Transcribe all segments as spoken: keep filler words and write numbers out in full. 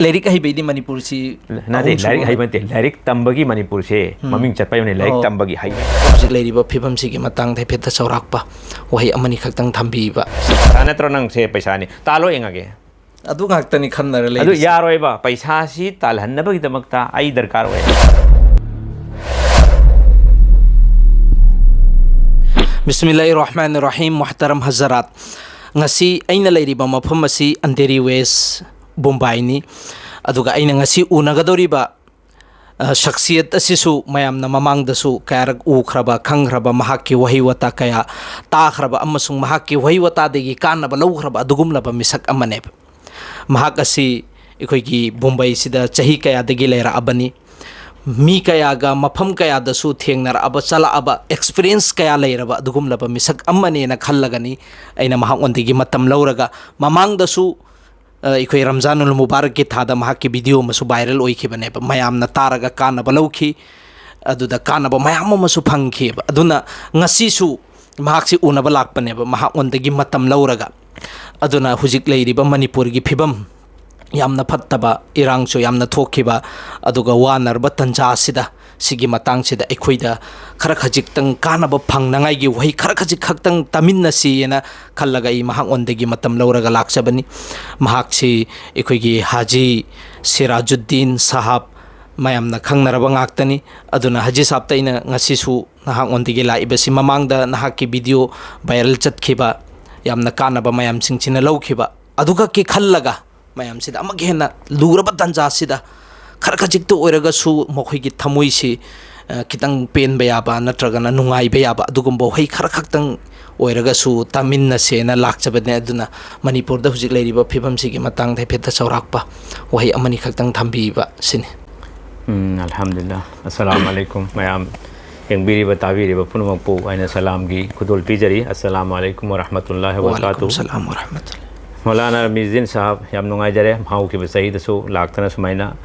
ꯂꯥꯏꯔꯤꯛ ꯍꯩꯕꯩꯗꯤ ꯃꯅꯤꯄꯨꯔꯁꯤ ꯅꯠꯇꯦ, ꯑꯍꯨꯝꯁꯨꯕ ꯂꯥꯏꯔꯤꯛ ꯍꯩꯕ ꯅꯠꯇꯦ, ꯂꯥꯏꯔꯤꯛ ꯇꯝꯕꯒꯤ ꯃꯅꯤꯄꯨꯔꯁꯦ ꯎꯝ꯫ ꯃꯃꯤꯡ ꯆꯠꯄ ꯌꯧꯅ ꯂꯥꯏꯔꯤꯛ ꯑꯣ꯫ ꯇꯝꯕꯒꯤ ꯍꯩꯕ꯫ ꯍꯧꯖꯤꯛ ꯂꯩꯔꯤꯕ ꯐꯤꯕꯝꯁꯤꯒꯤ ꯃꯇꯥꯡꯗ ꯍꯥꯏꯐꯦꯠꯇ ꯆꯥꯎꯔꯥꯛꯄ ꯋꯥꯍꯩ ꯑꯃꯅꯤ ꯈꯛꯇꯪ ꯊꯝꯕꯤꯕ꯫ ꯄꯩꯁꯥ ꯅꯠꯇ꯭ꯔꯣ ꯅꯪꯁꯦ? ꯄꯩꯁꯥꯅꯤ꯫ ꯇꯥꯜꯂꯣ ꯌꯦꯡꯉꯒꯦ꯫ ꯑꯗꯨ ꯉꯥꯛꯇꯅꯤ ꯈꯟꯅꯔ ꯑꯗꯨ ꯂꯩꯔꯤꯁꯦ꯫ ꯌꯥꯔꯣꯏꯕ꯫ ꯄꯩꯁꯥꯁꯤ ꯇꯥꯜꯍꯟꯅꯕꯒꯤꯗꯃꯛꯇ ꯑꯩ ꯗꯔꯀꯥꯔ ꯑꯣꯏ꯫ ꯕꯤꯁꯃꯤꯜꯂꯥꯍꯤꯔ ꯔꯍꯃꯥꯅꯤꯔ ꯔꯍꯤꯝ꯫ ꯃꯨꯍꯇꯔꯝ ꯍꯖꯔꯥꯠ, ꯉꯁꯤ ꯑꯩꯅ ꯂꯩꯔꯤꯕ ꯃꯐꯝ ꯑꯁꯤ ꯑꯟꯙꯦꯔꯤ ꯋꯦꯁ, ꯕꯣꯝꯕꯥꯏꯅꯤ꯫ ꯑꯗꯨꯒ ꯑꯩꯅ ꯉꯁꯤ ꯎꯅꯒꯗꯧꯔꯤꯕ, ꯑ, ꯁꯛꯁꯤꯌꯠ ꯑꯁꯤꯁꯨ ꯃꯌꯥꯝꯅ ꯃꯃꯥꯡꯗꯁꯨ ꯀꯌꯥꯔꯛ ꯎꯈ꯭ꯔꯕ, ꯈꯪꯈ꯭ꯔꯕ, ꯃꯍꯥꯛꯀꯤ ꯋꯥꯍꯩ ꯋꯥꯇꯥ ꯀꯌꯥ ꯇꯥꯈ꯭ꯔꯕ ꯑꯃꯁꯨꯡ ꯃꯍꯥꯛꯀꯤ ꯋꯥꯍꯩ ꯋꯥꯇꯥꯗꯒꯤ ꯀꯥꯟꯅꯕ ꯂꯧꯈ꯭ꯔꯕ ꯑꯗꯨꯒꯨꯝꯂꯕ ꯃꯤꯁꯛ ꯑꯃꯅꯦꯕ꯫ ꯃꯍꯥꯛ ꯑꯁꯤ ꯑꯩꯈꯣꯏꯒꯤ ꯕꯣꯝꯕꯩꯁꯤꯗ ꯆꯍꯤ ꯀꯌꯥꯗꯒꯤ ꯂꯩꯔꯛꯑꯕꯅꯤ꯫ ꯃꯤ ꯀꯌꯥꯒ, ꯃꯐꯝ ꯀꯌꯥꯗꯁꯨ ꯊꯦꯡꯅꯔꯛꯑꯕ, ꯆꯠꯂꯛꯑꯕ, experience ꯀꯌꯥ ꯂꯩꯔꯕ ꯑꯗꯨꯒꯨꯝꯂꯕ ꯃꯤꯁꯛ ꯑꯃꯅꯦꯅ ꯈꯜꯂꯒꯅꯤ ꯑꯩꯅ ꯃꯍꯥꯛꯉꯣꯟꯗꯒꯤ ꯃꯇꯝ ꯂꯧꯔꯒ꯫ ꯃꯃꯥꯡꯗꯁꯨ, ꯑ, ꯑꯩꯈꯣꯏ ꯔꯝꯖꯥꯅꯨꯜ ꯃꯨꯕꯥꯔꯛꯀꯤ ꯊꯥꯗ ꯃꯍꯥꯛꯀꯤ video ꯑꯃꯁꯨ viral ꯑꯣꯏꯈꯤꯕꯅꯦꯕ꯫ ꯃꯌꯥꯝꯅ ꯇꯥꯔꯒ ꯀꯥꯟꯅꯕ ꯂꯧꯈꯤ, ꯑꯗꯨꯗ ꯀꯥꯟꯅꯕ ꯃꯌꯥꯝ ꯑꯃꯁꯨ ꯐꯪꯈꯤꯑꯕ꯫ ꯑꯗꯨꯅ ꯉꯁꯤꯁꯨ ꯃꯍꯥꯛꯁꯤ ꯎꯅꯕ ꯂꯥꯛꯄꯅꯦꯕ, ꯃꯍꯥꯛꯉꯣꯟꯗꯒꯤ ꯃꯇꯝ ꯂꯧꯔꯒ꯫ ꯑꯗꯨꯅ ꯍꯧꯖꯤꯛ ꯂꯩꯔꯤꯕ ꯃꯅꯤꯄꯨꯔꯒꯤ ꯐꯤꯕꯝ, ꯌꯥꯝꯅ ꯐꯠꯇꯕ, ꯏꯔꯥꯡꯁꯨ ꯌꯥꯝꯅ ꯊꯣꯛꯈꯤꯕ, ꯑꯗꯨꯒ ꯋꯥꯅꯔꯕ ꯇꯟꯖꯥ ꯑꯁꯤꯗ, ꯁꯤꯒꯤ ꯃꯇꯥꯡꯁꯤꯗ ꯑꯩꯈꯣꯏꯗ ꯈꯔ ꯈꯖꯤꯛꯇꯪ ꯀꯥꯟꯅꯕ ꯐꯪꯅꯉꯥꯏꯒꯤ ꯋꯥꯍꯩ ꯈꯔ ꯈꯖꯤꯛ ꯈꯛꯇꯪ ꯇꯥꯃꯤꯟꯅꯁꯤꯑꯅ ꯈꯜꯂꯒ ꯑꯩ ꯃꯍꯥꯛꯉꯣꯟꯗꯒꯤ ꯃꯇꯝ ꯂꯧꯔꯒ ꯂꯥꯛꯆꯕꯅꯤ꯫ ꯃꯍꯥꯛꯁꯤ ꯑꯩꯈꯣꯏꯒꯤ ꯍꯥꯖꯤ ꯁꯤꯔꯥꯖꯨꯗꯤꯟ ꯁꯥꯍꯥꯕ, ꯃꯌꯥꯝꯅ ꯈꯪꯅꯔꯕ ꯉꯥꯛꯇꯅꯤ꯫ ꯑꯗꯨꯅ ꯍꯥꯖꯤ ꯁꯥꯍꯥꯕꯇ ꯑꯩꯅ ꯉꯁꯤꯁꯨ ꯅꯍꯥꯛꯉꯣꯟꯗꯒꯤ ꯂꯥꯛꯏꯕꯁꯤ, ꯃꯃꯥꯡꯗ ꯅꯍꯥꯛꯀꯤ video viral ꯆꯠꯈꯤꯕ, ꯌꯥꯝꯅ ꯀꯥꯟꯅꯕ ꯃꯌꯥꯝꯁꯤꯡꯁꯤꯅ ꯂꯧꯈꯤꯕ ꯑꯗꯨꯈꯛꯀꯤ ꯈꯜꯂꯒ, ꯃꯌꯥꯝꯁꯤꯗ ꯑꯃꯨꯛ ꯍꯦꯟꯅ ꯂꯨꯔꯕ ꯇꯥꯟꯖꯥꯁꯤꯗ ꯈꯔ ꯈꯖꯤꯛꯇ ꯑꯣꯏꯔꯒꯁꯨ ꯃꯈꯣꯏꯒꯤ ꯊꯃꯣꯏꯁꯤ, ꯑ, ꯈꯤꯇꯪ ꯄꯦꯟꯕ ꯌꯥꯕ ꯅꯠꯇ꯭ꯔꯒꯅ ꯅꯨꯡꯉꯥꯏꯕ ꯌꯥꯕ ꯑꯗꯨꯒꯨꯝꯕ ꯋꯥꯍꯩ ꯈꯔ ꯈꯛꯇꯪ ꯑꯣꯏꯔꯒꯁꯨ ꯇꯥꯃꯤꯟꯅꯁꯦꯅ ꯂꯥꯛꯆꯕꯅꯦ꯫ ꯑꯗꯨꯅ ꯃꯅꯤꯄꯨꯔꯗ ꯍꯧꯖꯤꯛ ꯂꯩꯔꯤꯕ ꯐꯤꯕꯝꯁꯤꯒꯤ ꯃꯇꯥꯡꯗ ꯍꯥꯏꯐꯦꯠꯇ ꯆꯥꯎꯔꯥꯛꯄ ꯋꯥꯍꯩ ꯑꯃꯅꯤ ꯈꯛꯇꯪ ꯊꯝꯕꯤꯕ ꯁꯤꯅꯤ꯫ ꯎꯝ, ꯑꯜꯍꯝꯗꯨꯂꯤꯜꯂꯥꯍ꯫ ꯑꯁꯁꯂꯥꯃꯨ ꯑꯂꯥꯏꯀꯨꯝ꯫ ꯃꯌꯥꯝ ꯌꯦꯡꯕꯤꯔꯤꯕ, ꯇꯥꯕꯤꯔꯤꯕ ꯄꯨꯝꯅꯃꯛꯄꯨ ꯑꯩꯅ ꯁꯂꯥꯝꯒꯤ ꯈꯨꯗꯣꯜ ꯄꯤꯖꯔꯤ꯫ ꯑꯁꯁꯂꯥꯃꯨ ꯑꯂꯥꯏꯀꯨꯝ ꯋꯔꯍꯃꯇꯨꯜꯂꯥꯍꯤ ꯋꯕꯔꯀꯥꯇꯨꯍꯨ꯫ ꯋꯥꯂꯥꯏꯀꯨꯝ ꯁꯂꯥꯝ ꯋꯔꯍꯃꯇꯨꯜꯂꯥꯍꯤ꯫ ꯃꯧꯂꯥꯅꯥ ꯔꯃꯤꯖꯤꯟ ꯁꯥꯍꯕ, ꯌꯥꯝ ꯅꯨꯡꯉꯥꯏꯖꯔꯦ ꯃꯍꯥꯛꯀꯤ ꯆꯍꯤꯗꯁꯨ ꯂꯥꯛꯇꯅ ꯁꯨꯃꯥꯏꯅ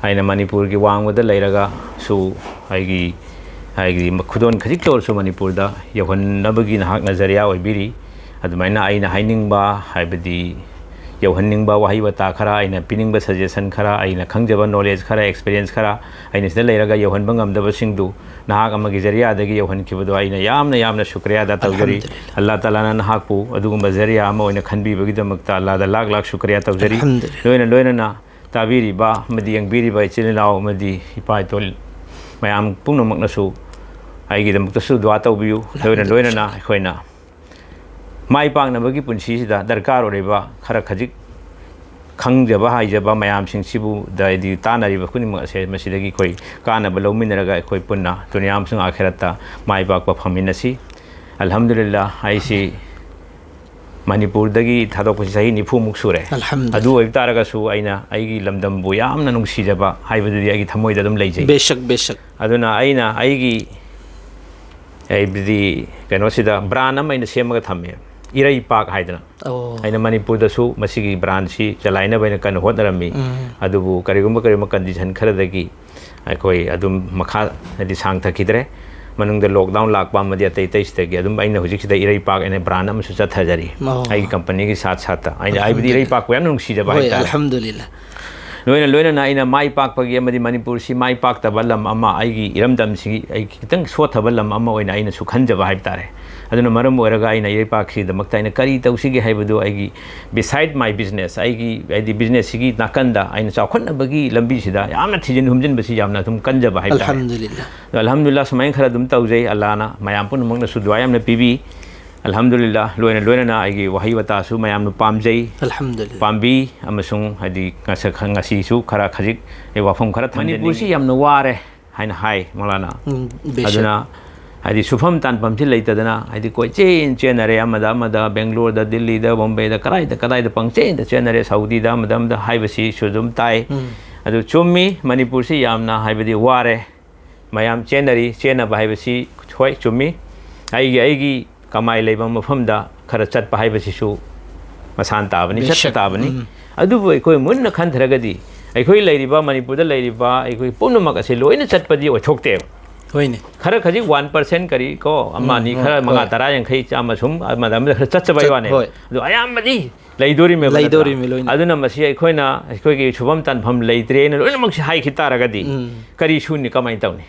ꯑꯩꯅ ꯃꯅꯤꯄꯨꯔꯒꯤ ꯋꯥꯡꯃꯗ ꯂꯩꯔꯒꯁꯨ ꯑꯩꯒꯤ, ꯑꯩꯒꯤ ꯈꯨꯗꯣꯜ ꯈꯖꯤꯛꯇ ꯑꯣꯏꯔꯁꯨ ꯃꯅꯤꯄꯨꯔꯗ ꯌꯧꯍꯟꯅꯕꯒꯤ ꯅꯍꯥꯛ ꯅꯖꯔꯤꯌꯥ ꯑꯣꯏꯕꯤꯔꯤ꯫ ꯑꯗꯨꯃꯥꯏꯅ ꯑꯩꯅ ꯍꯥꯏꯅꯤꯡꯕ ꯍꯥꯏꯕꯗꯤ ꯌꯧꯍꯟꯅꯤꯡꯕ ꯋꯥꯍꯩ ꯋꯥꯇꯥ ꯈꯔ, ꯑꯩꯅ ꯄꯤꯅꯤꯡꯕ suggestion ꯈꯔ, ꯑꯩꯅ ꯈꯪꯖꯕ knowledge ꯈꯔ, experience ꯈꯔ, ꯑꯩꯅ ꯁꯤꯗ ꯂꯩꯔꯒ ꯌꯧꯍꯟꯕ ꯉꯝꯗꯕꯁꯤꯡꯗꯨ ꯅꯍꯥꯛ ꯑꯃꯒꯤ ꯖꯔꯤꯌꯥꯗꯒꯤ ꯌꯧꯍꯟꯈꯤꯕꯗꯣ ꯑꯩꯅ ꯌꯥꯝꯅ, ꯌꯥꯝꯅ ꯁꯨꯀ꯭ꯔꯤꯌꯥ ꯑꯗꯥ ꯇꯧꯖꯔꯤ꯫ ꯑꯜꯍꯝꯗꯨꯂꯤꯜꯂꯥ꯫ ꯑꯜꯂꯥ ꯇꯥꯂꯥꯅ ꯅꯍꯥꯛꯄꯨ ꯑꯗꯨꯒꯨꯝꯕ ꯖꯔꯤꯌꯥ ꯑꯃ ꯑꯣꯏꯅ ꯈꯟꯕꯤꯕꯒꯤꯗꯃꯛꯇ ꯑꯜꯂꯥꯗ ꯂꯥꯛ ꯂꯥꯛ ꯁꯨꯀ꯭ꯔꯤꯌꯥ ꯇꯧꯖꯔꯤ꯫ ꯑꯜꯍꯝꯗꯨꯂꯤꯜꯂꯥ꯫ ꯂꯣꯏꯅ ꯂꯣꯏꯅꯅ ꯇꯥꯕꯤꯔꯤꯕ ꯑꯃꯗꯤ ꯌꯦꯡꯕꯤꯔꯤꯕ ꯏꯆꯤꯜ ꯏꯅꯥꯎ ꯑꯃꯗꯤ ꯏꯄꯥ ꯏꯇꯣꯜ ꯃꯌꯥꯝ ꯄꯨꯝꯅꯃꯛꯅꯁꯨ ꯑꯩꯒꯤꯗꯃꯛꯇꯁꯨ ꯗꯨꯋꯥ ꯇꯧꯕꯤꯌꯨ꯫ ꯂꯣꯏꯅ ꯑꯜꯍꯝꯗꯨꯂꯤꯜꯂꯥ꯫ ꯂꯣꯏꯅꯅ ꯑꯩꯈꯣꯏꯅ ꯃꯥꯏ ꯄꯥꯛꯅꯕꯒꯤ ꯄꯨꯟꯁꯤꯁꯤꯗ ꯗꯔꯀꯥꯔ ꯑꯣꯏꯔꯤꯕ ꯈꯔ ꯈꯖꯤꯛ ꯈꯪꯖꯕ ꯍꯩꯖꯕ ꯃꯌꯥꯝꯁꯤꯡꯁꯤꯕꯨ ꯗ-, ꯍꯥꯏꯗꯤ ꯇꯥꯟꯅꯔꯤꯕ ꯈꯨꯗꯤꯡꯃꯛ ꯑꯁꯦ ꯃꯁꯤꯗꯒꯤ ꯑꯩꯈꯣꯏ ꯀꯥꯟꯅꯕ ꯂꯧꯃꯤꯟꯅꯔꯒ ꯑꯩꯈꯣꯏ ꯄꯨꯟꯅ ꯗꯨꯅꯤꯌꯥ ꯑꯃꯁꯨꯡ ꯑꯥꯈꯤꯔꯠꯇ ꯃꯥꯏ ꯄꯥꯛꯄ ꯐꯪꯃꯤꯟꯅꯁꯤ꯫ ꯑꯜꯍꯝꯗꯨꯂꯤꯜꯂꯥ, ꯑꯩꯁꯤ ꯃꯅꯤꯄꯨꯔꯗꯒꯤ ꯊꯥꯗꯣꯛꯄꯁꯤ ꯆꯍꯤ ꯅꯤꯐꯨꯃꯨꯛ ꯁꯨꯔꯦ꯫ ꯑꯜꯍꯝꯗꯨꯂꯤꯜꯂꯥ꯫ ꯑꯗꯨ ꯑꯣꯏꯕ ꯇꯥꯔꯒꯁꯨ ꯑꯩꯅ ꯑꯩꯒꯤ ꯂꯝꯗꯝꯕꯨ ꯌꯥꯝꯅ ꯅꯨꯡꯁꯤꯖꯕ ꯍꯥꯏꯕꯗꯨꯗꯤ ꯑꯩꯒꯤ ꯊꯃꯣꯏꯗ ꯑꯗꯨꯝ ꯂꯩꯖꯩ꯫ ꯕꯦꯁꯛ, ꯕꯦꯁꯛ꯫ ꯑꯗꯨꯅ ꯑꯩꯅ ꯑꯩꯒꯤ, ꯍꯥꯏꯕꯗꯤ, ꯀꯩꯅꯣꯁꯤꯗ brand ꯑꯃ ꯑꯩꯅ ꯁꯦꯝꯃꯒ ꯊꯝꯃꯦ, ꯏꯔꯩꯄꯥꯛ ꯍꯥꯏꯗꯅ꯫ ꯑꯣ꯫ ꯑꯩꯅ ꯃꯅꯤꯄꯨꯔꯗꯁꯨ ꯃꯁꯤꯒꯤ brandꯁꯤ ꯆꯂꯥꯏꯅꯕ ꯑꯩꯅ ꯀꯟꯅ ꯍꯣꯠꯅꯔꯝꯃꯤ꯫ ꯎꯝ꯫ ꯑꯗꯨꯕꯨ ꯀꯔꯤꯒꯨꯝꯕ, ꯀꯔꯤꯒꯨꯝꯕ condition ꯈꯔꯗꯒꯤ ꯑꯩꯈꯣꯏ ꯑꯗꯨꯝ ꯃꯈꯥ, ꯍꯥꯏꯗꯤ, ꯁꯥꯡꯊꯈꯤꯗ꯭ꯔꯦ꯫ ꯃꯅꯨꯡꯗ lockdown ꯂꯥꯛꯄ ꯑꯃꯗꯤ ꯑꯇꯩ ꯑꯇꯩꯁꯤꯗꯒꯤ ꯑꯗꯨꯝ ꯑꯩꯅ ꯍꯧꯖꯤꯛꯁꯤꯗ ꯏꯔꯩꯄꯥꯛ ꯑꯩꯅ brand ꯑꯃꯁꯨ ꯆꯠꯊꯖꯔꯤ꯫ ꯑꯣ꯫ ꯑꯩꯒꯤ companyꯒꯤ ꯁꯥꯠ ꯁꯥꯠꯇ꯫ ꯑꯩꯅ, ꯍꯥꯏꯕꯗꯤ, ꯑꯜꯍꯝꯗꯨꯂꯤꯜꯂꯥ꯫ ꯏꯔꯩꯄꯥꯛꯄꯨ ꯌꯥꯝꯅ ꯅꯨꯡꯁꯤꯖꯕ ꯍꯣꯏ, ꯍꯥꯏꯇꯥꯔꯦ꯫ ꯑꯜꯍꯝꯗꯨꯂꯤꯜꯂꯥ꯫ ꯂꯣꯏꯅ ꯂꯣꯏꯅꯅ ꯑꯩꯅ ꯃꯥꯏ ꯄꯥꯛꯄꯒꯤ ꯑꯃꯗꯤ ꯃꯅꯤꯄꯨꯔꯁꯤ ꯃꯥꯏ ꯄꯥꯛꯇꯕ ꯂꯝ ꯑꯃ, ꯑꯩꯒꯤ ꯏꯔꯝꯗꯝꯁꯤꯒꯤ ꯑꯩ ꯈꯤꯇꯪ ꯁꯣꯠꯊꯕ ꯂꯝ ꯑꯃ ꯑꯣꯏꯅ ꯑꯩꯅꯁꯨ ꯈꯟꯖꯕ ꯍꯥꯏꯕ ꯇꯥꯔꯦ꯫ ꯑꯗꯨꯅ ꯃꯔꯝ ꯑꯣꯏꯔꯒ ꯑꯩꯅ ꯏꯔꯩꯄꯥꯛꯁꯤꯒꯤꯗꯃꯛꯇ ꯑꯩꯅ ꯀꯔꯤ ꯇꯧꯁꯤꯒꯦ ꯍꯥꯏꯕꯗꯨ ꯑꯩꯒꯤ beside my business, ꯑꯩꯒꯤ, ꯍꯥꯏꯗꯤ, businessꯁꯤꯒꯤ ꯅꯥꯀꯟꯗ ꯑꯩꯅ ꯆꯥꯎꯈꯠꯅꯕꯒꯤ ꯂꯝꯕꯤꯁꯤꯗ ꯌꯥꯝꯅ ꯊꯤꯖꯤꯟ ꯍꯨꯝꯖꯤꯟꯕꯁꯤ ꯌꯥꯝꯅ ꯑꯗꯨꯝ ꯀꯟꯖꯕ ꯍꯥꯏꯕ ꯇꯥꯔꯦ꯫ ꯑꯜꯍꯝꯗꯨꯂꯤꯜꯂꯥ꯫ ꯑꯗꯣ ꯑꯜꯍꯝꯗꯨꯂꯤꯜꯂꯥ, ꯁꯨꯃꯥꯏꯅ ꯈꯔ ꯑꯗꯨꯝ ꯇꯧꯖꯩ꯫ ꯑꯜꯂꯥꯅ ꯃꯌꯥꯝ ꯄꯨꯝꯅꯃꯛꯅꯁꯨ ꯗꯨꯋꯥ ꯌꯥꯝꯅ ꯄꯤꯕꯤ꯫ ꯑꯜꯍꯝꯗꯨꯂꯤꯜꯂꯥ, ꯂꯣꯏꯅ ꯂꯣꯏꯅꯅ ꯑꯩꯒꯤ ꯋꯥꯍꯩ ꯋꯥꯇꯥꯁꯨ ꯃꯌꯥꯝꯅ ꯄꯥꯝꯖꯩ꯫ ꯑꯜꯍꯝꯗꯨꯂꯤꯜꯂꯥ꯫ ꯄꯥꯝꯕꯤ ꯑꯃꯁꯨꯡ, ꯍꯥꯏꯗꯤ, ꯉꯁ-, ꯉꯁꯤꯁꯨ ꯈꯔ ꯈꯖꯤꯛ ꯑꯩ ꯋꯥꯐꯝ ꯈꯔ ꯊꯝꯖꯅꯤꯡꯉꯤ꯫ ꯃꯅꯤꯄꯨꯔꯁꯤ ꯌꯥꯝꯅ ꯋꯥꯔꯦ ꯍꯥꯏꯅ ꯍꯥꯏ, ꯃꯧꯂꯥꯅꯥ꯫ ꯎꯝ, ꯕꯦꯁꯛ꯫ ꯑꯗꯨꯅ, ꯍꯥꯏꯗꯤ, ꯁꯨꯐꯝ ꯇꯥꯟꯐꯝꯁꯤ ꯂꯩꯇꯗꯅ, ꯍꯥꯏꯗꯤ, ꯀꯣꯏꯆꯦꯟ ꯆꯦꯟꯅꯔꯦ, ꯑꯃꯗ ꯑꯃꯗ, ꯕꯦꯡꯒ꯭ꯂꯣꯔꯗ, ꯗꯤꯜꯂꯤꯗ, ꯕꯣꯝꯕꯦꯗ, ꯀꯗꯥꯏꯗ ꯀꯗꯥꯏꯗ ꯄꯪꯆꯦꯟꯗ ꯆꯦꯟꯅꯔꯦ, ꯁꯥꯎꯗꯤꯗ, ꯑꯃꯗ ꯑꯃꯗ ꯍꯥꯏꯕꯁꯤꯁꯨ ꯑꯗꯨꯝ ꯇꯥꯏ꯫ ꯎꯝ꯫ ꯑꯗꯨ ꯆꯨꯝꯃꯤ, ꯃꯅꯤꯄꯨꯔꯁꯤ ꯌꯥꯝꯅ, ꯍꯥꯏꯕꯗꯤ, ꯋꯥꯔꯦ꯫ ꯃꯌꯥꯝ ꯆꯦꯟꯅꯔꯤ, ꯆꯦꯟꯅꯕ ꯍꯥꯏꯕꯁꯤ ꯍꯣꯏ ꯆꯨꯝꯃꯤ꯫ ꯑꯩꯒꯤ, ꯑꯩꯒꯤ ꯀꯃꯥꯏ ꯂꯩꯕ ꯃꯐꯝꯗ ꯈꯔ ꯆꯠꯄ ꯍꯥꯏꯕꯁꯤꯁꯨ ꯃꯁꯥꯟ ꯇꯥꯕꯅꯤ, ꯆꯠꯄ ꯕꯦꯁꯛ꯫ ꯇꯥꯕꯅꯤ꯫ ꯎꯝ꯫ ꯑꯗꯨꯕꯨ ꯑꯩꯈꯣꯏ ꯃꯨꯟꯅ ꯈꯟꯊꯔꯒꯗꯤ ꯑꯩꯈꯣꯏ ꯂꯩꯔꯤꯕ, ꯃꯅꯤꯄꯨꯔꯗ ꯂꯩꯔꯤꯕ ꯑꯩꯈꯣꯏ ꯄꯨꯝꯅꯃꯛ ꯑꯁꯤ ꯂꯣꯏꯅ ꯆꯠꯄꯗꯤ ꯑꯣꯏꯊꯣꯛꯇꯦꯕ꯫ ꯍꯣꯏꯅꯦ꯫ ꯈꯔ ꯈꯖꯤꯛ one percent ꯀꯔꯤ ꯀꯣ, ꯑꯃ ꯎꯝ, ꯑꯅꯤ ꯍꯣꯏ, ꯈꯔ ꯃꯉꯥ, ꯍꯣꯏ꯫ ꯇꯔꯥ, ꯌꯥꯡꯈꯩ, ꯆꯥꯝꯃ ꯁꯨꯝ ꯑꯃꯗ ꯑꯃꯗ ꯈꯔ ꯆꯠꯆꯕꯩ ꯆꯠ-, ꯋꯥꯅꯦꯕ꯫ ꯍꯣꯏ꯫ ꯑꯗꯣ ꯑꯌꯥꯝꯕꯗꯤ ꯂꯩꯗꯣꯔꯤꯃꯦꯕ, ꯅꯠꯇ꯭ꯔꯥ? ꯂꯩꯗꯣꯔꯤꯃꯤ ꯂꯣꯏꯅ꯫ ꯑꯗꯨꯅ ꯃꯁꯤ ꯑꯩꯈꯣꯏꯅ, ꯑꯩꯈꯣꯏꯒꯤ ꯁꯨꯐꯝ ꯇꯥꯟꯐꯝ ꯂꯩꯇ꯭ꯔꯦꯅ ꯂꯣꯏꯅꯃꯛꯁꯤ ꯍꯥꯏꯈꯤ ꯇꯥꯔꯒꯗꯤ, ꯎꯝ꯫ ꯀꯔꯤ ꯁꯨꯅꯤ, ꯀꯃꯥꯏꯅ ꯇꯧꯅꯤ?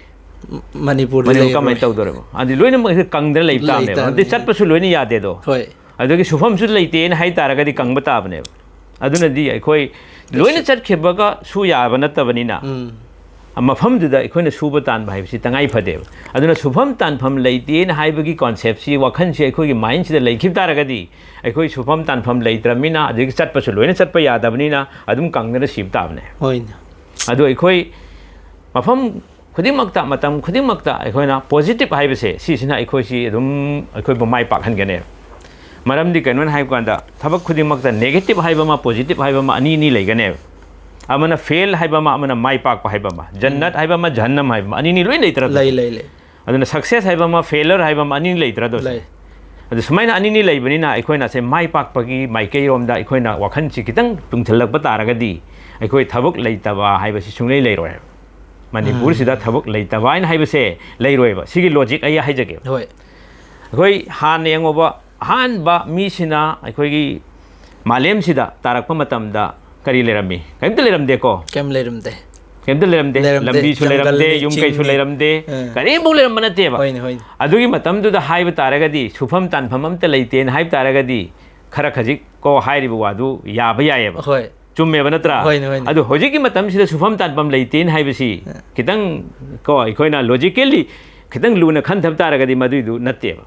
ꯃꯅꯤꯄꯨꯔꯗ ꯃꯅꯤꯄꯨꯔ ꯂꯩꯔꯔꯣꯏ꯫ ꯀꯃꯥꯏꯅ ꯇꯧꯗꯣꯔꯤꯕ? ꯑꯗꯨꯗꯤ ꯂꯣꯏꯅꯃꯛ ꯀꯪꯗꯅ ꯂꯩꯕ ꯂꯩ ꯇꯥꯕꯅꯦꯕ꯫ ꯇꯥꯕꯅꯤ꯫ ꯑꯗꯨꯗꯤ ꯆꯠꯄꯁꯨ ꯂꯣꯏꯅ ꯌꯥꯗꯦꯗꯣ꯫ ꯍꯣꯏ꯫ ꯑꯗꯨꯗꯒꯤ ꯁꯨꯐꯝꯁꯨ ꯂꯩꯇꯦꯅ ꯍꯥꯏ ꯇꯥꯔꯒꯗꯤ ꯀꯪꯕ ꯇꯥꯕꯅꯦꯕ꯫ ꯑꯗꯨꯅꯗꯤ ꯑꯩꯈꯣꯏ ꯂꯣꯏꯅ ꯆꯠꯈꯤꯕꯒ ꯁꯨ ꯌꯥꯕ ꯅꯠꯇꯕꯅꯤꯅ, ꯎꯝ꯫ ꯃꯐꯝꯗꯨꯗ ꯑꯩꯈꯣꯏꯅ ꯁꯨꯕ ꯇꯥꯟꯕ ꯍꯥꯏꯕꯁꯤ ꯇꯉꯥꯏ ꯐꯗꯦꯕ꯫ ꯑꯗꯨꯅ ꯁꯨꯐꯝ ꯇꯥꯟꯐꯝ ꯂꯩꯇꯦꯅ ꯍꯥꯏꯕꯒꯤ ꯀꯣꯟꯁꯦꯞꯁꯤ, ꯋꯥꯈꯜꯁꯤ ꯑꯩꯈꯣꯏꯒꯤ ꯃꯥꯏꯟꯁꯤꯗ ꯂꯩꯈꯤꯕ ꯇꯥꯔꯒꯗꯤ, ꯑꯩꯈꯣꯏ ꯁꯨꯐꯝ ꯇꯥꯟꯐꯝ ꯂꯩꯇ꯭ꯔꯕꯅꯤꯅ, ꯑꯗꯒꯤ ꯆꯠꯄꯁꯨ ꯂꯣꯏꯅ ꯆꯠꯄ ꯌꯥꯗꯕꯅꯤꯅ, ꯑꯗꯨꯝ ꯀꯪꯗꯅ ꯁꯤꯕ ꯇꯥꯕꯅꯦ꯫ ꯍꯣꯏꯅꯦ꯫ ꯑꯗꯣ ꯑꯩꯈꯣꯏ ꯃꯐꯝ ꯈꯨꯗꯤꯡꯃꯛꯇ, ꯃꯇꯝ ꯈꯨꯗꯤꯡꯃꯛꯇ ꯑꯩꯈꯣꯏꯅ ꯄꯣꯖꯤꯇꯤꯚ ꯍꯥꯏꯕꯁꯦ, ꯁꯤꯁꯤꯅ ꯑꯩꯈꯣꯏꯁꯤ ꯑꯗꯨꯝ, ꯑꯩꯈꯣꯏꯕꯨ ꯃꯥꯏ ꯄꯥꯛꯍꯟꯒꯅꯦꯕ꯫ ꯃꯔꯝꯗꯤ ꯀꯩꯅꯣꯅ ꯍꯥꯏꯕ ꯀꯥꯟꯗ, ꯊꯕꯛ ꯈꯨꯗꯤꯡꯃꯛꯇ ꯅꯦꯒꯦꯇꯤꯚ ꯍꯥꯏꯕ ꯑꯃ, ꯄꯣꯖꯤꯇꯤꯚ ꯍꯥꯏꯕ ꯑꯃ, ꯑꯅꯤ ꯑꯅꯤ ꯂꯩꯒꯅꯦꯕ꯫ ꯑꯃꯅ ꯐꯦꯜ ꯍꯥꯏꯕ ꯑꯃ, ꯑꯃꯅ ꯃꯥꯏ ꯄꯥꯛꯄ ꯍꯥꯏꯕ ꯑꯃ, ꯖꯟꯅꯠ ꯍꯥꯏꯕ ꯑꯃ, ꯖꯍꯟꯅꯝ ꯍꯥꯏꯕ ꯑꯃ, ꯑꯅꯤ ꯑꯅꯤ ꯂꯣꯏ ꯂꯩꯇ꯭ꯔꯥ? ꯂꯩ, ꯂꯩ, ꯂꯩ꯫ ꯑꯗꯨꯅ ꯁꯛꯁꯦꯁ ꯍꯥꯏꯕ ꯑꯃ, ꯐꯦꯂꯔ ꯍꯥꯏꯕ ꯑꯃ, ꯑꯅꯤ ꯂꯩꯇ꯭ꯔꯥ? ꯑꯗꯣ ꯂꯩ꯫ ꯑꯗꯨ ꯁꯨꯃꯥꯏꯅ ꯑꯅꯤ ꯑꯅꯤ ꯂꯩꯕꯅꯤꯅ, ꯑꯩꯈꯣꯏꯅ ꯁꯦ ꯃꯥꯏ ꯄꯥꯛꯄꯒꯤ ꯃꯥꯏꯀꯩꯔꯣꯝꯗ ꯑꯩꯈꯣꯏꯅ ꯋꯥꯈꯜꯁꯤ ꯈꯤꯇꯪ ꯇꯨꯡꯁꯤꯜꯂꯛꯄ ꯇꯥꯔꯒꯗꯤ, ꯑꯩꯈꯣꯏ ꯊꯕꯛ ꯂꯩꯇꯕ ꯍꯥꯏꯕꯁꯤ ꯁꯨꯡꯂꯩ ꯂꯩꯔꯣꯏ꯫ ꯃꯅꯤꯄꯨꯔꯁꯤꯗ ꯊꯕꯛ ꯂꯩꯇꯕ ꯍꯥꯏꯅ ꯍꯥꯏꯕꯁꯦ ꯂꯩꯔꯣꯏꯕ꯫ ꯁꯤꯒꯤ ꯂꯣꯖꯤꯛ ꯑꯩ ꯍꯥꯏꯖꯒꯦ꯫ ꯍꯣꯏ꯫ ꯑꯩꯈꯣꯏ ꯍꯥꯟꯅ ꯌꯦꯡꯉꯣꯕ, ꯑꯍꯥꯟꯕ ꯃꯤꯁꯤꯅ ꯑꯩꯈꯣꯏꯒꯤ ꯃꯥꯂꯦꯝꯁꯤꯗ ꯇꯥꯔꯛꯄ ꯃꯇꯝꯗ ꯀꯔꯤ ꯂꯩꯔꯝꯃꯤ? ꯀꯔꯤꯝꯇ ꯂꯩꯔꯝꯗꯦꯀꯣ꯫ ꯀꯩꯝ ꯂꯩꯔꯝꯗꯦ꯫ ꯀꯩꯝꯇ ꯂꯩꯔꯝꯗꯦ꯫ ꯂꯩꯔꯝꯗꯦ꯫ ꯂꯝꯕꯤꯁꯨ ꯖꯪꯒꯜꯅꯤ, ꯂꯩꯔꯝꯗꯦ, ꯌꯨꯝ ꯀꯩꯁꯨ ꯆꯤꯡꯅꯤ꯫ ꯂꯩꯔꯝꯗꯦ, ꯑꯥ꯫ ꯀꯔꯤꯝꯐꯥꯎ ꯂꯩꯔꯝꯕ ꯅꯠꯇꯦꯕ꯫ ꯍꯣꯏꯅꯦ, ꯍꯣꯏꯅꯦ꯫ ꯑꯗꯨꯒꯤ ꯃꯇꯝꯗꯨꯗ ꯍꯥꯏꯕ ꯇꯥꯔꯒꯗꯤ, ꯁꯨꯐꯝ ꯇꯥꯟꯐꯝ ꯑꯝꯇ ꯂꯩꯇꯦꯅ ꯍꯥꯏꯕ ꯇꯥꯔꯒꯗꯤ, ꯈꯔ ꯈꯖꯤꯛ ꯀꯣ ꯍꯥꯏꯔꯤꯕ ꯋꯥꯗꯨ ꯌꯥꯕ ꯌꯥꯏꯑꯕ꯫ ꯍꯣꯏ꯫ ꯆꯨꯝꯃꯦꯕ, ꯅꯠꯇ꯭ꯔꯥ? ꯍꯣꯏꯅꯦ, ꯍꯣꯏꯅꯦ꯫ ꯑꯗꯨ ꯍꯧꯖꯤꯛꯀꯤ ꯃꯇꯝꯁꯤꯗ ꯁꯨꯐꯝ ꯇꯥꯟꯐꯝ ꯂꯩꯇꯦꯅ ꯍꯥꯏꯕꯁꯤ, ꯑꯥ꯫ ꯈꯤꯇꯪ ꯀꯣ, ꯑꯩꯈꯣꯏꯅ ꯂꯣꯖꯤꯀꯦꯜꯂꯤ ꯈꯤꯇꯪ ꯂꯨꯅ ꯈꯟꯊꯕ ꯇꯥꯔꯒꯗꯤ, ꯃꯗꯨꯏꯗꯨ ꯅꯠꯇꯦꯕ꯫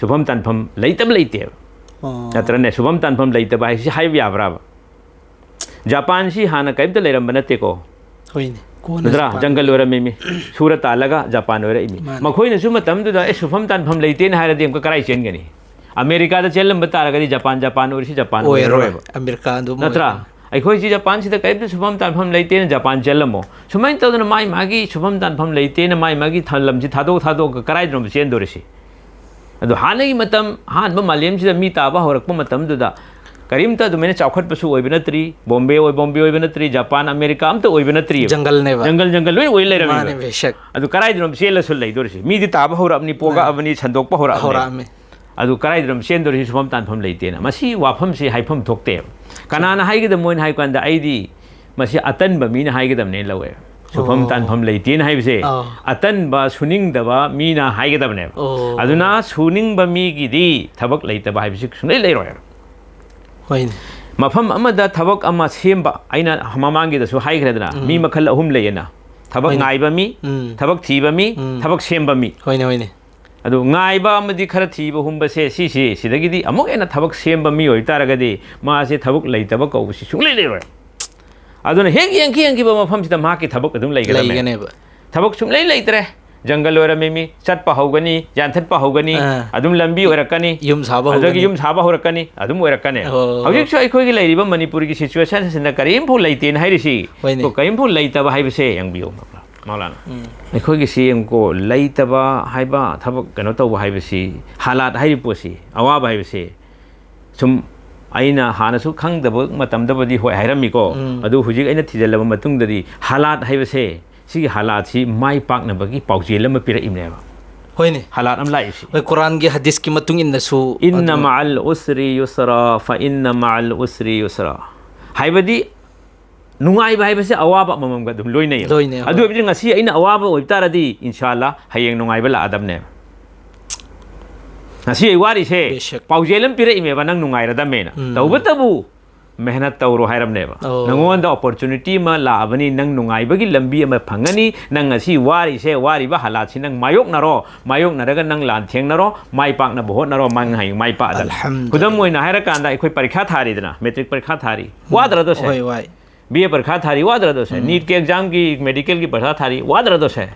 ꯁꯨꯐꯝ ꯇꯥꯟꯐꯝ ꯂꯩꯇꯕ ꯂꯩꯇꯦꯕ꯫ ꯑꯣ꯫ ꯅꯠꯇ꯭ꯔꯅꯦ? ꯁꯨꯐꯝ ꯇꯥꯟꯐꯝ ꯂꯩꯇꯕ ꯍꯥꯏꯁꯤ ꯍꯥꯏꯕ ꯌꯥꯕ꯭ꯔꯥꯕ? ꯖꯄꯥꯟꯁꯤ ꯍꯥꯟꯅ ꯀꯔꯤꯝꯇ ꯂꯩꯔꯝꯕ ꯅꯠꯇꯦꯀꯣ꯫ ꯍꯣꯏꯅꯦ꯫ ꯀꯣꯟꯅ ꯅꯠꯇ꯭ꯔꯥ? ꯖꯄꯥꯟ ꯖꯪꯒꯜ ꯑꯣꯏꯔꯦ꯫ ꯑꯣꯏꯔꯝꯃꯤꯃꯤ꯫ ꯁꯨꯔ ꯇꯥꯜꯂꯒ ꯖꯄꯥꯟ ꯑꯣꯏꯔꯛꯏꯃꯤ꯫ ꯃꯥꯅꯦ꯫ ꯃꯈꯣꯏꯅꯁꯨ ꯃꯇꯝꯗꯨꯗ, "ꯑꯦ, ꯁꯨꯐꯝ ꯇꯥꯟꯐꯝ ꯂꯩꯇꯦꯅ" ꯍꯥꯏꯔꯗꯤ ꯑꯃꯨꯛꯀ ꯀꯔꯥꯏ ꯆꯦꯟꯒꯅꯤ? ꯑꯃꯦꯔꯤꯀꯥꯗ ꯆꯦꯜꯂꯝꯕ ꯇꯥꯔꯒꯗꯤ ꯖꯄꯥꯟ, ꯖꯄꯥꯟ ꯑꯣꯏꯔꯤꯁꯤ ꯖꯄꯥꯟ ꯑꯣꯏꯔꯔꯣꯏ꯫ ꯑꯣꯏꯔꯔꯣꯏꯕ꯫ ꯑꯃꯦꯔꯤꯀꯥ ꯑꯗꯨꯝ ꯅꯠꯇ꯭ꯔꯥ? ꯑꯣꯏꯔꯅꯤ꯫ ꯑꯩꯈꯣꯏꯁꯤ ꯖꯄꯥꯟꯁꯤꯗ ꯀꯔꯤꯝꯇ ꯁꯨꯐꯝ ꯇꯥꯟꯐꯝ ꯂꯩꯇꯦꯅ ꯖꯄꯥꯟ ꯆꯦꯜꯂꯝꯃꯣ꯫ ꯁꯨꯃꯥꯏꯅ ꯇꯧꯗꯅ ꯃꯥꯏ ꯃꯥꯒꯤ ꯁꯨꯐꯝ ꯇꯥꯟꯐꯝ ꯂꯩꯇꯦꯅ ꯃꯥꯏ ꯃꯥꯒꯤ ꯊ-, ꯂꯝꯁꯤ ꯊꯥꯗꯣꯛ ꯊꯥꯗꯣꯛꯑꯒ ꯀꯔꯥꯏꯗꯅꯣ ꯆꯦꯟꯗꯣꯔꯤꯁꯤ? ꯑꯗꯣ ꯍꯥꯟꯅꯒꯤ ꯃꯇꯝ, ꯑꯍꯥꯟꯕ ꯃꯥꯂꯦꯝꯁꯤꯗ ꯃꯤ ꯇꯥꯕ ꯍꯧꯔꯛꯄ ꯃꯇꯝꯗꯨꯗ ꯀꯔꯤꯝꯇ ꯑꯗꯨꯃꯥꯏꯅ ꯆꯥꯎꯈꯠꯄꯁꯨ ꯑꯣꯏꯕ ꯅꯠꯇ꯭ꯔꯤ, ꯕꯣꯝꯕꯦ ꯑꯣꯏ, ꯕꯣꯝꯕꯦ ꯑꯣꯏꯕ ꯅꯠꯇ꯭ꯔꯤ, ꯖꯄꯥꯟ, ꯑꯃꯦꯔꯤꯀꯥ ꯑꯝꯇ ꯑꯣꯏꯕ ꯅꯠꯇ꯭ꯔꯤꯕ꯫ ꯖꯪꯒꯜꯅꯦꯕ꯫ ꯖꯪꯒꯜ, ꯖꯪꯒꯜ ꯂꯣꯏ ꯑꯣꯏ ꯂꯩꯔꯝꯃꯦꯕ꯫ ꯃꯥꯅꯦ, ꯕꯦꯁꯛ꯫ ꯑꯗꯨ ꯀꯔꯥꯏꯗꯅꯣ ꯆꯦꯜꯂꯁꯨ ꯂꯩꯗꯣꯔꯤꯁꯤ? ꯃꯤꯗꯤ ꯇꯥꯕ ꯍꯧꯔꯛꯑꯕꯅꯤ, ꯄꯣꯛꯂꯛꯑꯕꯅꯤ, ꯁꯟꯗꯣꯛꯄ ꯍꯧꯔꯛꯑꯕꯅꯤ꯫ ꯍꯧꯔꯛꯑꯝꯃꯤ꯫ ꯑꯗꯨ ꯀꯗꯥꯏꯗꯅꯣ ꯆꯦꯟꯗꯣꯔꯤ, ꯁꯨꯐꯝ ꯇꯥꯟꯐꯝ ꯂꯩꯇꯦꯅ꯫ ꯃꯁꯤ ꯋꯥꯐꯝꯁꯤ ꯍꯥꯏꯐꯝ ꯊꯣꯛꯇꯦꯕ꯫ ꯀꯅꯥꯅ ꯍꯥꯏꯒꯗꯕꯅꯣ ꯍꯥꯏꯅ ꯍꯥꯏꯕ ꯀꯥꯟꯗ, ꯑꯩꯗꯤ ꯃꯁꯤ ꯑꯇꯟꯕ ꯃꯤꯅ ꯍꯥꯏꯒꯗꯕꯅꯦꯅ ꯂꯧꯋꯦ꯫ ꯁꯨꯐꯝ ꯑꯣ꯫ ꯇꯥꯟꯐꯝ ꯂꯩꯇꯦꯅ ꯍꯥꯏꯕꯁꯦ ꯑꯥ꯫ ꯑꯇꯟꯕ, ꯁꯨꯅꯤꯡꯗꯕ ꯃꯤꯅ ꯍꯥꯏꯒꯗꯕꯅꯦꯕ꯫ ꯑꯣ꯫ ꯑꯗꯨꯅ ꯁꯨꯅꯤꯡꯕ ꯃꯤꯒꯤꯗꯤ ꯊꯕꯛ ꯂꯩꯇꯕ ꯍꯥꯏꯕꯁꯤ ꯁꯨꯡꯂꯩ ꯂꯩꯔꯣꯏ꯫ ꯍꯣꯏꯅꯦ꯫ ꯃꯐꯝ ꯑꯃꯗ ꯊꯕꯛ ꯑꯃ ꯁꯦꯝꯕ, ꯑꯩꯅ ꯃꯃꯥꯡꯒꯤꯗꯁꯨ ꯍꯥꯏꯈ꯭ꯔꯦꯗꯅ, ꯎꯝ꯫ ꯃꯤ ꯃꯈꯜ ꯑꯍꯨꯝ ꯂꯩꯌꯦꯅ꯫ ꯊꯕꯛ ꯍꯣꯏꯅꯦ꯫ ꯉꯥꯏꯕ ꯃꯤ, ꯎꯝ꯫ ꯊꯕꯛ ꯊꯤꯕ ꯃꯤ, ꯎꯝ꯫ ꯊꯕꯛ ꯁꯦꯝꯕ ꯃꯤ꯫ ꯍꯣꯏꯅꯦ, ꯍꯣꯏꯅꯦ꯫ ꯑꯗꯨ ꯉꯥꯏꯕ ꯑꯃꯗꯤ ꯈꯔ ꯊꯤꯕ ꯍꯨꯝꯕꯁꯦ, ꯁꯤꯁꯤ, ꯁꯤꯗꯒꯤꯗꯤ ꯑꯃꯨꯛ ꯍꯦꯟꯅ ꯊꯕꯛ ꯁꯦꯝꯕ ꯃꯤ ꯑꯣꯏꯇꯥꯔꯒꯗꯤ, ꯃꯥꯁꯦ ꯊꯕꯛ ꯂꯩꯇꯕ ꯀꯧꯕꯁꯤ ꯁꯨꯡꯂꯩ ꯂꯩꯔꯣꯏ꯫ ꯑꯗꯨꯅ ꯍꯦꯛ ꯌꯦꯡꯈꯤ ꯌꯦꯡꯈꯤꯕ ꯃꯐꯝꯁꯤꯗ ꯃꯍꯥꯛꯀꯤ ꯊꯕꯛ ꯑꯗꯨꯝ ꯂꯩꯒꯗꯕꯅꯦ꯫ ꯂꯩꯒꯅꯦꯕ꯫ ꯊꯕꯛ ꯁꯨꯡꯂꯩ ꯂꯩꯇ꯭ꯔꯦ꯫ ꯖꯪꯒꯜ ꯑꯣꯏꯔꯝꯃꯤ ꯃꯤ, ꯆꯠꯄ ꯍꯧꯒꯅꯤ, ꯌꯥꯟꯊꯠꯄ ꯍꯧꯒꯅꯤ, ꯑꯥ꯫ ꯑꯗꯨꯝ ꯂꯝꯕꯤ ꯑꯣꯏꯔꯛꯀꯅꯤ, ꯌꯨꯝ ꯁꯥꯕ ꯑꯗꯒꯤ ꯍꯧꯒꯅꯤ꯫ ꯌꯨꯝ ꯁꯥꯕ ꯍꯧꯔꯛꯀꯅꯤ, ꯑꯗꯨꯝ ꯑꯣꯏꯔꯛꯀꯅꯤ꯫ ꯑꯣ꯫ ꯍꯧꯖꯤꯛꯁꯨ ꯑꯩꯈꯣꯏꯒꯤ ꯂꯩꯔꯤꯕ ꯃꯅꯤꯄꯨꯔꯒꯤ situation ꯑꯁꯤꯅ ꯀꯔꯤꯝꯐꯥꯎ ꯂꯩꯇꯦꯅ ꯍꯥꯏꯔꯤꯁꯤ, ꯍꯣꯏꯅꯦ꯫ ꯀꯣ, ꯀꯔꯤꯝꯐꯥꯎ ꯂꯩꯇꯕ ꯍꯥꯏꯕꯁꯦ ꯌꯦꯡꯕꯤꯌꯨ, ꯃꯧꯂꯥꯅꯥ꯫ ꯎꯝ꯫ ꯑꯩꯈꯣꯏꯒꯤꯁꯤ ꯌꯦꯡꯉꯨꯀꯣ, ꯂꯩꯇꯕ ꯍꯥꯏꯕ ꯊꯕꯛ ꯀꯩꯅꯣ ꯇꯧꯕ ꯍꯥꯏꯕꯁꯤ, ꯍꯥꯂꯥꯠ ꯍꯥꯏꯔꯤꯕ ꯄꯣꯠꯁꯤ, ꯑꯋꯥꯕ ꯍꯥꯏꯕꯁꯦ, ꯁꯨꯝ ꯑꯩꯅ ꯍꯥꯟꯅꯁꯨ ꯈꯪꯗꯕ ꯃꯇꯝꯗꯕꯨꯗꯤ ꯍꯣꯏ ꯍꯥꯏꯔꯝꯃꯤꯀꯣ, ꯎꯝ꯫ ꯑꯗꯨ ꯍꯧꯖꯤꯛ ꯑꯩꯅ ꯊꯤꯖꯤꯜꯂꯕ ꯃꯇꯨꯡꯗꯗꯤ ꯍꯥꯂꯥꯠ ꯍꯥꯏꯕꯁꯦ, ꯁꯤꯒꯤ ꯍꯥꯂꯥꯠꯁꯤ ꯃꯥꯏ ꯄꯥꯛꯅꯕꯒꯤ ꯄꯥꯎꯖꯦꯜ ꯑꯃ ꯄꯤꯔꯛꯏꯕꯅꯦꯕ꯫ ꯍꯣꯏꯅꯦ꯫ ꯍꯥꯂꯥꯠ ꯑꯃ ꯂꯥꯛꯏꯁꯤ꯫ ꯍꯣꯏ, ꯀꯨꯔꯥꯟꯒꯤ ꯍꯗꯤꯁꯀꯤ ꯃꯇꯨꯡ ꯏꯟꯅꯁꯨ "ꯏꯟꯅ ꯑꯗꯨ ꯃꯥꯜ ꯎꯁ꯭ꯔꯤ ꯌꯨꯁ꯭ꯔꯥ, ꯐ ꯏꯟꯅ ꯃꯥꯜ ꯎꯁ꯭ꯔꯤ ꯌꯨꯁ꯭ꯔꯥ"꯫ ꯍꯥꯏꯕꯗꯤ, ꯅꯨꯡꯉꯥꯏꯕ ꯍꯥꯏꯕꯁꯦ ꯑꯋꯥꯕ ꯑꯃꯃꯝꯒ ꯑꯗꯨꯝ ꯂꯣꯏꯅꯩꯌꯦꯕ꯫ ꯂꯣꯏꯅꯩ, ꯑꯗꯨ ꯍꯣꯏ꯫ ꯑꯣꯏꯕꯗꯤ ꯉꯁꯤ ꯑꯩꯅ ꯑꯋꯥꯕ ꯑꯣꯏꯕ ꯇꯥꯔꯗꯤ, ꯏꯟꯁꯥ ꯑꯜꯂꯥ, ꯍꯌꯦꯡ ꯅꯨꯡꯉꯥꯏꯕ ꯂꯥꯛꯑꯗꯕꯅꯦꯕ꯫ ꯉꯁꯤ ꯑꯩ ꯋꯥꯔꯤꯁꯦ, ꯕꯦꯁꯛ꯫ ꯄꯥꯎꯖꯦꯜ ꯑꯃ ꯄꯤꯔꯛꯏꯃꯦꯕ, ꯅꯪ ꯅꯨꯡꯉꯥꯏꯔꯗꯕꯅꯦꯅ꯫ ꯎꯝ꯫ ꯇꯧꯕꯇꯕꯨ, ꯃꯦꯍꯅꯠ ꯇꯧꯔꯣ ꯍꯥꯏꯔꯝꯅꯦꯕ꯫ ꯑꯣ꯫ ꯅꯉꯣꯟꯗ opportunity ꯑꯃ ꯂꯥꯛꯑꯕꯅꯤ, ꯅꯪ ꯅꯨꯡꯉꯥꯏꯕꯒꯤ ꯂꯝꯕꯤ ꯑꯃ ꯐꯪꯒꯅꯤ, ꯅꯪ ꯉꯁꯤ ꯋꯥꯔꯤꯁꯦ, ꯋꯥꯔꯤꯕ ꯍꯥꯂꯥꯠꯁꯤ ꯅꯪ ꯃꯥꯌꯣꯛꯅꯔꯣ, ꯃꯥꯌꯣꯛꯅꯔꯒ ꯅꯪ ꯂꯥꯟ ꯊꯦꯡꯅꯔꯣ, ꯃꯥꯏ ꯄꯥꯛꯅꯕ ꯍꯣꯠꯅꯔꯣ, ꯅꯪ ꯍꯌꯦꯡ ꯃꯥꯏ ꯄꯥꯛꯑꯗꯕꯅꯤ꯫ ꯑꯜꯍꯝꯗꯨꯂꯤꯜꯂꯥꯍ꯫ ꯈꯨꯗꯝ ꯑꯣꯏꯅ ꯍꯥꯏꯔꯀꯥꯟꯗ, ꯑꯩꯈꯣꯏ ꯄꯔꯤꯈꯥ ꯊꯥꯔꯤꯗꯅ, ꯃꯦꯇ꯭ꯔꯤꯛ ꯄꯔꯤꯈꯥ ꯊꯥꯔꯤ, ꯎꯝ꯫ ꯋꯥꯗ꯭ꯔꯗꯣ ꯁꯦ? ꯍꯣꯏ, ꯋꯥꯏ꯫ ꯕꯤ ꯑꯦ ꯄꯔꯤꯈꯥ ꯊꯥꯔꯤ, ꯋꯥꯗ꯭ꯔꯗꯣ ꯁꯦ? ꯎꯝ꯫ ꯅꯤꯠꯀꯤ ꯑꯦꯛꯖꯥꯝꯒꯤ, ꯃꯦꯗꯤꯀꯦꯜꯒꯤ ꯄꯔꯤꯈꯥ ꯊꯥꯔꯤ, ꯋꯥꯗ꯭ꯔꯗꯣ ꯁꯦ?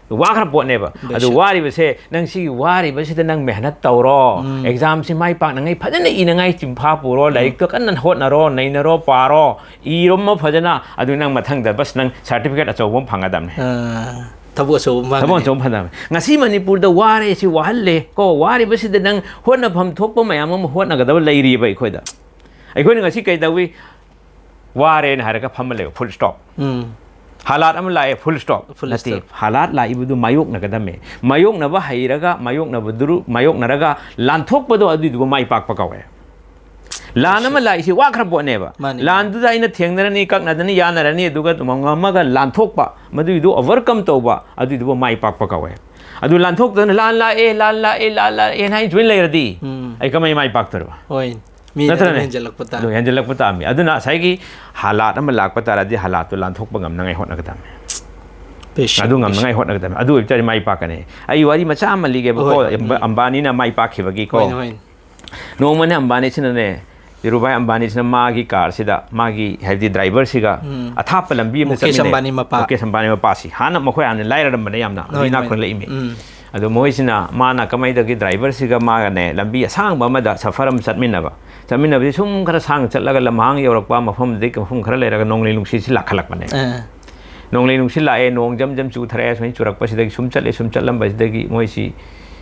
ꯋꯥꯈ꯭ꯔ ꯄꯣꯠꯅꯦꯕ꯫ ꯑꯗꯨ ꯕꯦꯁꯛ꯫ ꯋꯥꯔꯤꯕꯁꯦ, ꯅꯪ ꯁꯤꯒꯤ ꯋꯥꯔꯤꯕꯁꯤꯗ ꯅꯪ ꯃꯦꯍꯅꯠ ꯇꯧꯔꯣ, ꯎꯝ꯫ ꯑꯦꯛꯖꯥꯝꯁꯤ ꯃꯥꯏ ꯄꯥꯛꯅꯉꯥꯏ ꯐꯖꯅ ꯏꯅꯉꯥꯏ ꯆꯤꯟꯐꯥ ꯄꯨꯔꯣ, ꯎꯝ꯫ ꯂꯥꯏꯔꯤꯛꯇꯣ ꯀꯟꯅ ꯍꯣꯠꯅꯔꯣ, ꯅꯩꯅꯔꯣ, ꯄꯥꯔꯣ, ꯏꯔꯣ ꯑꯃ ꯐꯖꯅ, ꯑꯗꯨ ꯅꯪ ꯃꯊꯪꯗ ꯕꯁ ꯅꯪ ꯁꯥꯔꯇꯤꯐꯤꯀꯦꯠ ꯑꯆꯧꯕ ꯑꯃ ꯐꯪꯒꯗꯕꯅꯦ꯫ ꯑꯥ, ꯊꯕꯛ ꯑꯆꯧꯕ ꯑꯃ ꯊꯕꯛ ꯐꯪꯒꯅꯤ꯫ ꯑꯆꯧꯕ ꯑꯃ ꯐꯪꯒꯗꯕꯅꯦ꯫ ꯉꯁꯤ ꯃꯅꯤꯄꯨꯔꯗ ꯋꯥꯔꯦ, ꯁꯤ ꯋꯥꯍꯜꯂꯦ ꯀꯣ, ꯋꯥꯔꯤꯕꯁꯤꯗ ꯅꯪ ꯍꯣꯠꯅꯐꯝ ꯊꯣꯛꯄ ꯃꯌꯥꯝ ꯑꯃ ꯍꯣꯠꯅꯒꯗꯕ ꯂꯩꯔꯤꯕ ꯑꯩꯈꯣꯏꯗ꯫ ꯑꯩꯈꯣꯏꯅ ꯉꯁꯤ ꯀꯩꯗꯧꯏ? ꯋꯥꯔꯦꯅ ꯍꯥꯏꯔꯒ ꯐꯝꯃ ꯂꯩꯕ, full stop꯫ ꯎꯝ꯫ ꯍꯥꯂꯥꯠ ꯑꯃ ꯂꯥꯛꯑꯦ, ꯐꯨꯜ ꯁ꯭ꯇꯣꯞ꯫ ꯐꯨꯜ ꯅꯠꯇꯦ, ꯁ꯭ꯇꯣꯞ꯫ ꯍꯥꯂꯥꯠ ꯂꯥꯛꯏꯕꯗꯨ ꯃꯥꯌꯣꯛꯅꯒꯗꯝꯃꯦ꯫ ꯃꯥꯌꯣꯛꯅꯕ ꯍꯩꯔꯒ, ꯃꯥꯌꯣꯛꯅꯕꯗꯨ, ꯃꯥꯌꯣꯛꯅꯔꯒ ꯂꯥꯟꯊꯣꯛꯄꯗꯣ, ꯑꯗꯨꯏꯗꯨꯕꯨ ꯃꯥꯏ ꯄꯥꯛꯄ ꯀꯧꯋꯦ꯫ ꯂꯥꯟ ꯑꯃ ꯂꯥꯛꯏꯁꯤ ꯋꯥꯈ꯭ꯔ ꯄꯣꯠꯅꯦꯕ꯫ ꯃꯥꯅꯤ, ꯃꯥꯅꯤ꯫ ꯂꯥꯟꯗꯨꯗ ꯑꯩꯅ ꯊꯦꯡꯅꯔꯅꯤ, ꯀꯛꯅꯗꯅꯤ, ꯌꯥꯅꯔꯅꯤ, ꯑꯗꯨꯒ ꯉꯝꯃꯒ ꯂꯥꯟꯊꯣꯛꯄ, ꯃꯗꯨꯏꯗꯨ ꯑꯣꯚꯔꯀꯝ ꯇꯧꯕ, ꯑꯗꯨꯏꯗꯨꯕꯨ ꯃꯥꯏ ꯄꯥꯛꯄ ꯀꯧꯋꯦ꯫ ꯑꯗꯨ ꯂꯥꯟꯊꯣꯛꯇꯅ, "ꯂꯥꯟ ꯂꯥꯛꯑꯦ, ꯂꯥꯟ ꯂꯥꯛꯑꯦ, ꯂꯥꯟ ꯂꯥꯛꯑꯦ" ꯍꯥꯏꯅ ꯁꯨꯃꯥꯏꯅ ꯂꯩꯔꯗꯤ, ꯎꯝ꯫ ꯑꯩ ꯀꯃꯥꯏꯅ ꯃꯥꯏ ꯄꯥꯛꯇꯣꯔꯤꯕ? ꯍꯣꯏ꯫ ꯃꯤꯅ ꯑꯗꯨꯝ ꯅꯠꯇ꯭ꯔꯅꯦ? ꯍꯦꯟꯖꯜꯂꯛꯄ ꯇꯥꯕꯅꯤ꯫ ꯑꯗꯨ ꯍꯦꯟꯖꯜꯂꯛꯄ ꯇꯥꯕꯅꯤ꯫ ꯑꯗꯨꯅ ꯉꯁꯥꯏꯒꯤ ꯍꯥꯂꯥꯠ ꯑꯃ ꯂꯥꯛꯄ ꯇꯥꯔꯗꯤ, ꯍꯥꯂꯥꯠꯇꯨ ꯂꯥꯟꯊꯣꯛꯄ ꯉꯝꯅꯉꯥꯏ ꯍꯣꯠꯅꯒꯗꯕꯅꯤ꯫ ꯄꯦꯁꯦꯟ, ꯑꯗꯨ ꯉꯝꯅꯉꯥꯏ ꯄꯦꯁꯦꯟ꯫ ꯍꯣꯠꯅꯒꯗꯕꯅꯤ꯫ ꯑꯗꯨ ꯑꯣꯏꯕ ꯇꯥꯔꯗꯤ ꯃꯥꯏ ꯄꯥꯛꯀꯅꯤ꯫ ꯑꯩ ꯋꯥꯔꯤ ꯃꯆꯥ ꯑꯃ ꯂꯤꯒꯦꯕꯀꯣ, ꯍꯣꯏ, ꯍꯣꯏ꯫ ꯑꯝꯕ-, ꯎꯝ꯫ ꯑꯝꯕꯥꯅꯤꯅ ꯃꯥꯏ ꯄꯥꯛꯈꯤꯕꯒꯤꯀꯣ꯫ ꯍꯣꯏꯅꯦ, ꯍꯣꯏꯅꯦ꯫ ꯅꯣꯡꯃꯅꯦ ꯑꯝꯕꯥꯅꯤꯁꯤꯅꯅꯦ, ꯙꯤꯔꯨꯚꯥꯏ ꯑꯝꯕꯥꯅꯤꯁꯤꯅ ꯃꯥꯒꯤ ꯀꯥꯔꯁꯤꯗ, ꯃꯥꯒꯤ, ꯍꯥꯏꯕꯗꯤ ꯗ꯭ꯔꯥꯏꯚꯔꯁꯤꯒ ꯎꯝ꯫ ꯑꯊꯥꯞꯄ ꯂꯝꯕꯤ ꯑꯃꯗ ꯃꯨꯀꯦꯁ ꯆꯠꯃꯤꯟꯅꯩ꯫ ꯑꯝꯕꯥꯅꯤ ꯃꯄꯥ꯫ ꯃꯨꯀꯦꯁ ꯑꯝꯕꯥꯅꯤ ꯃꯄꯥꯁꯤ꯫ ꯍꯥꯟꯅ ꯃꯈꯣꯏ ꯍꯥꯟꯅ ꯂꯥꯏꯔꯔꯝꯕꯅꯦ ꯌꯥꯝꯅ, ꯍꯣꯏ, ꯏꯅꯥꯛ ꯍꯣꯏ꯫ ꯈꯨꯟꯅ ꯂꯩꯃꯤ꯫ ꯎꯝ꯫ ꯑꯗꯣ ꯃꯣꯏꯁꯤꯅ, ꯃꯥꯅ ꯀꯃꯥꯏꯅ ꯇꯧꯒꯦ, ꯗ꯭ꯔꯥꯏꯚꯔꯁꯤꯒ ꯃꯥꯒꯅꯦ ꯂꯝꯕꯤ ꯑꯁꯥꯡꯕ ꯑꯃꯗ ꯁꯐꯔ ꯑꯃ ꯆꯠꯃꯤꯟꯅꯕ꯫ ꯆꯠꯃꯤꯟꯅꯕꯁꯤ ꯁꯨꯝ ꯈꯔ ꯁꯥꯡꯅ ꯆꯠꯂꯒ ꯂꯝꯍꯥꯡ ꯌꯧꯔꯛꯄ ꯃꯐꯝꯗꯨꯗꯒꯤ ꯃꯐꯝ ꯈꯔ ꯂꯩꯔꯒ ꯅꯣꯡꯂꯩ ꯅꯨꯡꯁꯤꯠꯁꯤ ꯂꯥꯛꯈꯠꯂꯛꯄꯅꯦ꯫ ꯑꯥ꯫ ꯅꯣꯡꯂꯩ ꯅꯨꯡꯁꯤꯠ ꯂꯥꯛꯑꯦ, ꯅꯣꯡ ꯖꯝ ꯖꯝ ꯆꯨꯊꯔꯛꯑꯦ, ꯁꯨꯃꯥꯏꯅ ꯆꯨꯔꯛꯄꯁꯤꯗꯒꯤ ꯁꯨꯝ ꯆꯠꯂꯦ, ꯁꯨꯝ ꯆꯠꯂꯝꯕꯁꯤꯗꯒꯤ ꯃꯣꯏꯁꯤ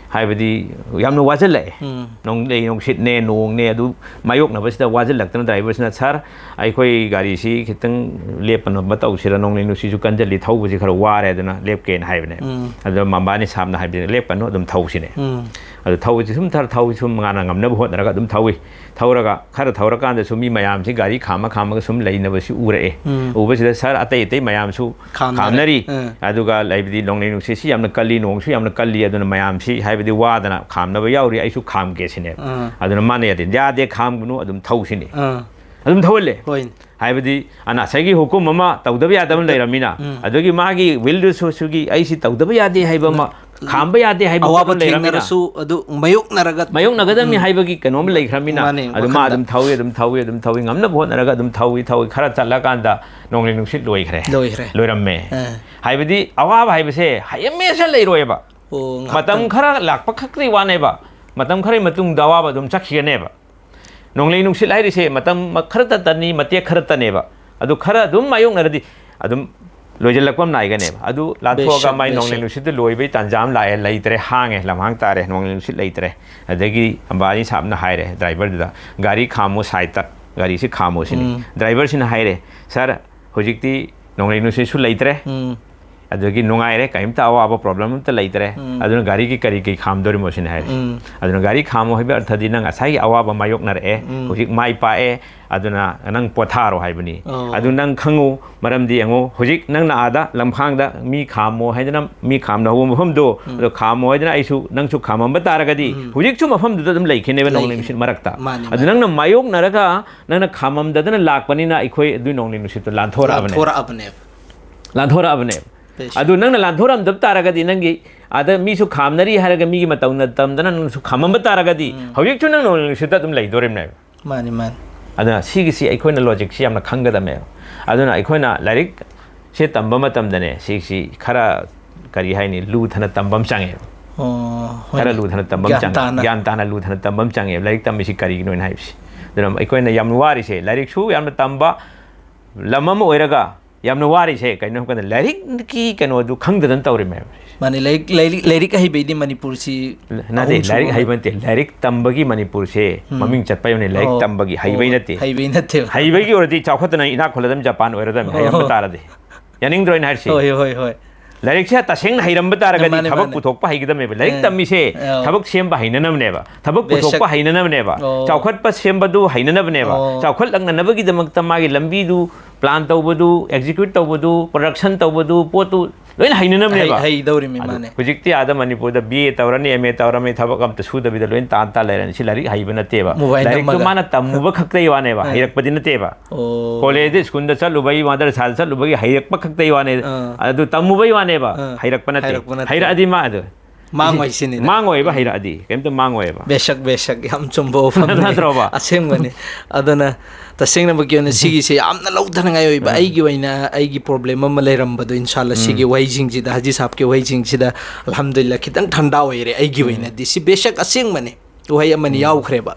ꯍꯥꯏꯕꯗꯤ ꯌꯥꯝꯅ ꯋꯥꯁꯤꯜꯂꯛꯑꯦ꯫ ꯎꯝ꯫ ꯅꯣꯡꯂꯩ ꯅꯨꯡꯁꯤꯠꯅꯦ, ꯅꯣꯡꯅꯦ, ꯑꯗꯨ ꯃꯥꯌꯣꯛꯅꯕꯁꯤꯗ ꯋꯥꯁꯤꯜꯂꯛꯇꯅ ꯗ꯭ꯔꯥꯏꯚꯔꯁꯤꯅ, "ꯁꯥꯔ, ꯑꯩꯈꯣꯏ ꯒꯥꯔꯤꯁꯤ ꯈꯤꯇꯪ ꯂꯦꯞꯄ ꯅꯣꯝꯕ ꯇꯧꯁꯤꯔ? ꯅꯣꯡꯂꯩ ꯅꯨꯡꯁꯤꯠꯁꯨ ꯀꯟꯖꯜꯂꯤ, ꯊꯧꯕꯁꯤ ꯈꯔ ꯋꯥꯔꯦ, ꯑꯗꯨꯅ ꯂꯦꯞꯀꯦꯅ" ꯍꯥꯏꯕꯅꯦ꯫ ꯎꯝ꯫ ꯑꯗꯨꯗ ꯃꯝꯕꯥꯅꯤ ꯁꯥꯕꯅ ꯍꯥꯏꯕꯗꯤ, "ꯂꯦꯞꯀꯅꯨ, ꯑꯗꯨꯝ ꯊꯧꯁꯤꯅꯦ"꯫ ꯎꯝ꯫ ꯑꯗꯨ ꯊꯧꯕꯁꯤ ꯁꯨꯝ ꯊꯔ-, ꯊꯧꯁꯤ ꯁꯨꯝ ꯃꯥꯅ ꯉꯝꯅꯕ ꯍꯣꯠꯅꯔꯒ ꯑꯗꯨꯝ ꯊꯧꯏ꯫ ꯊꯧꯔꯒ, ꯈꯔ ꯊꯧꯔꯀꯥꯟꯗꯁꯨ ꯃꯤ ꯃꯌꯥꯝꯁꯤ ꯒꯥꯔꯤ ꯈꯥꯝꯃ ꯈꯥꯝꯃꯒ ꯁꯨꯝ ꯂꯩꯅꯕꯁꯤ ꯎꯔꯛꯑꯦ꯫ ꯎꯝ꯫ ꯎꯕꯁꯤꯗ, "ꯁꯥꯔ, ꯑꯇꯩ ꯑꯇꯩ ꯃꯌꯥꯝꯁꯨ ꯈꯥꯝꯅꯔꯦ꯫ ꯈꯥꯝꯅꯔꯤ꯫ ꯎꯝ꯫ ꯑꯗꯨꯒ ꯂꯩꯕꯗꯤ ꯅꯣꯡꯂꯩ ꯅꯨꯡꯁꯤꯠꯁꯤ ꯌꯥꯝꯅ ꯀꯜꯂꯤ, ꯅꯣꯡꯁꯨ ꯌꯥꯝꯅ ꯀꯜꯂꯤ, ꯑꯗꯨꯅ ꯃꯌꯥꯝꯁꯤ ꯍꯥꯏꯕꯗꯤ ꯋꯥꯗꯅ ꯈꯥꯝꯅꯕ ꯌꯥꯎꯔꯤ, ꯑꯩꯁꯨ ꯈꯥꯝꯒꯦ" ꯁꯤꯅꯦꯕ꯫ ꯎꯝ꯫ ꯑꯗꯨꯅ ꯃꯥꯅ ꯌꯥꯗꯦ, "ꯌꯥꯗꯦ, ꯈꯥꯝꯒꯅꯨ, ꯑꯗꯨꯝ ꯊꯧꯁꯤꯅꯦ"꯫ ꯎꯝ꯫ ꯑꯗꯨꯝ ꯊꯧꯍꯜꯂꯦ꯫ ꯍꯣꯏ꯫ ꯍꯥꯏꯕꯗꯤ ꯑꯅ ꯉꯁꯥꯏꯒꯤ ꯍꯨꯀꯨꯝ ꯑꯃ ꯇꯧꯗꯕ ꯌꯥꯗꯕ ꯑꯃ ꯂꯩꯔꯝꯃꯤꯅ, ꯎꯝ꯫ ꯑꯗꯨꯒꯤ ꯃꯥꯒꯤ ꯋꯤꯜꯗꯨꯁꯨ ꯁꯨꯒꯤ ꯑꯩꯁꯤ ꯇꯧꯗꯕ ꯌꯥꯗꯦ ꯍꯥꯏꯕ ꯑꯃ, ꯈꯥꯝꯕ ꯌꯥꯗꯦ ꯍꯥꯏꯕ ꯄꯣꯠ ꯑꯋꯥꯕ ꯑꯃ ꯂꯩꯔꯝꯃꯤꯅ, ꯊꯦꯡꯅꯔꯁꯨ ꯑꯗꯨ ꯃꯥꯌꯣꯛꯅꯔꯒ ꯃꯥꯌꯣꯛꯅꯒꯗꯕꯅꯤ ꯎꯝ꯫ ꯍꯥꯏꯕꯒꯤ ꯀꯩꯅꯣꯝ ꯂꯩꯈ꯭ꯔꯃꯤꯅ, ꯃꯥꯅꯦ, ꯑꯗꯨ ꯃꯥ ꯋꯥꯈꯜꯗ꯫ ꯑꯗꯨꯝ ꯊꯧꯏ, ꯑꯗꯨꯝ ꯊꯧꯏ, ꯑꯗꯨꯝ ꯊꯧꯏ, ꯉꯝꯅꯕ ꯍꯣꯠꯅꯔꯒ ꯑꯗꯨꯝ ꯊꯧꯏ, ꯊꯧꯏ꯫ ꯈꯔ ꯆꯠꯂꯀꯥꯟꯗ ꯅꯣꯡꯂꯩ ꯅꯨꯡꯁꯤꯠ ꯂꯣꯏꯈ꯭ꯔꯦ꯫ ꯂꯣꯏꯈ꯭ꯔꯦ꯫ ꯂꯣꯏꯔꯝꯃꯦ꯫ ꯑꯥ꯫ ꯍꯥꯏꯕꯗꯤ ꯑꯋꯥꯕ ꯍꯥꯏꯕꯁꯦ ꯍꯌꯦꯡꯃꯦꯁ ꯂꯩꯔꯣꯏꯕ꯫ ꯑꯣ, ꯉꯥꯛꯇꯪ꯫ ꯃꯇꯝ ꯈꯔ ꯂꯥꯛꯄ ꯈꯛꯇꯒꯤ ꯋꯥꯅꯦꯕ꯫ ꯃꯇꯝ ꯈꯔꯒꯤ ꯃꯇꯨꯡꯗ ꯑꯋꯥꯕ ꯑꯗꯨꯝ ꯆꯠꯈꯤꯒꯅꯦꯕ꯫ ꯅꯣꯡꯂꯩ ꯅꯨꯡꯁꯤꯠ ꯍꯥꯏꯔꯤꯁꯦ ꯃꯇꯝ ꯈꯔꯇꯇꯅꯤ, ꯃꯇꯦꯛ ꯈꯔꯇꯅꯦꯕ꯫ ꯑꯗꯨ ꯈꯔ ꯑꯗꯨꯝ ꯃꯥꯌꯣꯛꯅꯔꯗꯤ ꯑꯗꯨꯝ ꯂꯣꯏꯁꯤꯜꯂꯛꯄ ꯑꯃ ꯅꯥꯏꯒꯅꯦꯕ꯫ ꯑꯗꯨ ꯂꯥꯟꯊꯣꯛꯑꯒ ꯕꯦꯁꯛ, ꯃꯥꯏ ꯅꯣꯡꯂꯩ ꯕꯦꯁꯛ꯫ ꯅꯨꯡꯁꯤꯠꯇꯨ ꯂꯣꯏꯕꯩ ꯇꯥꯟꯖꯥ ꯑꯃ ꯂꯥꯛꯑꯦ, ꯂꯩꯇ꯭ꯔꯦ, ꯍꯥꯡꯉꯦ, ꯂꯝꯍꯥꯡ ꯇꯥꯔꯦ, ꯅꯣꯡꯂꯩ ꯅꯨꯡꯁꯤꯠ ꯂꯩꯇ꯭ꯔꯦ꯫ ꯑꯗꯒꯤ ꯑꯝꯕꯥꯅꯤ ꯁꯥꯕꯅ ꯍꯥꯏꯔꯦ ꯗ꯭ꯔꯥꯏꯚꯔꯗꯨꯗ, "ꯒꯥꯔꯤ ꯈꯥꯝꯃꯨ ꯁꯥꯏꯠꯇ, ꯒꯥꯔꯤꯁꯤ ꯈꯥꯝꯃꯨ" ꯁꯤꯅꯤ꯫ ꯎꯝ꯫ ꯗ꯭ꯔꯥꯏꯚꯔꯁꯤꯅ ꯍꯥꯏꯔꯦ, "ꯁꯥꯔ, ꯍꯧꯖꯤꯛꯇꯤ ꯅꯣꯡꯂꯩ ꯅꯨꯡꯁꯤꯠꯁꯨ ꯂꯩꯇ꯭ꯔꯦ꯫ ꯎꯝ ꯑꯗꯨꯗꯒꯤ ꯅꯨꯡꯉꯥꯏꯔꯦ, ꯀꯔꯤꯝꯇ ꯑꯋꯥꯕ ꯄ꯭ꯔꯣꯕ꯭ꯂꯦꯝ ꯑꯝꯇ ꯂꯩꯇ꯭ꯔꯦ꯫ ꯎꯝ꯫ ꯑꯗꯨꯅ ꯒꯥꯔꯤꯒꯤ ꯀꯔꯤ ꯀꯔꯤ ꯈꯥꯝꯗꯣꯔꯤꯃꯣ ꯁꯤꯅꯤ ꯍꯥꯏꯔꯤ꯫ ꯎꯝ꯫ ꯑꯗꯨꯅ ꯒꯥꯔꯤ ꯈꯥꯝꯃꯣ ꯍꯥꯏꯕ ꯑꯔꯊꯗꯤ ꯅꯪ ꯉꯁꯥꯏꯒꯤ ꯑꯋꯥꯕ ꯃꯥꯌꯣꯛꯅꯔꯛꯑꯦ, ꯎꯝ꯫ ꯍꯧꯖꯤꯛ ꯃꯥꯏ ꯄꯥꯛꯑꯦ, ꯑꯗꯨꯅ ꯅꯪ ꯄꯣꯊꯥꯔꯣ ꯍꯥꯏꯕꯅꯤ꯫ ꯑꯣ꯫ ꯑꯗꯨ ꯅꯪ ꯈꯪꯉꯨ, ꯃꯔꯝꯗꯤ ꯌꯦꯡꯉꯨ, ꯍꯧꯖꯤꯛ ꯅꯪꯅ ꯑꯥꯗ ꯂꯝꯈꯥꯡꯗ ꯃꯤ ꯈꯥꯝꯃꯣ ꯍꯥꯏꯗꯅ, ꯃꯤ ꯈꯥꯝꯅ ꯍꯧꯕ ꯃꯐꯝꯗꯣ, ꯎꯝ꯫ ꯑꯗꯣ ꯈꯥꯝꯃꯣ ꯍꯥꯏꯗꯅ ꯑꯩꯁꯨ, ꯅꯪꯁꯨ ꯈꯥꯝꯃꯝꯕ ꯇꯥꯔꯒꯗꯤ, ꯎꯝ꯫ ꯍꯧꯖꯤꯛꯁꯨ ꯃꯐꯝꯗꯨꯗ ꯑꯗꯨꯝ ꯂꯩꯈꯤꯅꯦꯕ ꯅꯣꯡꯂꯩ ꯂꯩꯈꯤꯅꯤ꯫ ꯅꯨꯡꯁꯤꯠ ꯃꯔꯛꯇ꯫ ꯃꯥꯅꯤ, ꯑꯗꯨ ꯃꯥꯅꯤ꯫ ꯅꯪꯅ ꯃꯥꯌꯣꯛꯅꯔꯒ, ꯅꯪꯅ ꯈꯥꯝꯃꯝꯗꯗꯅ ꯂꯥꯛꯄꯅꯤꯅ ꯑꯩꯈꯣꯏ ꯑꯗꯨꯏ ꯅꯣꯡꯂꯩ ꯅꯨꯡꯁꯤꯠꯇꯣ ꯂꯥꯟꯊꯣꯔꯛꯑꯕꯅꯦꯕ꯫ ꯂꯥꯟꯊꯣꯔꯛꯑꯕꯅꯦꯕ꯫ ꯂꯥꯟꯊꯣꯔꯛꯑꯕꯅꯦꯕ꯫ ꯄꯦꯁꯦꯟ꯫ ꯑꯗꯨ ꯅꯪꯅ ꯂꯥꯟꯊꯣꯔꯛꯑꯝꯗꯕ ꯇꯥꯔꯒꯗꯤ, ꯅꯪꯒꯤ ꯑꯥꯗ ꯃꯤꯁꯨ ꯈꯥꯝꯅꯔꯤ ꯍꯥꯏꯔꯒ ꯃꯤꯒꯤ ꯃꯇꯧ ꯇꯝꯗꯅ ꯅꯪꯁꯨ ꯈꯥꯝꯃꯝꯕ ꯇꯥꯔꯒꯗꯤ, ꯎꯝ꯫ ꯍꯧꯖꯤꯛꯁꯨ ꯅꯪ ꯅꯣꯡꯂꯩ ꯅꯨꯡꯁꯤꯠꯇ ꯑꯗꯨꯝ ꯂꯩꯗꯣꯔꯤꯕꯅꯦꯕ꯫ ꯃꯥꯅꯤ, ꯃꯥꯅꯤ꯫ ꯑꯗꯨꯅ ꯁꯤꯒꯤꯁꯤ ꯑꯩꯈꯣꯏꯅ ꯂꯣꯖꯤꯛꯁꯤ ꯌꯥꯝꯅ ꯈꯪꯒꯗꯕꯅꯦꯕ꯫ ꯑꯗꯨꯅ ꯑꯩꯈꯣꯏꯅ ꯂꯥꯏꯔꯤꯛꯁꯦ ꯇꯝꯕ ꯃꯇꯝꯗꯅꯦ, ꯁꯤꯁꯤ ꯈꯔ, ꯀꯔꯤ ꯍꯥꯏꯅꯤ, ꯂꯨ ꯊꯅ ꯇꯝꯕ ꯑꯃ ꯆꯪꯉꯦꯕ꯫ ꯑꯣ, ꯍꯣꯏꯅꯦ꯫ ꯈꯔ ꯂꯨ ꯊꯅ ꯇꯝꯕ ꯑꯃ ꯒ꯭ꯌꯥꯟ ꯆꯪꯉꯦ꯫ ꯇꯥꯅ꯫ ꯒ꯭ꯌꯥꯟ ꯇꯥꯅ ꯂꯨ ꯊꯅ ꯇꯝꯕ ꯑꯃ ꯆꯪꯉꯦꯕ, ꯂꯥꯏꯔꯤꯛ ꯇꯝꯃꯤꯁꯤ ꯀꯔꯤꯒꯤꯅꯣ ꯍꯥꯏꯅ ꯍꯥꯏꯕꯁꯤ꯫ ꯑꯗꯨꯅ ꯑꯩꯈꯣꯏꯅ ꯌꯥꯝ ꯋꯥꯔꯤꯁꯦ, ꯂꯥꯏꯔꯤꯛꯁꯨ ꯌꯥꯝꯅ ꯇꯝꯕ, ꯂꯝ ꯑꯃ ꯑꯣꯏꯔꯒ ꯌꯥꯝꯅ ꯋꯥꯔꯤꯁꯦ ꯀꯩꯅꯣ ꯍꯥꯏꯕ ꯀꯥꯟꯗ, ꯂꯥꯏꯔꯤꯛꯀꯤ ꯀꯩꯅꯣꯗꯨ ꯈꯪꯗꯗꯅ ꯇꯧꯔꯤꯃꯦꯕ꯫ ꯃꯥꯅꯤ, ꯂꯥꯏꯔꯤꯛ, ꯂꯥꯏꯔꯤꯛ, ꯂꯥꯏꯔꯤꯛ ꯍꯩꯕꯩꯗꯤ ꯃꯅꯤꯄꯨꯔꯁꯤ ꯅꯠꯇꯦ, ꯑꯍꯨꯝ ꯁꯨꯕ ꯂꯥꯏꯔꯤꯛ ꯑꯣꯏ-, ꯍꯩꯕ ꯅꯠꯇꯦ, ꯂꯥꯏꯔꯤꯛ ꯇꯝꯕꯒꯤ ꯃꯅꯤꯄꯨꯔꯁꯦ ꯎꯝ꯫ ꯃꯃꯤꯡ ꯆꯠꯄ ꯌꯧꯅ ꯂꯥꯏꯔꯤꯛ ꯑꯣ, ꯇꯝꯕꯒꯤ, ꯍꯩꯕꯩ ꯑꯣ, ꯅꯠꯇꯦ꯫ ꯍꯩꯕꯩ ꯅꯠꯇꯦꯕ꯫ ꯍꯩꯕꯒꯤ ꯑꯣꯏꯔꯗꯤ ꯆꯥꯎꯈꯠꯇꯅ ꯏꯅꯥꯛ ꯈꯨꯜꯂꯗꯝ ꯖꯄꯥꯟ ꯑꯣꯏꯔꯗꯝ, ꯑꯣ꯫ ꯍꯩꯔꯝꯕ ꯇꯥꯔꯗꯤ꯫ ꯌꯥꯅꯤꯡꯗ꯭ꯔꯣ ꯑꯩꯅ ꯍꯥꯏꯔꯤꯁꯤ? ꯍꯣꯏ, ꯍꯣꯏ, ꯍꯣꯏ꯫ ꯂꯥꯏꯔꯤꯛꯁꯦ ꯇꯁꯦꯡꯅ ꯍꯩꯔꯝꯕ ꯇꯥꯔꯒꯗꯤ ꯃꯥꯅꯦ, ꯊꯕꯛ ꯃꯥꯅꯦ꯫ ꯄꯨꯊꯣꯛꯄ ꯍꯩꯒꯗꯕꯅꯦꯕ꯫ ꯂꯥꯏꯔꯤꯛ ꯑꯦ꯫ ꯇꯝꯃꯤꯁꯦ ꯑꯧ꯫ ꯊꯕꯛ ꯁꯦꯝꯕ ꯍꯩꯅꯅꯕꯅꯦꯕ, ꯊꯕꯛ ꯕꯦꯁꯛ꯫ ꯄꯨꯊꯣꯛꯄ ꯍꯩꯅꯅꯕꯅꯦꯕ, ꯑꯣ꯫ ꯆꯥꯎꯈꯠꯄ ꯁꯦꯝꯕꯗꯨ ꯍꯩꯅꯅꯕꯅꯦꯕ, ꯑꯣ꯫ ꯆꯥꯎꯈꯠꯂꯛꯅꯅꯕꯒꯤꯗꯃꯛꯇ ꯃꯥꯒꯤ ꯂꯝꯕꯤꯗꯨ plan ꯇꯧꯕꯗꯨ, execute ꯇꯧꯕꯗꯨ, production ꯇꯧꯕꯗꯨ, ꯄꯣꯠꯇꯨ ꯂꯣꯏꯅ ꯍꯩꯅꯅꯕꯅꯦꯕ꯫ ꯍꯩ-, ꯍꯩꯗꯧꯔꯤꯃꯤ, ꯑꯗꯨ ꯃꯥꯅꯦ꯫ ꯍꯧꯖꯤꯛꯇꯤ ꯑꯥꯗ ꯃꯅꯤꯄꯨꯔꯗ B A ꯇꯧꯔꯅꯤ, M A ꯇꯧꯔꯅꯤ, ꯊꯕꯛ ꯑꯝꯇ ꯁꯨꯗꯕꯤꯗ ꯂꯣꯏꯅ ꯇꯥꯟ ꯇꯥ ꯂꯩꯔꯅꯤ꯫ ꯁꯤ ꯂꯥꯏꯔꯤꯛ ꯍꯩꯕ ꯅꯠꯇꯦꯕ꯫ Mobile ꯂꯥꯏꯔꯤꯛꯇꯨ number꯫ ꯃꯥꯅ ꯇꯝꯃꯨꯕ ꯈꯛꯇꯩ ꯋꯥꯅꯦꯕ, ꯑꯥ꯫ ꯍꯩꯔꯛꯄꯗꯤ ꯅꯠꯇꯦꯕ꯫ ꯑꯣ꯫ ꯀꯣꯂꯦꯖ, ꯁ꯭ꯀꯨꯜꯗ ꯆꯠꯂꯨꯕꯒꯤ, ꯃꯗꯔꯁꯥꯗ ꯆꯠꯂꯨꯕꯒꯤ ꯍꯩꯔꯛꯄ ꯈꯛꯇꯩ ꯋꯥꯅꯦ꯫ ꯑꯥ꯫ ꯑꯗꯨ ꯇꯝꯃꯨꯕꯩ ꯋꯥꯅꯦꯕ, ꯑꯥ꯫ ꯍꯩꯔꯛꯄ ꯅꯠꯇꯦ꯫ ꯍꯩꯔꯛꯄ ꯅꯠꯇꯦ꯫ ꯍꯩꯔꯛꯑꯗꯤ ꯃꯥ ꯑꯗꯨ ꯃꯥꯡꯉꯣꯏ ꯁꯤꯅꯤꯗ꯫ ꯃꯥꯡꯉꯣꯏꯕ, ꯍꯩꯔꯛꯑꯗꯤ ꯀꯩꯝꯇ ꯃꯥꯡꯉꯣꯏꯕ꯫ ꯕꯦꯁꯛ, ꯕꯦꯁꯛ, ꯌꯥꯝ ꯆꯨꯝꯕ ꯋꯥꯐꯝꯅꯦ꯫ ꯅꯠꯇ꯭ꯔꯣꯕ? ꯑꯁꯦꯡꯕꯅꯤ꯫ ꯑꯗꯨꯅ ꯇꯁꯦꯡꯅꯃꯛꯀꯤ ꯑꯣꯏꯅ ꯁꯤꯒꯤꯁꯦ ꯌꯥꯝꯅ ꯂꯧꯊꯅꯉꯥꯏ ꯑꯣꯏꯕ, ꯎꯝ꯫ ꯑꯩꯒꯤ ꯑꯣꯏꯅ, ꯑꯩꯒꯤ problem ꯑꯃ ꯂꯩꯔꯝꯕꯗꯣ, ꯏꯟꯁꯥꯜꯂꯥ, ꯎꯝ꯫ ꯁꯤꯒꯤ ꯋꯥꯍꯩꯁꯤꯡꯁꯤꯗ, ꯍꯥꯖꯤ ꯁꯥꯍꯕꯀꯤ ꯋꯥꯍꯩꯁꯤꯡꯁꯤꯗ, ꯑꯜꯍꯝꯗꯨꯂꯤꯜꯂꯥ, ꯈꯤꯇꯪ ꯊꯟꯗꯥ ꯑꯣꯏꯔꯦ ꯑꯩꯒꯤ ꯎꯝ꯫ ꯑꯣꯏꯅꯗꯤ꯫ ꯁꯤ ꯕꯦꯁꯛ ꯑꯁꯦꯡꯕꯅꯤ, ꯋꯥꯍꯩ ꯑꯃꯅꯤ ꯎꯝ꯫ ꯌꯥꯎꯈ꯭ꯔꯦꯕ꯫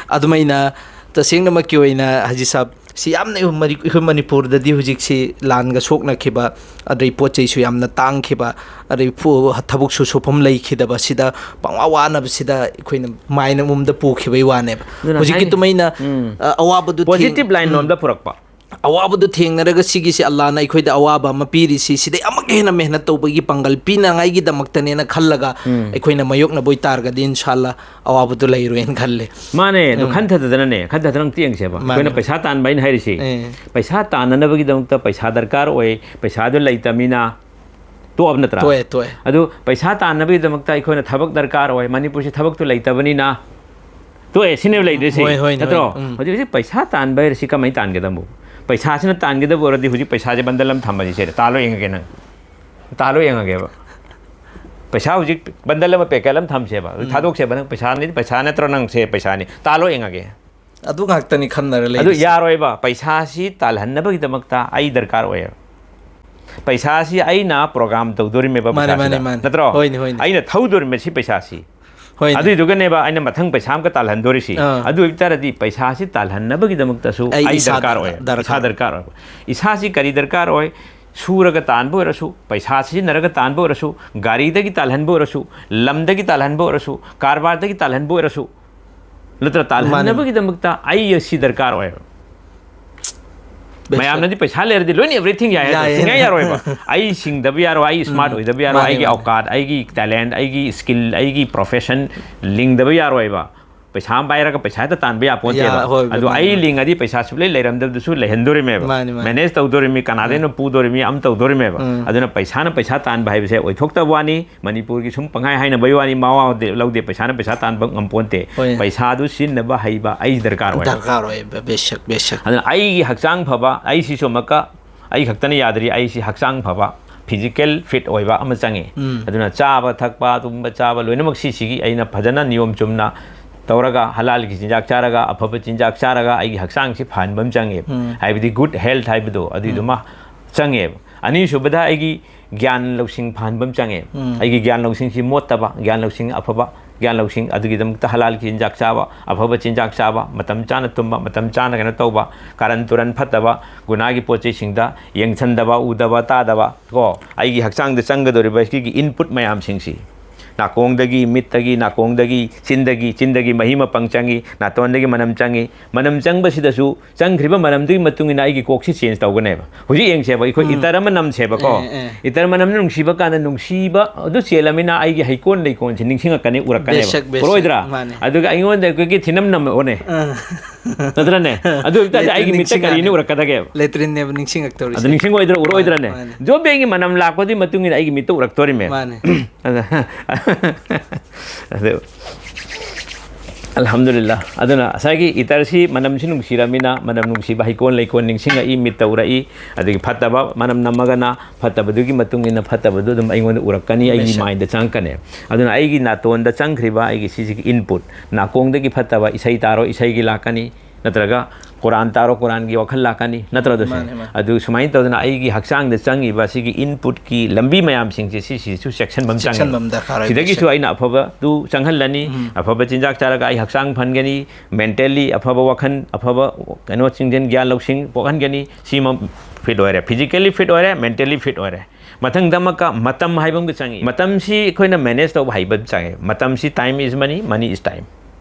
ꯑꯗꯨꯃꯥꯏꯅ ꯇꯁꯦꯡꯅꯃꯛꯀꯤ ꯑꯣꯏꯅ, ꯍꯥꯖꯤ ꯁꯥꯍꯕ, ꯁꯤ ꯌꯥꯝꯅ ꯑꯩꯈꯣꯏ ꯃꯅꯤ-, ꯑꯩꯈꯣꯏ ꯃꯅꯤꯄꯨꯔꯗꯗꯤ ꯍꯧꯖꯤꯛꯁꯤ ꯂꯥꯟꯒ ꯁꯣꯛꯅꯈꯤꯕ, ꯑꯗꯩ ꯄꯣꯠ ꯆꯩꯁꯨ ꯌꯥꯝꯅ ꯇꯥꯡꯈꯤꯕ, ꯑꯗꯩ ꯐꯨ-, ꯊꯕꯛꯁꯨ ꯁꯨꯐꯝ ꯂꯩꯈꯤꯗꯕ, ꯁꯤꯗ ꯄꯪꯋꯥ ꯋꯥꯅꯕꯁꯤꯗ ꯑꯩꯈꯣꯏꯅ ꯃꯥꯏꯟ ꯑꯃꯃꯝꯗ ꯄꯨꯈꯤꯕꯩ ꯋꯥꯅꯦꯕ꯫ ꯑꯗꯨꯅ ꯍꯧꯖꯤꯛꯀꯤ ꯍꯥꯏ-, ꯑꯗꯨꯃꯥꯏꯅ, ꯎꯝ꯫ ꯑ, ꯑꯋꯥꯕꯗꯨ ꯊꯦꯡ-, Positive line ꯎꯝ꯫ ꯂꯣꯝꯗ ꯄꯨꯔꯛꯄ꯫ ꯑꯋꯥꯕꯗꯨ ꯊꯦꯡꯅꯔꯒ ꯁꯤꯒꯤꯁꯤ ꯑꯜꯂꯥꯅ ꯑꯩꯈꯣꯏꯗ ꯑꯋꯥꯕ ꯑꯃ ꯄꯤꯔꯤꯁꯤ, ꯁꯤꯗꯩ ꯑꯃꯨꯛꯀ ꯍꯦꯟꯅ ꯃꯦꯍꯅꯠ ꯇꯧꯕꯒꯤ ꯄꯥꯡꯒꯜ ꯄꯤꯅꯉꯥꯏꯒꯤꯗꯃꯛꯇꯅꯦꯅ ꯈꯜꯂꯒ ꯑꯩꯈꯣꯏꯅ ꯃꯥꯌꯣꯛꯅꯕ ꯑꯣꯏꯇꯥꯔꯒꯗꯤ, ꯏꯟꯁꯥꯜꯂꯥ, ꯑꯋꯥꯕꯗꯨ ꯂꯩꯔꯣꯏꯅ ꯈꯜꯂꯦ꯫ ꯃꯥꯅꯦ, ꯑꯗꯨ ꯎꯝ꯫ ꯈꯟꯊꯗꯗꯅꯅꯦ, ꯈꯟꯊꯗꯅ ꯑꯝꯇ ꯌꯦꯡꯁꯦꯕ꯫ ꯃꯥꯅꯦ꯫ ꯑꯩꯈꯣꯏꯅ ꯄꯩꯁꯥ ꯇꯥꯟꯕ, ꯑꯩꯅ ꯍꯥꯏꯔꯤꯁꯤ, ꯑꯦ꯫ ꯄꯩꯁꯥ ꯇꯥꯟꯅꯅꯕꯒꯤꯗꯃꯛꯇ ꯄꯩꯁꯥ ꯗꯔꯀꯥꯔ ꯑꯣꯏ, ꯄꯩꯁꯥꯗꯨ ꯂꯩꯇꯕꯅꯤꯅ ꯇꯣꯛꯑꯕ ꯅꯠꯇ꯭ꯔꯥ? ꯇꯣꯛꯑꯦ, ꯇꯣꯛꯑꯦ꯫ ꯑꯗꯨ ꯄꯩꯁꯥ ꯇꯥꯟꯅꯕꯒꯤꯗꯃꯛꯇ ꯑꯩꯈꯣꯏꯅ ꯊꯕꯛ ꯗꯔꯀꯥꯔ ꯑꯣꯏ, ꯃꯅꯤꯄꯨꯔꯁꯤ ꯊꯕꯛꯇꯨ ꯂꯩꯇꯕꯅꯤꯅ ꯇꯣꯛꯑꯦ, ꯁꯤꯅꯦꯕ ꯂꯩꯗꯣꯏꯁꯤ, ꯍꯣꯏ, ꯍꯣꯏꯅꯦ, ꯅꯠꯇ꯭ꯔꯣ? ꯍꯣꯏꯅꯦ, ꯎꯝ꯫ ꯍꯧꯖꯤꯛ ꯍꯧꯖꯤꯛ ꯄꯩꯁꯥ ꯇꯥꯟꯕ ꯍꯥꯏꯔꯤꯁꯤ ꯀꯃꯥꯏꯅ ꯇꯥꯟꯒꯗꯕꯅꯣ? ꯄꯩꯁꯥꯁꯤꯅ ꯇꯥꯟꯒꯗꯕ ꯑꯣꯏꯔꯗꯤ ꯍꯧꯖꯤꯛ ꯄꯩꯁꯥꯁꯦ ꯕꯟꯗꯜ ꯑꯃ ꯊꯝꯃꯁꯤ, ꯁꯤꯗ ꯇꯥꯜꯂꯣ ꯌꯦꯡꯉꯒꯦ ꯅꯪ, ꯇꯥꯜꯂꯣ ꯌꯦꯡꯉꯒꯦꯕ꯫ ꯄꯩꯁꯥ ꯍꯧꯖꯤꯛ ꯕꯟꯗꯜ ꯑꯃ, ꯄꯦꯀꯦꯠ ꯑꯃ ꯊꯝꯁꯦꯕ, ꯑꯗꯨ ꯎꯝ꯫ ꯊꯥꯗꯣꯛꯁꯦꯕ, ꯅꯪ ꯄꯩꯁꯥꯅꯤ, ꯄꯩꯁꯥ ꯅꯠꯇ꯭ꯔꯣ, ꯅꯪꯁꯦ ꯄꯩꯁꯥꯅꯤ, ꯇꯥꯜꯂꯣ ꯌꯦꯡꯉꯒꯦ꯫ ꯑꯗꯨ ꯉꯥꯛꯇꯅꯤ ꯈꯟꯅꯔ ꯑꯗꯨ ꯂꯩꯔꯤꯁꯦ꯫ ꯌꯥꯔꯣꯏꯕ, ꯄꯩꯁꯥꯁꯤ ꯇꯥꯜꯍꯟꯅꯕꯒꯤꯗꯃꯛꯇ ꯑꯩ ꯗꯔꯀꯥꯔ ꯑꯣꯏꯌꯦꯕ꯫ ꯄꯩꯁꯥꯁꯤ ꯑꯩꯅ ꯄ꯭ꯔꯣꯒ꯭ꯔꯥꯝ ꯇꯧꯗꯣꯔꯤꯃꯦꯕ ꯃꯥꯅꯦ, ꯄꯩꯁꯥꯁꯤꯅ, ꯃꯥꯅꯦ, ꯃꯥꯅꯦ꯫ ꯅꯠꯇ꯭ꯔꯣ? ꯍꯣꯏꯅꯦ, ꯍꯣꯏꯅꯦ꯫ ꯑꯩꯅ ꯊꯧꯗꯣꯔꯤꯃꯦ ꯁꯤ ꯄꯩꯁꯥꯁꯤ꯫ ꯍꯣꯏꯅꯦ꯫ ꯑꯗꯨꯏꯗꯨꯒꯅꯦꯕ ꯑꯩꯅ ꯃꯊꯪ ꯄꯩꯁꯥ ꯑꯃꯒ ꯇꯥꯜꯍꯟꯗꯣꯔꯤꯁꯤ꯫ ꯑꯥ꯫ ꯑꯗꯨ ꯑꯣꯏꯕ ꯇꯥꯔꯗꯤ ꯄꯩꯁꯥꯁꯤ ꯇꯥꯜꯍꯟꯅꯕꯒꯤꯗꯃꯛꯇꯁꯨ ꯑꯩ ꯑꯩ ꯏꯁꯥꯗ ꯗꯔꯀꯥꯔ ꯑꯣꯏꯌꯦꯕ꯫ ꯗꯔꯀꯥꯔ ꯏꯁꯥ ꯑꯣꯏ꯫ ꯗꯔꯀꯥꯔ ꯑꯣꯏꯕ꯫ ꯏꯁꯥꯁꯤ ꯀꯔꯤ ꯗꯔꯀꯥꯔ ꯑꯣꯏ? ꯁꯨꯔꯒ ꯇꯥꯟꯕ ꯑꯣꯏꯔꯁꯨ, ꯄꯩꯁꯥ ꯁꯤꯖꯤꯟꯅꯔꯒ ꯇꯥꯟꯕ ꯑꯣꯏꯔꯁꯨ, ꯒꯥꯔꯤꯗꯒꯤ ꯇꯥꯜꯍꯟꯕ ꯑꯣꯏꯔꯁꯨ, ꯂꯝꯗꯒꯤ ꯇꯥꯜꯍꯟꯕ ꯑꯣꯏꯔꯁꯨ, ꯀꯔꯕꯥꯔꯗꯒꯤ ꯇꯥꯜꯍꯟꯕ ꯑꯣꯏꯔꯁꯨ, ꯅꯠꯇ꯭ꯔ ꯃꯥꯅꯦ꯫ ꯇꯥꯜꯍꯟꯅꯕꯒꯤꯗꯃꯛꯇ ꯑꯩ ꯑꯁꯤ ꯗꯔꯀꯥꯔ ꯑꯣꯏꯌꯦꯕ꯫ ꯕꯦꯁ꯫ ꯃꯌꯥꯝꯅꯗꯤ ꯄꯩꯁꯥ ꯂꯩꯔꯗꯤ ꯂꯣꯏꯅ everything ꯌꯥꯏ ꯍꯥꯏꯗꯣ ꯌꯥꯏ, ꯁꯨꯡꯌꯥ ꯌꯥꯏ꯫ ꯌꯥꯔꯣꯏꯕ꯫ ꯑꯩ ꯁꯤꯡꯗꯕ ꯌꯥꯔꯣꯏ, ꯑꯩ smart ꯎꯝ꯫ ꯑꯣꯏꯗꯕ ꯌꯥꯔꯣꯏ, ꯃꯥꯅꯦ, ꯑꯩꯒꯤ ꯃꯥꯅꯦ꯫ ꯑꯧꯀꯥꯠ, ꯑꯩꯒꯤ talent, ꯑꯩꯒꯤ skill, ꯑꯩꯒꯤ profession ꯂꯤꯡꯗꯕ ꯌꯥꯔꯣꯏꯕ꯫ ꯄꯩꯁꯥ ꯑꯃ ꯄꯥꯏꯔꯒ ꯄꯩꯁꯥ ꯍꯦꯛꯇ ꯇꯥꯟꯕ ꯌꯥꯄꯣꯟꯇꯦꯕ꯫ ꯌꯥ-, ꯍꯣꯏ, ꯑꯗꯨ ꯃꯥꯅꯦ, ꯑꯩ ꯃꯥꯅꯦ꯫ ꯂꯤꯡꯉꯗꯤ ꯄꯩꯁꯥ ꯁꯨꯡꯂꯩ ꯂꯩꯔꯝꯗꯕꯗꯨꯁꯨ ꯂꯩꯍꯟꯗꯣꯔꯤꯃꯦꯕ꯫ ꯃꯥꯅꯦ, ꯃꯥꯅꯦ꯫ Manage ꯇꯧꯗꯣꯔꯤꯃꯤ, ꯀꯅꯥꯗꯩꯅꯣ ꯎꯝ꯫ ꯄꯨꯗꯣꯔꯤꯃꯤ, ꯑꯃ ꯇꯧꯗꯣꯔꯤꯃꯦꯕ꯫ ꯎꯝ꯫ ꯑꯗꯨꯅ ꯄꯩꯁꯥꯅ ꯄꯩꯁꯥ ꯇꯥꯟꯕ ꯍꯥꯏꯕꯁꯦ ꯑꯣꯏꯊꯣꯛꯇꯕ ꯋꯥꯅꯤ꯫ ꯃꯅꯤꯄꯨꯔꯒꯤ ꯁꯨꯝ ꯄꯪꯍꯥꯏ ꯍꯥꯏꯅꯕꯩ ꯋꯥꯅꯤ, ꯃꯋꯥ ꯂꯧꯗꯦ, ꯂꯧꯗꯦ, ꯄꯩꯁꯥꯅ ꯄꯩꯁꯥ ꯇꯥꯟꯕ ꯉꯝꯄꯣꯟꯇꯦ꯫ ꯍꯣꯏ꯫ ꯄꯩꯁꯥꯗꯨ ꯁꯤꯖꯤꯟꯅꯕ ꯍꯩꯕ ꯑꯩ ꯗꯔꯀꯥꯔ ꯑꯣꯏ꯫ ꯗꯔꯀꯥꯔ ꯑꯣꯏ, ꯕꯦ-, ꯕꯦꯁꯛ, ꯕꯦꯁꯛ꯫ ꯑꯗꯨꯅ ꯑꯩꯒꯤ ꯍꯛꯆꯥꯡ ꯐꯕ, ꯑꯩꯁꯤꯁꯨ ꯑꯃꯨꯛꯀ ꯑꯩ ꯈꯛꯇꯅ ꯌꯥꯗ꯭ꯔꯤ, ꯑꯩꯁꯤ ꯍꯛꯆꯥꯡ ꯐꯕ, physical fit ꯑꯣꯏꯕ ꯑꯃ ꯆꯪꯉꯤ꯫ ꯎꯝ꯫ ꯑꯗꯨꯅ ꯆꯥꯕ ꯊꯛꯄ, ꯇꯨꯝꯕ ꯆꯥꯕ ꯂꯣꯏꯅꯃꯛ ꯁꯤꯁꯤꯒꯤ ꯑꯩꯅ ꯐꯖꯅ ꯅꯤꯌꯣꯝ ꯆꯨꯝꯅ ꯇꯧꯔꯒ, ꯍꯂꯥꯜꯒꯤ ꯆꯤꯟꯖꯥꯛ ꯆꯥꯔꯒ, ꯑꯐꯕ ꯆꯤꯟꯖꯥꯛ ꯆꯥꯔꯒ ꯑꯩꯒꯤ ꯍꯛꯆꯥꯡꯁꯤ ꯐꯍꯟꯕ ꯑꯃ ꯆꯪꯉꯦꯕ꯫ ꯎꯝ꯫ ꯍꯥꯏꯕꯗꯤ good health ꯍꯥꯏꯕꯗꯣ ꯑꯗꯨꯏꯗꯨꯃ ꯆꯪꯉꯦꯕ꯫ ꯑꯅꯤꯁꯨꯕꯗ ꯑꯩꯒꯤ ꯒ꯭ꯌꯥꯟ ꯂꯧꯁꯤꯡ ꯐꯍꯟꯕ ꯑꯃ ꯆꯪꯉꯦ꯫ ꯎꯝ꯫ ꯑꯩꯒꯤ ꯒ꯭ꯌꯥꯟ ꯂꯧꯁꯤꯡꯁꯤ ꯃꯣꯠꯇꯕ, ꯒ꯭ꯌꯥꯟ ꯂꯧꯁꯤꯡ ꯑꯐꯕ, ꯒ꯭ꯌꯥꯟ ꯂꯧꯁꯤꯡ ꯑꯗꯨꯒꯤꯗꯃꯛꯇ ꯍꯂꯥꯜꯒꯤ ꯆꯤꯟꯖꯥꯛ ꯆꯥꯕ, ꯑꯐꯕ ꯆꯤꯟꯖꯥꯛ ꯆꯥꯕ, ꯃꯇꯝ ꯆꯥꯅ ꯇꯨꯝꯕ, ꯃꯇꯝ ꯆꯥꯅ ꯀꯩꯅꯣ ꯇꯧꯕ, ꯀꯥꯔꯟ ꯇꯨꯔꯟ ꯐꯠꯇꯕ, ꯒꯨꯅꯥꯒꯤ ꯄꯣꯠ ꯆꯩꯁꯤꯡꯗ ꯌꯦꯡꯁꯟꯗꯕ, ꯎꯗꯕ, ꯇꯥꯗꯕ, ꯀꯣ, ꯑꯩꯒꯤ ꯍꯛꯆꯥꯡꯗ ꯆꯪꯒꯗꯧꯔꯤꯕ ꯁꯤꯒꯤ input ꯃꯌꯥꯝꯁꯤꯡꯁꯤ ꯅꯥꯀꯣꯡꯗꯒꯤ, ꯃꯤꯠꯇꯒꯤ, ꯅꯥꯀꯣꯡꯗꯒꯤ, ꯆꯤꯟꯗꯒꯤ, ꯆꯤꯟꯗꯒꯤ ꯃꯍꯤ ꯃꯄꯪ ꯆꯪꯉꯤ, ꯅꯥꯇꯣꯟꯗꯒꯤ ꯃꯅꯝ ꯆꯪꯉꯤ꯫ ꯃꯅꯝ ꯆꯪꯕꯁꯤꯗꯁꯨ ꯆꯪꯈ꯭ꯔꯤꯕ ꯃꯅꯝꯗꯨꯒꯤ ꯃꯇꯨꯡ ꯏꯟꯅ ꯑꯩꯒꯤ ꯀꯣꯛꯁꯤ change ꯇꯧꯒꯅꯦꯕ꯫ ꯍꯧꯖꯤꯛ ꯌꯦꯡꯁꯦꯕ, ꯑꯩꯈꯣꯏ ꯎꯝ꯫ ꯏꯇꯔ ꯑꯃ ꯅꯝꯁꯦꯕꯀꯣ꯫ ꯑꯦ, ꯑꯦ꯫ ꯏꯇꯔ ꯃꯅꯝꯅ ꯅꯨꯡꯁꯤꯕ ꯀꯥꯟꯗ ꯅꯨꯡꯁꯤꯕ ꯑꯗꯨ ꯆꯦꯜꯂꯃꯤꯅ ꯑꯩꯒꯤ ꯍꯩꯀꯣꯜ ꯂꯩꯀꯣꯜꯁꯤ ꯅꯤꯡꯁꯤꯡꯉꯛꯀꯅꯤ, ꯎꯔꯛꯀꯅꯦꯕ꯫ ꯕꯦꯁꯛ, ꯕꯦꯁꯛ꯫ ꯎꯔꯛꯑꯣꯏꯗ꯭ꯔꯥ? ꯃꯥꯅꯦ꯫ ꯑꯗꯨꯒ ꯑꯩꯉꯣꯟꯗ ꯑꯩꯈꯣꯏꯒꯤ ꯊꯤꯅꯝ ꯅꯝꯃꯛꯑꯣꯅꯦ꯫ ꯑꯥ꯫ ꯅꯠꯇ꯭ꯔꯅꯦ? ꯑꯗꯨ ꯑꯣꯏꯇꯥꯔꯗꯤ ꯑꯩꯒꯤ ꯂꯦꯇ꯭ꯔꯤꯟ ꯃꯤꯠꯇ ꯀꯔꯤꯅꯣ ꯅꯤꯡꯁꯤꯡꯉꯛꯑꯅꯤ꯫ ꯎꯔꯛꯀꯗꯒꯦꯕ? ꯂꯦꯇ꯭ꯔꯤꯟꯅꯦꯕ ꯅꯤꯡꯁꯤꯡꯉꯛꯇꯧꯔꯤꯁꯦ꯫ ꯑꯗꯨ ꯅꯤꯡꯁꯤꯡꯉꯣꯏꯗ꯭ꯔꯥ, ꯎꯔꯛꯑꯣꯏꯗ꯭ꯔꯅꯦ? ꯃꯥꯅꯦ, ꯃꯥꯅꯦ꯫ ꯖꯣꯕꯦꯟꯒꯤ ꯃꯅꯝ ꯂꯥꯛꯄꯗꯨꯒꯤ ꯃꯇꯨꯡ ꯏꯟꯅ ꯑꯩꯒꯤ ꯃꯤꯠꯇ ꯎꯔꯛꯇꯣꯔꯤꯃꯦꯕ꯫ ꯃꯥꯅꯦ꯫ ꯑꯗ, ꯑꯗꯨ, ꯑꯜꯍꯝꯗꯨꯂꯤꯜꯂꯥ꯫ ꯑꯗꯨꯅ ꯉꯁꯥꯏꯒꯤ ꯏꯇꯔꯁꯤ ꯃꯅꯝꯁꯤ ꯅꯨꯡꯁꯤꯔꯃꯤꯅ, ꯃꯅꯝ ꯅꯨꯡꯁꯤꯕ ꯍꯩꯀꯣꯜ ꯂꯩꯀꯣꯜ ꯅꯤꯡꯁꯤꯡꯉꯛꯏ, ꯃꯤꯠꯇ ꯎꯔꯛꯏ꯫ ꯑꯗꯒꯤ ꯐꯠꯇꯕ ꯃꯅꯝ ꯅꯝꯃꯒꯅ ꯐꯠꯇꯕꯗꯨꯒꯤ ꯃꯇꯨꯡ ꯏꯟꯅ ꯐꯠꯇꯕꯗꯨ ꯑꯗꯨꯝ ꯑꯩꯉꯣꯟꯗ ꯎꯔꯛꯀꯅꯤ, ꯑꯩꯒꯤ ꯃꯥꯏꯟꯗ ꯆꯪꯉꯛꯀꯅꯤ꯫ ꯑꯗꯨꯅ ꯑꯩꯒꯤ ꯅꯥꯇꯣꯟꯗ ꯆꯪꯈ꯭ꯔꯤꯕ ꯑꯩꯒꯤ ꯁꯤꯁꯤꯒꯤ input, ꯅꯥꯀꯣꯡꯗꯒꯤ ꯐꯠꯇꯕ ꯏꯁꯩ ꯇꯥꯔꯣ, ꯏꯁꯩꯒꯤ ꯂꯥꯛꯀꯅꯤ, ꯅꯠꯇ꯭ꯔꯒ ꯀꯨꯔꯥꯟ ꯇꯥꯔꯣ, ꯀꯨꯔꯥꯟꯒꯤ ꯋꯥꯈꯜ ꯂꯥꯛꯀꯅꯤ, ꯅꯠꯇ꯭ꯔꯣ ꯑꯗꯨꯁꯦ? ꯃꯥꯅꯦ, ꯃꯥꯅꯦ꯫ ꯑꯗꯨ ꯁꯨꯃꯥꯏꯅ ꯇꯧꯗꯅ ꯑꯩꯒꯤ ꯍꯛꯆꯥꯡꯗ ꯆꯪꯉꯤꯕ ꯁꯤꯒꯤ inputꯀꯤ ꯂꯝꯕꯤ ꯃꯌꯥꯝꯁꯤꯡꯁꯦ ꯁꯤꯁꯤꯁꯨ ꯆꯦꯛꯁꯤꯟꯕ ꯑꯃ ꯆꯪꯉꯦ꯫ ꯆꯦꯛꯁꯤꯟꯕ ꯑꯃ ꯗꯔꯀꯥꯔ ꯑꯣꯏ, ꯁꯤꯗꯒꯤꯁꯨ ꯕꯦꯁꯛ꯫ ꯑꯩꯅ ꯑꯐꯕꯗꯨ ꯆꯪꯍꯜꯂꯅꯤ, ꯎꯝ꯫ ꯑꯐꯕ ꯆꯤꯟꯖꯥꯛ ꯆꯥꯔꯒ ꯑꯩ ꯍꯛꯆꯥꯡ ꯐꯍꯟꯒꯅꯤ, mentally ꯑꯐꯕ ꯋꯥꯈꯜ, ꯑꯐꯕ ꯀꯩꯅꯣꯁꯤꯡꯁꯦ, ꯒ꯭ꯌꯥꯟ ꯂꯧꯁꯤꯡ ꯄꯣꯛꯍꯟꯒꯅꯤ꯫ ꯁꯤꯃ fit ꯑꯣꯏꯔꯦ, physically fit ꯑꯣꯏꯔꯦ, mentally fit ꯑꯣꯏꯔꯦ꯫ ꯃꯊꯪꯗ ꯑꯃꯨꯛꯀ ꯃꯇꯝ ꯍꯥꯏꯕ ꯑꯃꯒ ꯆꯪꯉꯤ꯫ ꯃꯇꯝꯁꯤ ꯑꯩꯈꯣꯏꯅ manage ꯇꯧꯕ ꯍꯩꯕ ꯑꯃ ꯆꯪꯉꯦ꯫ ꯃꯇꯝꯁꯤ, time is money, money is time꯫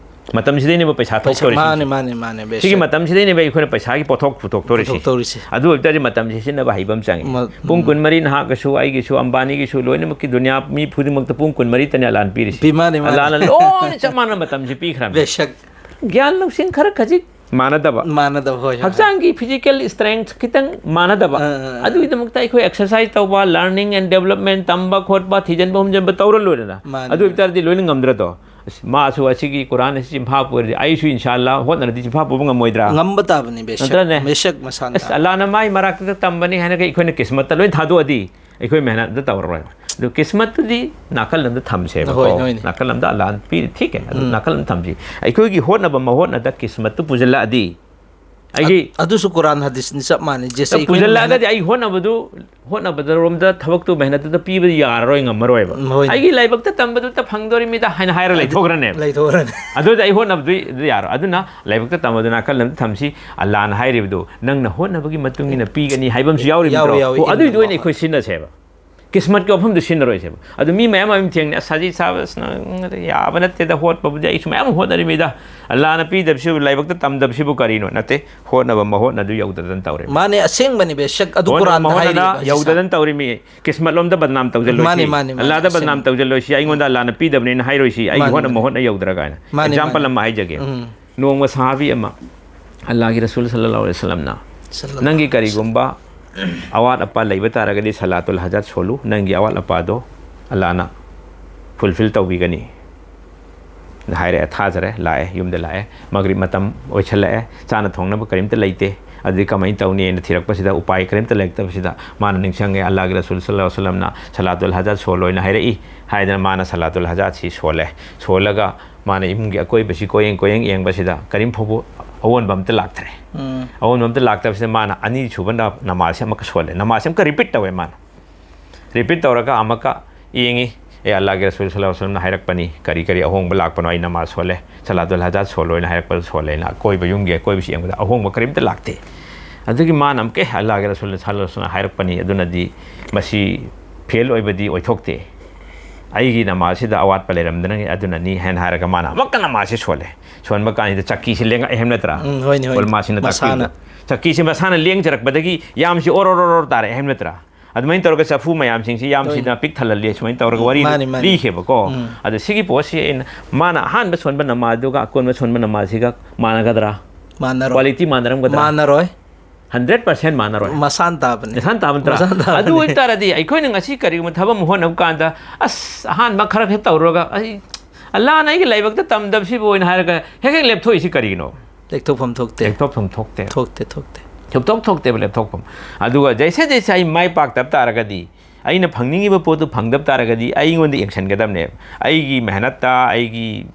ꯃꯇꯝꯁꯤꯗꯩꯅꯦꯕ ꯄꯩꯁꯥ ꯄꯩꯁꯥ, ꯊꯣꯛꯇꯧꯔꯤꯁꯦ꯫ ꯃꯥꯅꯦ, ꯃꯥꯅꯦ, ꯃꯥꯅꯦ, ꯁꯤꯒꯤ ꯕꯦꯁꯛ꯫ ꯃꯇꯝꯁꯤꯗꯩꯅꯦꯕ ꯑꯩꯈꯣꯏꯅ ꯄꯩꯁꯥꯒꯤ ꯄꯣꯠꯊꯣꯛ ꯄꯨꯊꯣꯛꯇꯧꯔꯤꯁꯦ꯫ ꯄꯨꯊꯣꯛꯇꯧꯔꯤꯁꯦ꯫ ꯑꯗꯨ ꯑꯣꯏꯕ ꯇꯥꯔꯗꯤ ꯃꯇꯝꯁꯤ ꯁꯤꯖꯤꯟꯅꯕ ꯍꯩꯕ ꯑꯃ ꯆꯪꯉꯤ꯫ ꯃ-, ꯄꯨꯡ ꯎꯝ꯫ ꯀꯨꯟꯃꯔꯤ ꯅꯍꯥꯛꯀꯤꯁꯨ, ꯑꯩꯒꯤꯁꯨ, ꯑꯝꯕꯥꯅꯤꯒꯤꯁꯨ, ꯂꯣꯏꯅꯃꯛꯀꯤ ꯗꯨꯅꯤꯌꯥ ꯃꯤ ꯈꯨꯗꯤꯡꯃꯛꯇ ꯄꯨꯡ ꯀꯨꯟꯃꯔꯤꯇꯅꯦ ꯑꯂꯥꯟ ꯄꯤꯔꯤꯁꯦ꯫ ꯄꯤ-, ꯃꯥꯅꯦ, ꯃꯥꯅꯦ꯫ ꯑꯂꯥꯟꯅ ꯂꯣꯏꯅ ꯆꯞ ꯃꯥꯟꯅꯕ ꯃꯇꯝꯁꯤ ꯄꯤꯈ꯭ꯔꯕꯅꯤ꯫ ꯕꯦꯁꯛ꯫ ꯒ꯭ꯌꯥꯟ ꯂꯧꯁꯤꯡ ꯈꯔ ꯈꯖꯤꯛ ꯃꯥꯟꯅꯗꯕ꯫ ꯃꯥꯟꯅꯗꯕ, ꯍꯣꯏ, ꯍꯣꯏ, ꯍꯣꯏ꯫ ꯍꯛꯆꯥꯡꯒꯤ physical strength ꯈꯤꯇꯪ ꯃꯥꯟꯅꯗꯕ꯫ ꯑꯥ, ꯑꯥ, ꯑꯥ꯫ ꯑꯗꯨꯒꯤꯗꯃꯛꯇ ꯑꯩꯈꯣꯏ exercise ꯇꯧꯕ, learning and development, ꯇꯝꯕ ꯈꯣꯠꯄ, ꯊꯤꯖꯤꯟꯕ ꯍꯨꯝꯖꯤꯟꯕ ꯇꯧꯔ ꯂꯣꯏꯔꯦꯅ꯫ ꯃꯥꯅꯦ, ꯑꯗꯨ ꯃꯥꯅꯦ꯫ ꯑꯣꯏꯕ ꯇꯥꯔꯗꯤ ꯂꯣꯏꯅ ꯉꯝꯗ꯭ꯔꯗꯣ? ꯑꯁ, ꯃꯥꯁꯨ ꯑꯁꯤꯒꯤ ꯀꯨꯔꯥꯟ ꯑꯁꯤ ꯆꯤꯟꯐꯥ ꯄꯨꯔꯗꯤ ꯑꯩꯁꯨ ꯏꯟꯁꯥ ꯑꯜꯂꯥ ꯍꯣꯠꯅꯔꯗꯤ ꯆꯤꯟꯐꯥ ꯄꯨꯕ ꯉꯝꯃꯣꯏꯗ꯭ꯔꯥ? ꯉꯝꯕ ꯇꯥꯕꯅꯤ, ꯕꯦꯁꯛ, ꯅꯠꯇ꯭ꯔꯅꯦ? ꯕꯦꯁꯛ ꯃꯁꯥꯅ ꯑꯁ, ꯇꯥꯕꯅꯤ꯫ ꯑꯜꯂꯥꯅ ꯃꯥꯏ ꯃꯔꯥꯛꯇ ꯇꯝꯕꯅꯤ ꯍꯥꯏꯅꯒ ꯑꯩꯈꯣꯏꯅ ꯀꯤꯁꯃꯠꯇ ꯂꯣꯏ ꯊꯥꯗꯣꯛꯑꯗꯤ ꯑꯩꯈꯣꯏ ꯃꯦꯍꯅꯠ ꯑꯝꯇ ꯇꯧꯔꯔꯣꯏꯕ꯫ ꯑꯗꯨ ꯀꯤꯁꯃꯠꯇꯨꯗꯤ ꯅꯥꯀꯜ ꯑꯝꯗ ꯊꯝꯁꯦꯕꯀꯣ꯫ ꯍꯣꯏ, ꯍꯣꯏꯅꯦ꯫ ꯅꯥꯀꯜ ꯑꯝꯗ ꯑꯜꯂꯥꯅ ꯄꯤꯔꯤ, ꯊꯤꯛ ꯑꯦ, ꯑꯗꯨ ꯎꯝ꯫ ꯅꯥꯀꯜ ꯑꯝꯗ ꯊꯝꯁꯤ꯫ ꯑꯩꯈꯣꯏꯒꯤ ꯍꯣꯠꯅꯕ ꯃꯍꯣꯠꯅꯗ ꯀꯤꯁꯃꯠꯇꯨ ꯄꯨꯁꯤꯜꯂꯛꯑꯗꯤ ꯑꯩꯒꯤ ꯑ-, ꯑꯗꯨꯁꯨ ꯀꯨꯔꯥꯟ ꯍꯗꯤꯁꯅꯤ ꯆꯞ ꯃꯥꯟꯅꯩ꯫ ꯖꯦꯁꯦ ꯑꯩꯈꯣꯏꯅ ꯄꯨꯁꯤꯜꯂꯛꯑꯒꯗꯤ ꯃꯦꯍꯅꯠ ꯑꯩ ꯍꯣꯠꯅꯕꯗꯨ, ꯍꯣꯠꯅꯕꯗꯔꯣꯝꯗ ꯊꯕꯛꯇꯨ ꯃꯦꯍꯅꯠꯇꯨꯗ ꯄꯤꯕ ꯌꯥꯔꯔꯣꯏ, ꯉꯝꯃꯔꯣꯏꯕ꯫ ꯎꯝ, ꯍꯣꯏꯅꯦ꯫ ꯑꯩꯒꯤ ꯂꯥꯏꯕꯛꯇ ꯇꯝꯕꯗꯨꯇ ꯐꯪꯗꯣꯔꯤꯃꯤꯗ ꯍꯥꯏꯅ ꯍꯥꯏꯔ ꯑꯗꯨ ꯂꯩꯊꯣꯛꯈ꯭ꯔꯅꯦꯕ꯫ ꯂꯩꯊꯣꯛꯈ꯭ꯔꯅꯤ꯫ ꯑꯗꯨꯗꯤ ꯑꯩ ꯍꯣꯠꯅꯕꯗꯨ ꯑꯗꯨ ꯌꯥꯔꯣꯏ꯫ ꯑꯗꯨꯅ ꯂꯥꯏꯕꯛꯇ ꯇꯝꯕꯗꯨ ꯅꯥꯀꯜ ꯑꯃꯗ ꯊꯝꯁꯤ꯫ ꯑꯜꯂꯥꯅ ꯍꯥꯏꯔꯤꯕꯗꯨ ꯅꯪꯅ ꯍꯣꯠꯅꯕꯒꯤ ꯃꯇꯨꯡ ꯏꯟꯅ ꯄꯤꯒꯅꯤ ꯍꯥꯏꯕ ꯑꯃꯁꯨ ꯌꯥꯎꯔꯤꯕ ꯌꯥꯎꯏ, ꯅꯠꯇ꯭ꯔꯣ? ꯌꯥꯎꯏ, ꯑꯣ, ꯑꯗꯨꯏꯗꯨ ꯏꯟꯅ ꯑꯣꯏꯅ ꯑꯩꯈꯣꯏ ꯁꯤꯟꯅꯁꯦꯕ꯫ ꯀꯤꯁꯃꯠꯀꯤ ꯋꯥꯐꯝꯗꯨ ꯁꯤꯖꯤꯟꯅꯔꯣꯏꯁꯦꯕ꯫ ꯑꯗꯨ ꯃꯤ ꯃꯌꯥꯝ ꯑꯃ ꯊꯦꯡꯅꯩ, "ꯑꯁ, ꯍꯥꯖꯤ ꯁꯥꯕ, ꯑꯁ, ꯅꯪ ꯌꯥꯕ ꯅꯠꯇꯦꯗ, ꯍꯣꯠꯄꯕꯨꯗꯤ ꯑꯩꯁꯨ ꯃꯌꯥꯝ ꯍꯣꯠꯅꯔꯤꯃꯤꯗ, ꯑꯜꯂꯥꯅ ꯄꯤꯗꯕꯁꯤꯕꯨ, ꯂꯥꯏꯕꯛꯇ ꯇꯝꯗꯕꯁꯤꯕꯨ ꯀꯔꯤꯅꯣ?" ꯅꯠꯇꯦ, ꯍꯣꯠꯅꯕ ꯃꯍꯣꯠꯅ ꯑꯗꯨ ꯌꯧꯗꯗꯅ ꯇꯧꯔꯦ꯫ ꯃꯥꯅꯦ, ꯑꯁꯦꯡꯕꯅꯤꯕ, ꯁꯛ ꯑꯗꯨ ꯍꯣꯠꯅꯕ ꯀꯨꯔꯥꯟꯗ ꯃꯍꯣꯠꯅꯅ ꯍꯥꯏꯔꯤꯕ, ꯍꯥꯖꯤ ꯁꯥꯕ꯫ ꯌꯧꯗꯗꯅ ꯇꯧꯔꯤꯃꯤ꯫ ꯀꯤꯁꯃꯠ ꯂꯣꯝꯗ ꯕꯗꯅꯥꯝ ꯇꯧꯁꯤꯜꯂꯣꯏꯁꯤ꯫ ꯃꯥꯅꯦ, ꯃꯥꯅꯦ, ꯃꯥꯅꯦ, ꯑꯜꯂꯥꯗ ꯑꯁꯦꯡꯕ꯫ ꯕꯗꯅꯥꯝ ꯇꯧꯁꯤꯜꯂꯣꯏꯁꯤ, "ꯑꯩꯉꯣꯟꯗ ꯑꯜꯂꯥꯅ ꯄꯤꯗꯕꯅꯤꯅ" ꯍꯥꯏꯔꯣꯏꯁꯤ, "ꯑꯩꯒꯤ ꯃꯥꯅꯦ, ꯍꯣꯠꯅꯕ ꯃꯥꯅꯦ꯫ ꯃꯍꯣꯠꯅ ꯌꯧꯗ꯭ꯔꯥ" ꯀꯥꯏꯅ꯫ ꯃꯥꯅꯦ, ꯑꯦꯛꯖꯥꯝꯄꯜ ꯃꯥꯅꯦ꯫ ꯑꯃ ꯍꯥꯏꯖꯒꯦ꯫ ꯎꯝ꯫ ꯅꯣꯡꯃ ꯁꯍꯥꯕꯤ ꯑꯃ, ꯑꯜꯂꯥꯒꯤ ꯔꯁꯨꯜ ꯁꯜꯂꯜꯂꯥꯍꯨ ꯑꯂꯩꯍꯤ ꯋꯁꯜꯂꯝꯅ, ꯁꯜꯂꯜꯂꯥꯍꯨ "ꯅꯪꯒꯤ ꯑꯂꯩꯍꯤ ꯀꯔꯤꯒꯨꯝꯕ ꯑꯋꯥꯠ ꯑꯄꯥ ꯂꯩꯕ ꯇꯥꯔꯒꯗꯤ ꯁꯂꯥꯇꯨꯜ ꯍꯥꯖꯥꯠ ꯁꯣꯜꯂꯨ, ꯅꯪꯒꯤ ꯑꯋꯥꯠ ꯑꯄꯥꯗꯣ ꯑꯜꯂꯥꯅ ꯐꯨꯜꯐꯤꯜ ꯇꯧꯕꯤꯒꯅꯤ" ꯍꯥꯏꯔꯛꯑꯦ꯫ ꯊꯥꯖꯔꯦ, ꯂꯥꯛꯑꯦ, ꯌꯨꯝꯗ ꯂꯥꯛꯑꯦ꯫ ꯃꯒ꯭ꯔꯤꯕ ꯃꯇꯝ ꯑꯣꯏꯁꯜꯂꯛꯑꯦ, ꯆꯥꯅ ꯊꯣꯡꯅꯕ ꯀꯔꯤꯝꯇ ꯂꯩꯇꯦ꯫ ꯑꯗꯨꯗꯤ ꯀꯃꯥꯏꯅ ꯇꯧꯅꯤꯅ ꯊꯤꯔꯛꯄꯁꯤꯗ, ꯎꯄꯥꯏ ꯀꯔꯤꯝꯇ ꯂꯩꯔꯛꯇꯕꯁꯤꯗ, ꯃꯥꯅ ꯅꯤꯡꯁꯤꯡꯉꯦ, "ꯑꯜꯂꯥꯒꯤ ꯔꯁꯨꯜ ꯁꯜꯂꯜꯂꯥꯍꯨ ꯑꯂꯩꯍꯤ ꯋꯁꯜꯂꯝꯅ ꯁꯂꯥꯇꯨꯜ ꯍꯥꯖꯥꯠ ꯁꯣꯜꯂꯣꯏꯅ ꯍꯥꯏꯔꯛꯏ" ꯍꯥꯏꯗꯅ ꯃꯥꯅ ꯁꯂꯥꯇꯨꯜ ꯍꯥꯖꯥꯠꯁꯤ ꯁꯣꯜꯂꯦ꯫ ꯁꯣꯜꯂꯒ ꯃꯥꯅ ꯏꯃꯨꯡꯒꯤ ꯑꯀꯣꯏꯕꯁꯤ ꯀꯣꯏꯌꯦꯡ ꯀꯣꯏꯌꯦꯡ ꯌꯦꯡꯕꯁꯤꯗ ꯀꯔꯤꯝ ꯐꯥꯎꯕ ꯑꯑꯣꯟꯕ ꯑꯝꯇ ꯂꯥꯛꯇ꯭ꯔꯦ꯫ ꯎꯝ꯫ ꯑꯑꯣꯟꯕ ꯑꯝꯇ ꯂꯥꯛꯇꯕꯁꯤꯗ ꯃꯥꯅ ꯑꯅꯤꯁꯨꯕ ꯅ-, ꯅꯃꯥꯖꯁꯦ ꯑꯃꯨꯛꯀ ꯁꯣꯜꯂꯦ꯫ ꯅꯃꯥꯖꯁꯦ ꯑꯃꯨꯛꯀ ꯔꯤꯄꯤꯠ ꯇꯧꯋꯦ ꯃꯥꯅ꯫ ꯔꯤꯄꯤꯠ ꯇꯧꯔꯒ ꯑꯃꯨꯛꯀ ꯌꯦꯡꯉꯤ꯫ "ꯑꯦ, ꯑꯜꯂꯥꯒꯤ ꯔꯁꯨꯜ ꯁꯜꯂꯜꯂꯥꯍꯨ ꯑꯂꯩꯍꯤ ꯋꯁꯜꯂꯝꯅ ꯍꯥꯏꯔꯛꯄꯅꯤ, ꯀꯔꯤ ꯀꯔꯤ ꯑꯍꯣꯡꯕ ꯂꯥꯛꯄꯅꯣ, ꯑꯩ ꯅꯃꯥꯖ ꯁꯣꯜꯂꯦ, ꯁꯂꯥꯇꯨꯜ ꯍꯥꯖꯥꯠ ꯁꯣꯜꯂꯣꯏꯅ ꯍꯥꯏꯔꯛꯄꯗ ꯁꯣꯜꯂꯦꯅ"꯫ ꯑꯀꯣꯏꯕ ꯌꯨꯝꯒꯤ ꯑꯀꯣꯏꯕꯁꯤ ꯌꯦꯡꯕꯗ ꯑꯍꯣꯡꯕ ꯀꯔꯤꯝꯇ ꯂꯥꯛꯇꯦ꯫ ꯑꯗꯨꯒꯤ ꯃꯥꯅ ꯑꯃꯨꯛꯀ, "ꯑꯦ, ꯑꯜꯂꯥꯒꯤ ꯔꯁꯨꯜ ꯁꯜꯂꯜꯂꯥꯍꯨ ꯑꯂꯩꯍꯤ ꯋꯁꯜꯂꯝꯅ ꯍꯥꯏꯔꯛꯄꯅꯤ, ꯑꯗꯨꯅꯗꯤ ꯃꯁꯤ ꯐꯦꯜ ꯑꯣꯏꯕꯗꯤ ꯑꯣꯏꯊꯣꯛꯇꯦ꯫ ꯑꯩꯒꯤ ꯅꯃꯥꯖꯁꯤꯗ ꯑꯋꯥꯠꯄ ꯂꯩꯔꯝꯗꯅ ꯑꯗꯨꯅꯅꯤ" ꯍꯥꯏꯅ ꯍꯥꯏꯔꯒ ꯃꯥꯅ ꯑꯃꯨꯛꯀ ꯅꯃꯥꯖꯁꯤ ꯁꯣꯜꯂꯦ꯫ ꯁꯣꯟꯕ ꯀꯥꯟꯁꯤꯗ ꯆꯛꯀꯤꯁꯤ ꯂꯦꯡꯉꯛꯑꯦ ꯍꯥꯏꯕ ꯅꯠꯇ꯭ꯔꯥ? ꯎꯝ, ꯍꯣꯏꯅꯦ, ꯍꯣꯏꯅꯦ꯫ ꯎꯂꯃꯥꯁꯤꯡꯅ ꯃꯁꯥꯅ꯫ ꯇꯥꯛꯄꯤꯕꯗ꯫ ꯆꯛꯀꯤꯁꯤ ꯃꯁꯥꯅ ꯂꯦꯡꯖꯔꯛꯄꯗꯒꯤ ꯌꯥꯝꯁꯤ ꯑꯣꯔꯣ ꯑꯣꯔꯣ ꯑꯣꯔꯣ ꯇꯥꯔꯛꯑꯦ ꯍꯥꯏꯕ ꯅꯠꯇ꯭ꯔꯥ? ꯑꯗꯨꯃꯥꯏꯅ ꯇꯧꯔꯒ ꯆꯐꯨ ꯃꯌꯥꯝꯁꯤꯡꯁꯤ ꯌꯥꯝꯁꯤꯅ ꯍꯣꯏꯅꯦ꯫ ꯄꯤꯛ ꯊꯜꯍꯜꯂꯤ, ꯁꯨꯃꯥꯏꯅ ꯇꯧꯔꯒ ꯋꯥꯔꯤ ꯃꯥꯅꯤ, ꯃꯥꯅꯤ꯫ ꯂꯤꯈꯤꯕꯀꯣ꯫ ꯎꯝ꯫ ꯑꯗ ꯁꯤꯒꯤ ꯄꯣꯠꯁꯤ ꯑꯩꯅ, ꯃꯥꯅ ꯑꯍꯥꯟꯕ ꯁꯣꯟꯕ ꯅꯃꯥꯖꯗꯨꯒ ꯑꯀꯣꯟꯕ ꯁꯣꯟꯕ ꯅꯃꯥꯖꯁꯤꯒ ꯃꯥꯟꯅꯒꯗ꯭ꯔꯥ? ꯃꯥꯟꯅꯔꯣꯏ꯫ ꯀ꯭ꯋꯥꯂꯤꯇꯤ ꯃꯥꯟꯅꯔꯝꯒꯗ꯭ꯔꯥ? ꯃꯥꯟꯅꯔꯣꯏ꯫ ꯍꯟꯗ꯭ꯔꯦꯠ ꯄꯔꯁꯦꯟ ꯃꯥꯟꯅꯔꯣꯏ꯫ ꯃꯁꯥꯟ ꯇꯥꯕꯅꯤ꯫ ꯃꯁꯥꯟ ꯇꯥꯕ ꯅꯠꯇ꯭ꯔꯥ? ꯃꯁꯥꯟ ꯇꯥꯕꯅꯤ꯫ ꯑꯗꯨ ꯑꯣꯏꯇꯥꯔꯗꯤ ꯑꯩꯈꯣꯏꯅ ꯉꯁꯤ ꯀꯔꯤꯒꯨꯝꯕ ꯊꯕꯛ ꯑꯃ ꯍꯣꯠꯅꯕ ꯀꯥꯟꯗ, "ꯑꯁ, ꯑꯍꯥꯟꯕ ꯈꯔ ꯈꯛ ꯇꯧꯔꯨꯔꯒ, ꯑꯩ, ꯑꯜꯂꯥꯅ ꯑꯩꯒꯤ ꯂꯥꯏꯕꯛꯇ ꯇꯝꯗꯕꯁꯤꯕꯨ" ꯑꯣꯏꯅ ꯍꯥꯏꯔꯒ ꯍꯦꯛ ꯍꯦꯛ ꯂꯦꯞꯊꯣꯛꯏꯁꯤ ꯀꯔꯤꯒꯤꯅꯣ? ꯂꯦꯞꯊꯣꯛꯐꯝ ꯊꯣꯛꯇꯦ꯫ ꯂꯦꯞꯊꯣꯛꯐꯝ ꯊꯣꯛꯇꯦ꯫ ꯊꯣꯛꯇꯦ, ꯊꯣꯛꯇꯦ꯫ ꯁꯨꯡꯊꯣꯛ ꯊꯣꯛꯇꯦꯕ ꯂꯦꯞꯊꯣꯛꯐꯝ꯫ ꯑꯗꯨꯒ ꯖꯩꯁꯦ ꯖꯩꯁꯦ ꯑꯩ ꯃꯥꯏ ꯄꯥꯛꯇꯕ ꯇꯥꯔꯒꯗꯤ, ꯑꯩꯅ ꯐꯪꯅꯤꯡꯉꯤꯕ ꯄꯣꯠꯇꯨ ꯐꯪꯗꯕ ꯇꯥꯔꯒꯗꯤ ꯑꯩꯉꯣꯟꯗ ꯌꯦꯡꯁꯤꯟꯒꯗꯕꯅꯦꯕ꯫ ꯑꯩꯒꯤ ꯃꯦꯍꯅꯠꯇ, ꯑꯩꯒꯤ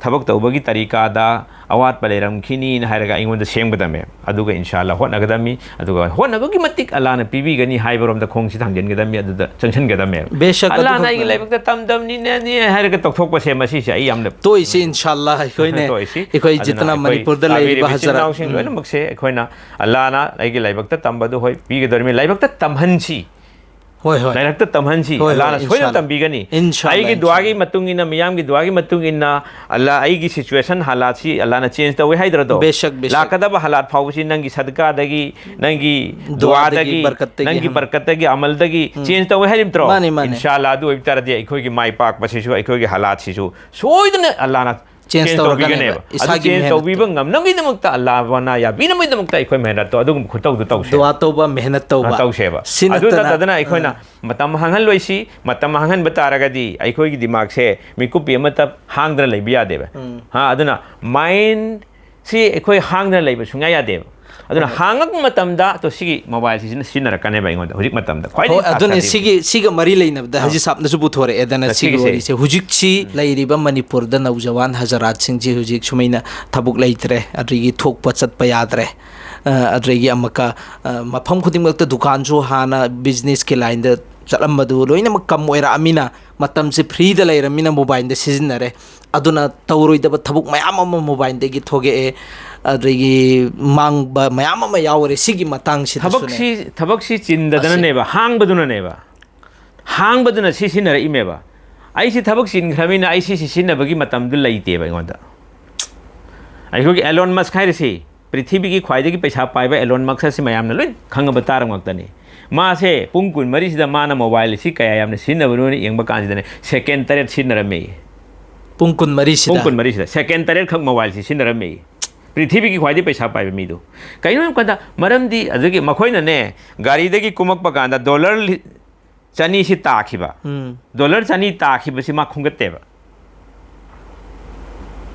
ꯊꯕꯛ ꯇꯧꯕꯒꯤ ꯇꯔꯤꯀꯥꯗ ꯑꯋꯥꯠꯄ ꯂꯩꯔꯝꯈꯤꯅꯤꯅ ꯍꯥꯏꯔꯒ ꯑꯩꯉꯣꯟꯗ ꯁꯦꯝꯒꯗꯕꯅꯦꯕ꯫ ꯑꯗꯨꯒ ꯏꯟꯁꯥ ꯑꯜꯂꯥ ꯍꯣꯠꯅꯒꯗꯕꯅꯤ꯫ ꯑꯗꯨꯒ ꯍꯣꯠꯅꯕꯒꯤ ꯃꯇꯤꯛ ꯑꯜꯂꯥꯅ ꯄꯤꯕꯤꯒꯅꯤ ꯍꯥꯏꯕꯔꯣꯝꯗ ꯈꯣꯡꯁꯤ ꯊꯥꯡꯖꯤꯟꯒꯗꯕꯅꯤ, ꯑꯗꯨꯗ ꯆꯪꯁꯤꯟꯒꯗꯕꯅꯦꯕ꯫ ꯕꯦꯁꯛ, ꯑꯜꯂꯥꯅ ꯑꯗꯨꯈꯛ ꯑꯩꯒꯤ ꯂꯥꯏꯕꯛꯇ ꯇꯝꯗꯕꯅꯤꯅꯦ ꯍꯥꯏꯔꯒ ꯇꯧꯊꯣꯛꯄꯁꯦ, ꯃꯁꯤꯁꯦ ꯑꯩ ꯌꯥꯝꯅ ꯇꯣꯛꯏꯁꯤ, ꯏꯟꯁꯥ ꯑꯜꯂꯥ, ꯑꯩꯈꯣꯏꯅ, ꯇꯣꯛꯏꯁꯤ꯫ ꯑꯩꯈꯣꯏ ꯑꯗꯨꯅ ꯖꯤꯇꯅꯥ ꯑꯩꯈꯣꯏ ꯃꯅꯤꯄꯨꯔꯗ ꯂꯩꯔꯤꯕ ꯇꯥꯕꯤꯔꯤꯕ ꯏꯆꯤꯟ ꯍꯖꯔꯠ꯫ ꯏꯅꯥꯎꯁꯤꯡ ꯎꯝ꯫ ꯂꯣꯏꯅꯃꯛꯁꯦ ꯑꯩꯈꯣꯏꯅ ꯑꯜꯂꯥꯅ ꯑꯩꯒꯤ ꯂꯥꯏꯕꯛꯇ ꯇꯝꯕꯗꯨ ꯍꯣꯏ ꯄꯤꯒꯗꯧꯔꯤꯕꯅꯤ, ꯂꯥꯏꯕꯛꯇ ꯇꯝꯍꯟꯁꯤ꯫ ꯍꯣꯏ, ꯍꯣꯏ꯫ ꯂꯥꯏꯔꯛꯇ ꯇꯝꯍꯟꯁꯤ꯫ ꯍꯣꯏ, ꯍꯣꯏ, ꯑꯜꯂꯥꯅ ꯁꯣꯏꯗꯅ ꯏꯟꯁꯥꯜꯂꯥ꯫ ꯇꯝꯕꯤꯒꯅꯤ꯫ ꯏꯟꯁꯥꯜꯂꯥ, ꯑꯩꯒꯤ ꯏꯟꯁꯥꯜꯂꯥ꯫ ꯗꯨꯋꯥꯒꯤ ꯃꯇꯨꯡ ꯏꯟꯅ, ꯃꯤꯌꯥꯝꯒꯤ ꯗꯨꯋꯥꯒꯤ ꯃꯇꯨꯡ ꯏꯟꯅ ꯑꯜꯂꯥ ꯑꯩꯒꯤ situation ꯍꯥꯂꯥꯠꯁꯤ ꯑꯜꯂꯥꯅ change ꯇꯧꯋꯤ ꯍꯥꯏꯗ꯭ꯔꯗꯣ? ꯕꯦꯁꯛ, ꯕꯦꯁꯛ꯫ ꯂꯥꯛꯀꯗꯕ ꯍꯥꯂꯥꯠ ꯐꯥꯎꯕꯁꯤ ꯅꯪꯒꯤ ꯁꯗꯀꯥꯗꯒꯤ, ꯅꯪꯒꯤ ꯗꯨꯋꯥꯗꯒꯤ, ꯗꯨꯋꯥꯗꯒꯤ, ꯕꯔꯀꯠꯇꯒꯤ, ꯅꯪꯒꯤ ꯎꯝ꯫ ꯕꯔꯀꯠꯇꯒꯤ, ꯑꯃꯜꯗꯒꯤ change ꯇꯧꯋꯤ ꯍꯥꯏꯔꯤꯕ ꯅꯠꯇ꯭ꯔꯣ? ꯃꯥꯅꯤ, ꯃꯥꯅꯤ꯫ ꯏꯟꯁꯥ ꯑꯜꯂꯥ, ꯑꯗꯨ ꯑꯣꯏꯕ ꯇꯥꯔꯗꯤ ꯑꯩꯈꯣꯏꯒꯤ ꯃꯥꯏ ꯄꯥꯛꯄꯁꯤꯁꯨ, ꯑꯩꯈꯣꯏꯒꯤ ꯍꯥꯂꯥꯠꯁꯤꯁꯨ ꯁꯣꯏꯗꯅ ꯑꯜꯂꯥꯅ Change change ꯇꯧꯔꯛꯀꯅꯦꯕ꯫ ꯇꯧꯕꯤꯒꯅꯦꯕ꯫ ꯑꯗꯨ ꯏꯁꯥꯒꯤ change ꯃꯦꯍꯅꯠꯇꯣ꯫ ꯗꯨꯋꯥ ꯇꯧꯕ, ꯃꯦꯍꯅꯠ ꯇꯧꯕ꯫ ꯑ, ꯇꯧꯁꯦꯕ꯫ ꯁꯤ ꯑꯗꯨ ꯅꯠꯇꯅ, ꯅꯠꯇꯗꯅ ꯑꯩꯈꯣꯏꯅ ꯃꯇꯝ ꯍꯥꯡꯍꯜꯂꯣꯏꯁꯤ꯫ ꯃꯇꯝ ꯍꯥꯡꯍꯟꯕ ꯇꯥꯔꯒꯗꯤ ꯑꯩꯈꯣꯏꯒꯤ ꯗꯤꯃꯥꯛꯁꯦ ꯃꯤꯀꯨꯞꯄꯤ ꯑꯃꯠꯇ ꯍꯥꯡꯗꯅ ꯂꯩꯕ ꯌꯥꯗꯦꯕ꯫ ꯎꯝ꯫ ꯍꯥ, ꯑꯗꯨꯅ mind ꯁꯤ ꯑꯩꯈꯣꯏ ꯍꯥꯡꯗꯅ ꯂꯩꯕ ꯁꯨꯡꯌꯥ ꯌꯥꯗꯦꯕ꯫ ꯑꯗꯨꯅ ꯍꯣꯏ꯫ ꯍꯥꯡꯉꯛꯄ ꯃꯇꯝꯗ ꯇꯣ ꯁꯤꯒꯤ mobile ꯁꯤꯁꯤꯅ ꯁꯤꯖꯤꯟꯅꯔꯛꯀꯅꯦꯕ ꯑꯩꯉꯣꯟꯗ ꯍꯧꯖꯤꯛ ꯃꯇꯝꯗ ꯈ꯭ꯋꯥꯏꯗꯒꯤ ꯍꯣꯏ, ꯑꯗꯨꯅꯦ꯫ ꯐꯠꯇꯕ꯫ ꯁꯤꯒꯤ, ꯁꯤꯒ ꯃꯔꯤ ꯂꯩꯅꯕꯗ ꯑꯥ꯫ ꯍꯧꯖꯤꯛ ꯁꯥꯞꯅꯁꯨ ꯄꯨꯊꯣꯔꯛꯑꯦꯗꯅ ꯁꯤꯒꯤ ꯁꯤꯒꯤꯁꯦ꯫ ꯋꯥꯔꯤꯁꯦ꯫ ꯍꯧꯖꯤꯛꯁꯤ ꯂꯩꯔꯤꯕ ꯃꯅꯤꯄꯨꯔꯗ ꯅꯧꯖꯋꯥꯟ ꯍꯖꯔꯥꯠꯁꯤꯡꯁꯤ ꯍꯧꯖꯤꯛ ꯁꯨꯃꯥꯏꯅ ꯊꯕꯛ ꯂꯩꯇ꯭ꯔꯦ, ꯑꯗꯒꯤ ꯊꯣꯛꯄ ꯆꯠꯄ ꯌꯥꯗ꯭ꯔꯦ, ꯑ, ꯑꯗꯒꯤ ꯑꯃꯨꯛꯀ, ꯑ, ꯃꯐꯝ ꯈꯨꯗꯤꯡꯃꯛꯇ ꯗꯨꯀꯥꯟꯁꯨ ꯍꯥꯟꯅ businessꯀꯤ lineꯗ ꯆꯠꯂꯝꯕꯗꯨ ꯂꯣꯏꯅꯃꯛ ꯀꯝ ꯑꯣꯏꯔꯛꯑꯃꯤꯅ ꯃꯇꯝꯁꯦ freeꯗ ꯂꯩꯔꯃꯤꯅ mobileꯗ ꯁꯤꯖꯤꯟꯅꯔꯦ꯫ ꯑꯗꯨꯅ ꯇꯧꯔꯣꯏꯗꯕ ꯊꯕꯛ ꯃꯌꯥꯝ ꯑꯃ mobileꯗꯒꯤ ꯊꯣꯛꯂꯛꯑꯦ, ꯑꯗꯒꯤ ꯃꯥꯡꯕ ꯃꯌꯥꯝ ꯑꯃ ꯌꯥꯎꯔꯦ ꯁꯤꯒꯤ ꯃꯇꯥꯡꯁꯤꯗꯁꯨꯅꯦ꯫ ꯊꯕꯛꯁꯤ, ꯊꯕꯛꯁꯤ ꯆꯤꯟꯗꯗꯅꯅꯦꯕ, ꯍꯥꯡꯕꯗꯨꯅꯅꯦꯕ꯫ ꯍꯥꯡꯕꯗꯨꯅ ꯁꯤ ꯁꯤꯖꯤꯟꯅꯔꯛꯏꯃꯦꯕ꯫ ꯑꯩꯁꯤ ꯊꯕꯛ ꯆꯤꯟꯈ꯭ꯔꯕꯅꯤꯅ ꯑꯩ ꯁꯤ ꯁꯤꯖꯤꯟꯅꯕꯒꯤ ꯃꯇꯝꯗꯨ ꯂꯩꯇꯦꯕ ꯑꯩꯉꯣꯟꯗ꯫ ꯑꯩꯈꯣꯏꯒꯤ Elon Musk ꯍꯥꯏꯔꯤꯁꯤ, ꯄ꯭ꯔꯤꯊꯤꯕꯤꯒꯤ ꯈ꯭ꯋꯥꯏꯗꯒꯤ ꯄꯩꯁꯥ ꯄꯥꯏꯕ Elon Musk ꯑꯁꯤ ꯃꯌꯥꯝꯅ ꯂꯣꯏ ꯈꯪꯉꯕ ꯇꯥꯔꯕ ꯉꯥꯛꯇꯅꯤ꯫ ꯃꯥꯁꯦ ꯄꯨꯡ ꯀꯨꯟꯃꯔꯤꯁꯤꯗ ꯃꯥꯅ mobile ꯑꯁꯤ ꯀꯌꯥ ꯌꯥꯝꯅ ꯁꯤꯖꯤꯟꯅꯕꯅꯣꯅ ꯌꯦꯡꯕ ꯀꯥꯟꯁꯤꯗꯅꯦ, second ꯇꯔꯦꯠ ꯁꯤꯖꯤꯟꯅꯔꯝꯃꯦ꯫ ꯄꯨꯡ ꯀꯨꯟꯃꯔꯤꯁꯤꯗ? ꯄꯨꯡ ꯀꯨꯟꯃꯔꯤꯁꯤꯗ second ꯇꯔꯦꯠꯈꯛ mobile ꯁꯤ ꯁꯤꯖꯤꯟꯅꯔꯝꯃꯦ꯫ ꯄ꯭ꯔꯤꯊꯤꯕꯤꯒꯤ ꯈ꯭ꯋꯥꯏꯗꯒꯤ ꯄꯩꯁꯥ ꯄꯥꯏꯕ ꯃꯤꯗꯣ꯫ ꯀꯩꯅꯣ ꯍꯥꯏꯕ ꯀꯥꯟꯗ, ꯃꯔꯝꯗꯤ ꯑꯗꯨꯒꯤ ꯃꯈꯣꯏꯅꯅꯦ, ꯒꯥꯔꯤꯗꯒꯤ ꯀꯨꯝꯃꯛꯄ ꯀꯥꯟꯗ dollar ꯂꯤ-, ꯆꯅꯤꯁꯤ ꯇꯥꯈꯤꯕ꯫ ꯎꯝ꯫ Dollar ꯆꯅꯤ ꯇꯥꯈꯤꯕꯁꯤ ꯃꯥ ꯈꯨꯝꯒꯠꯇꯦꯕ꯫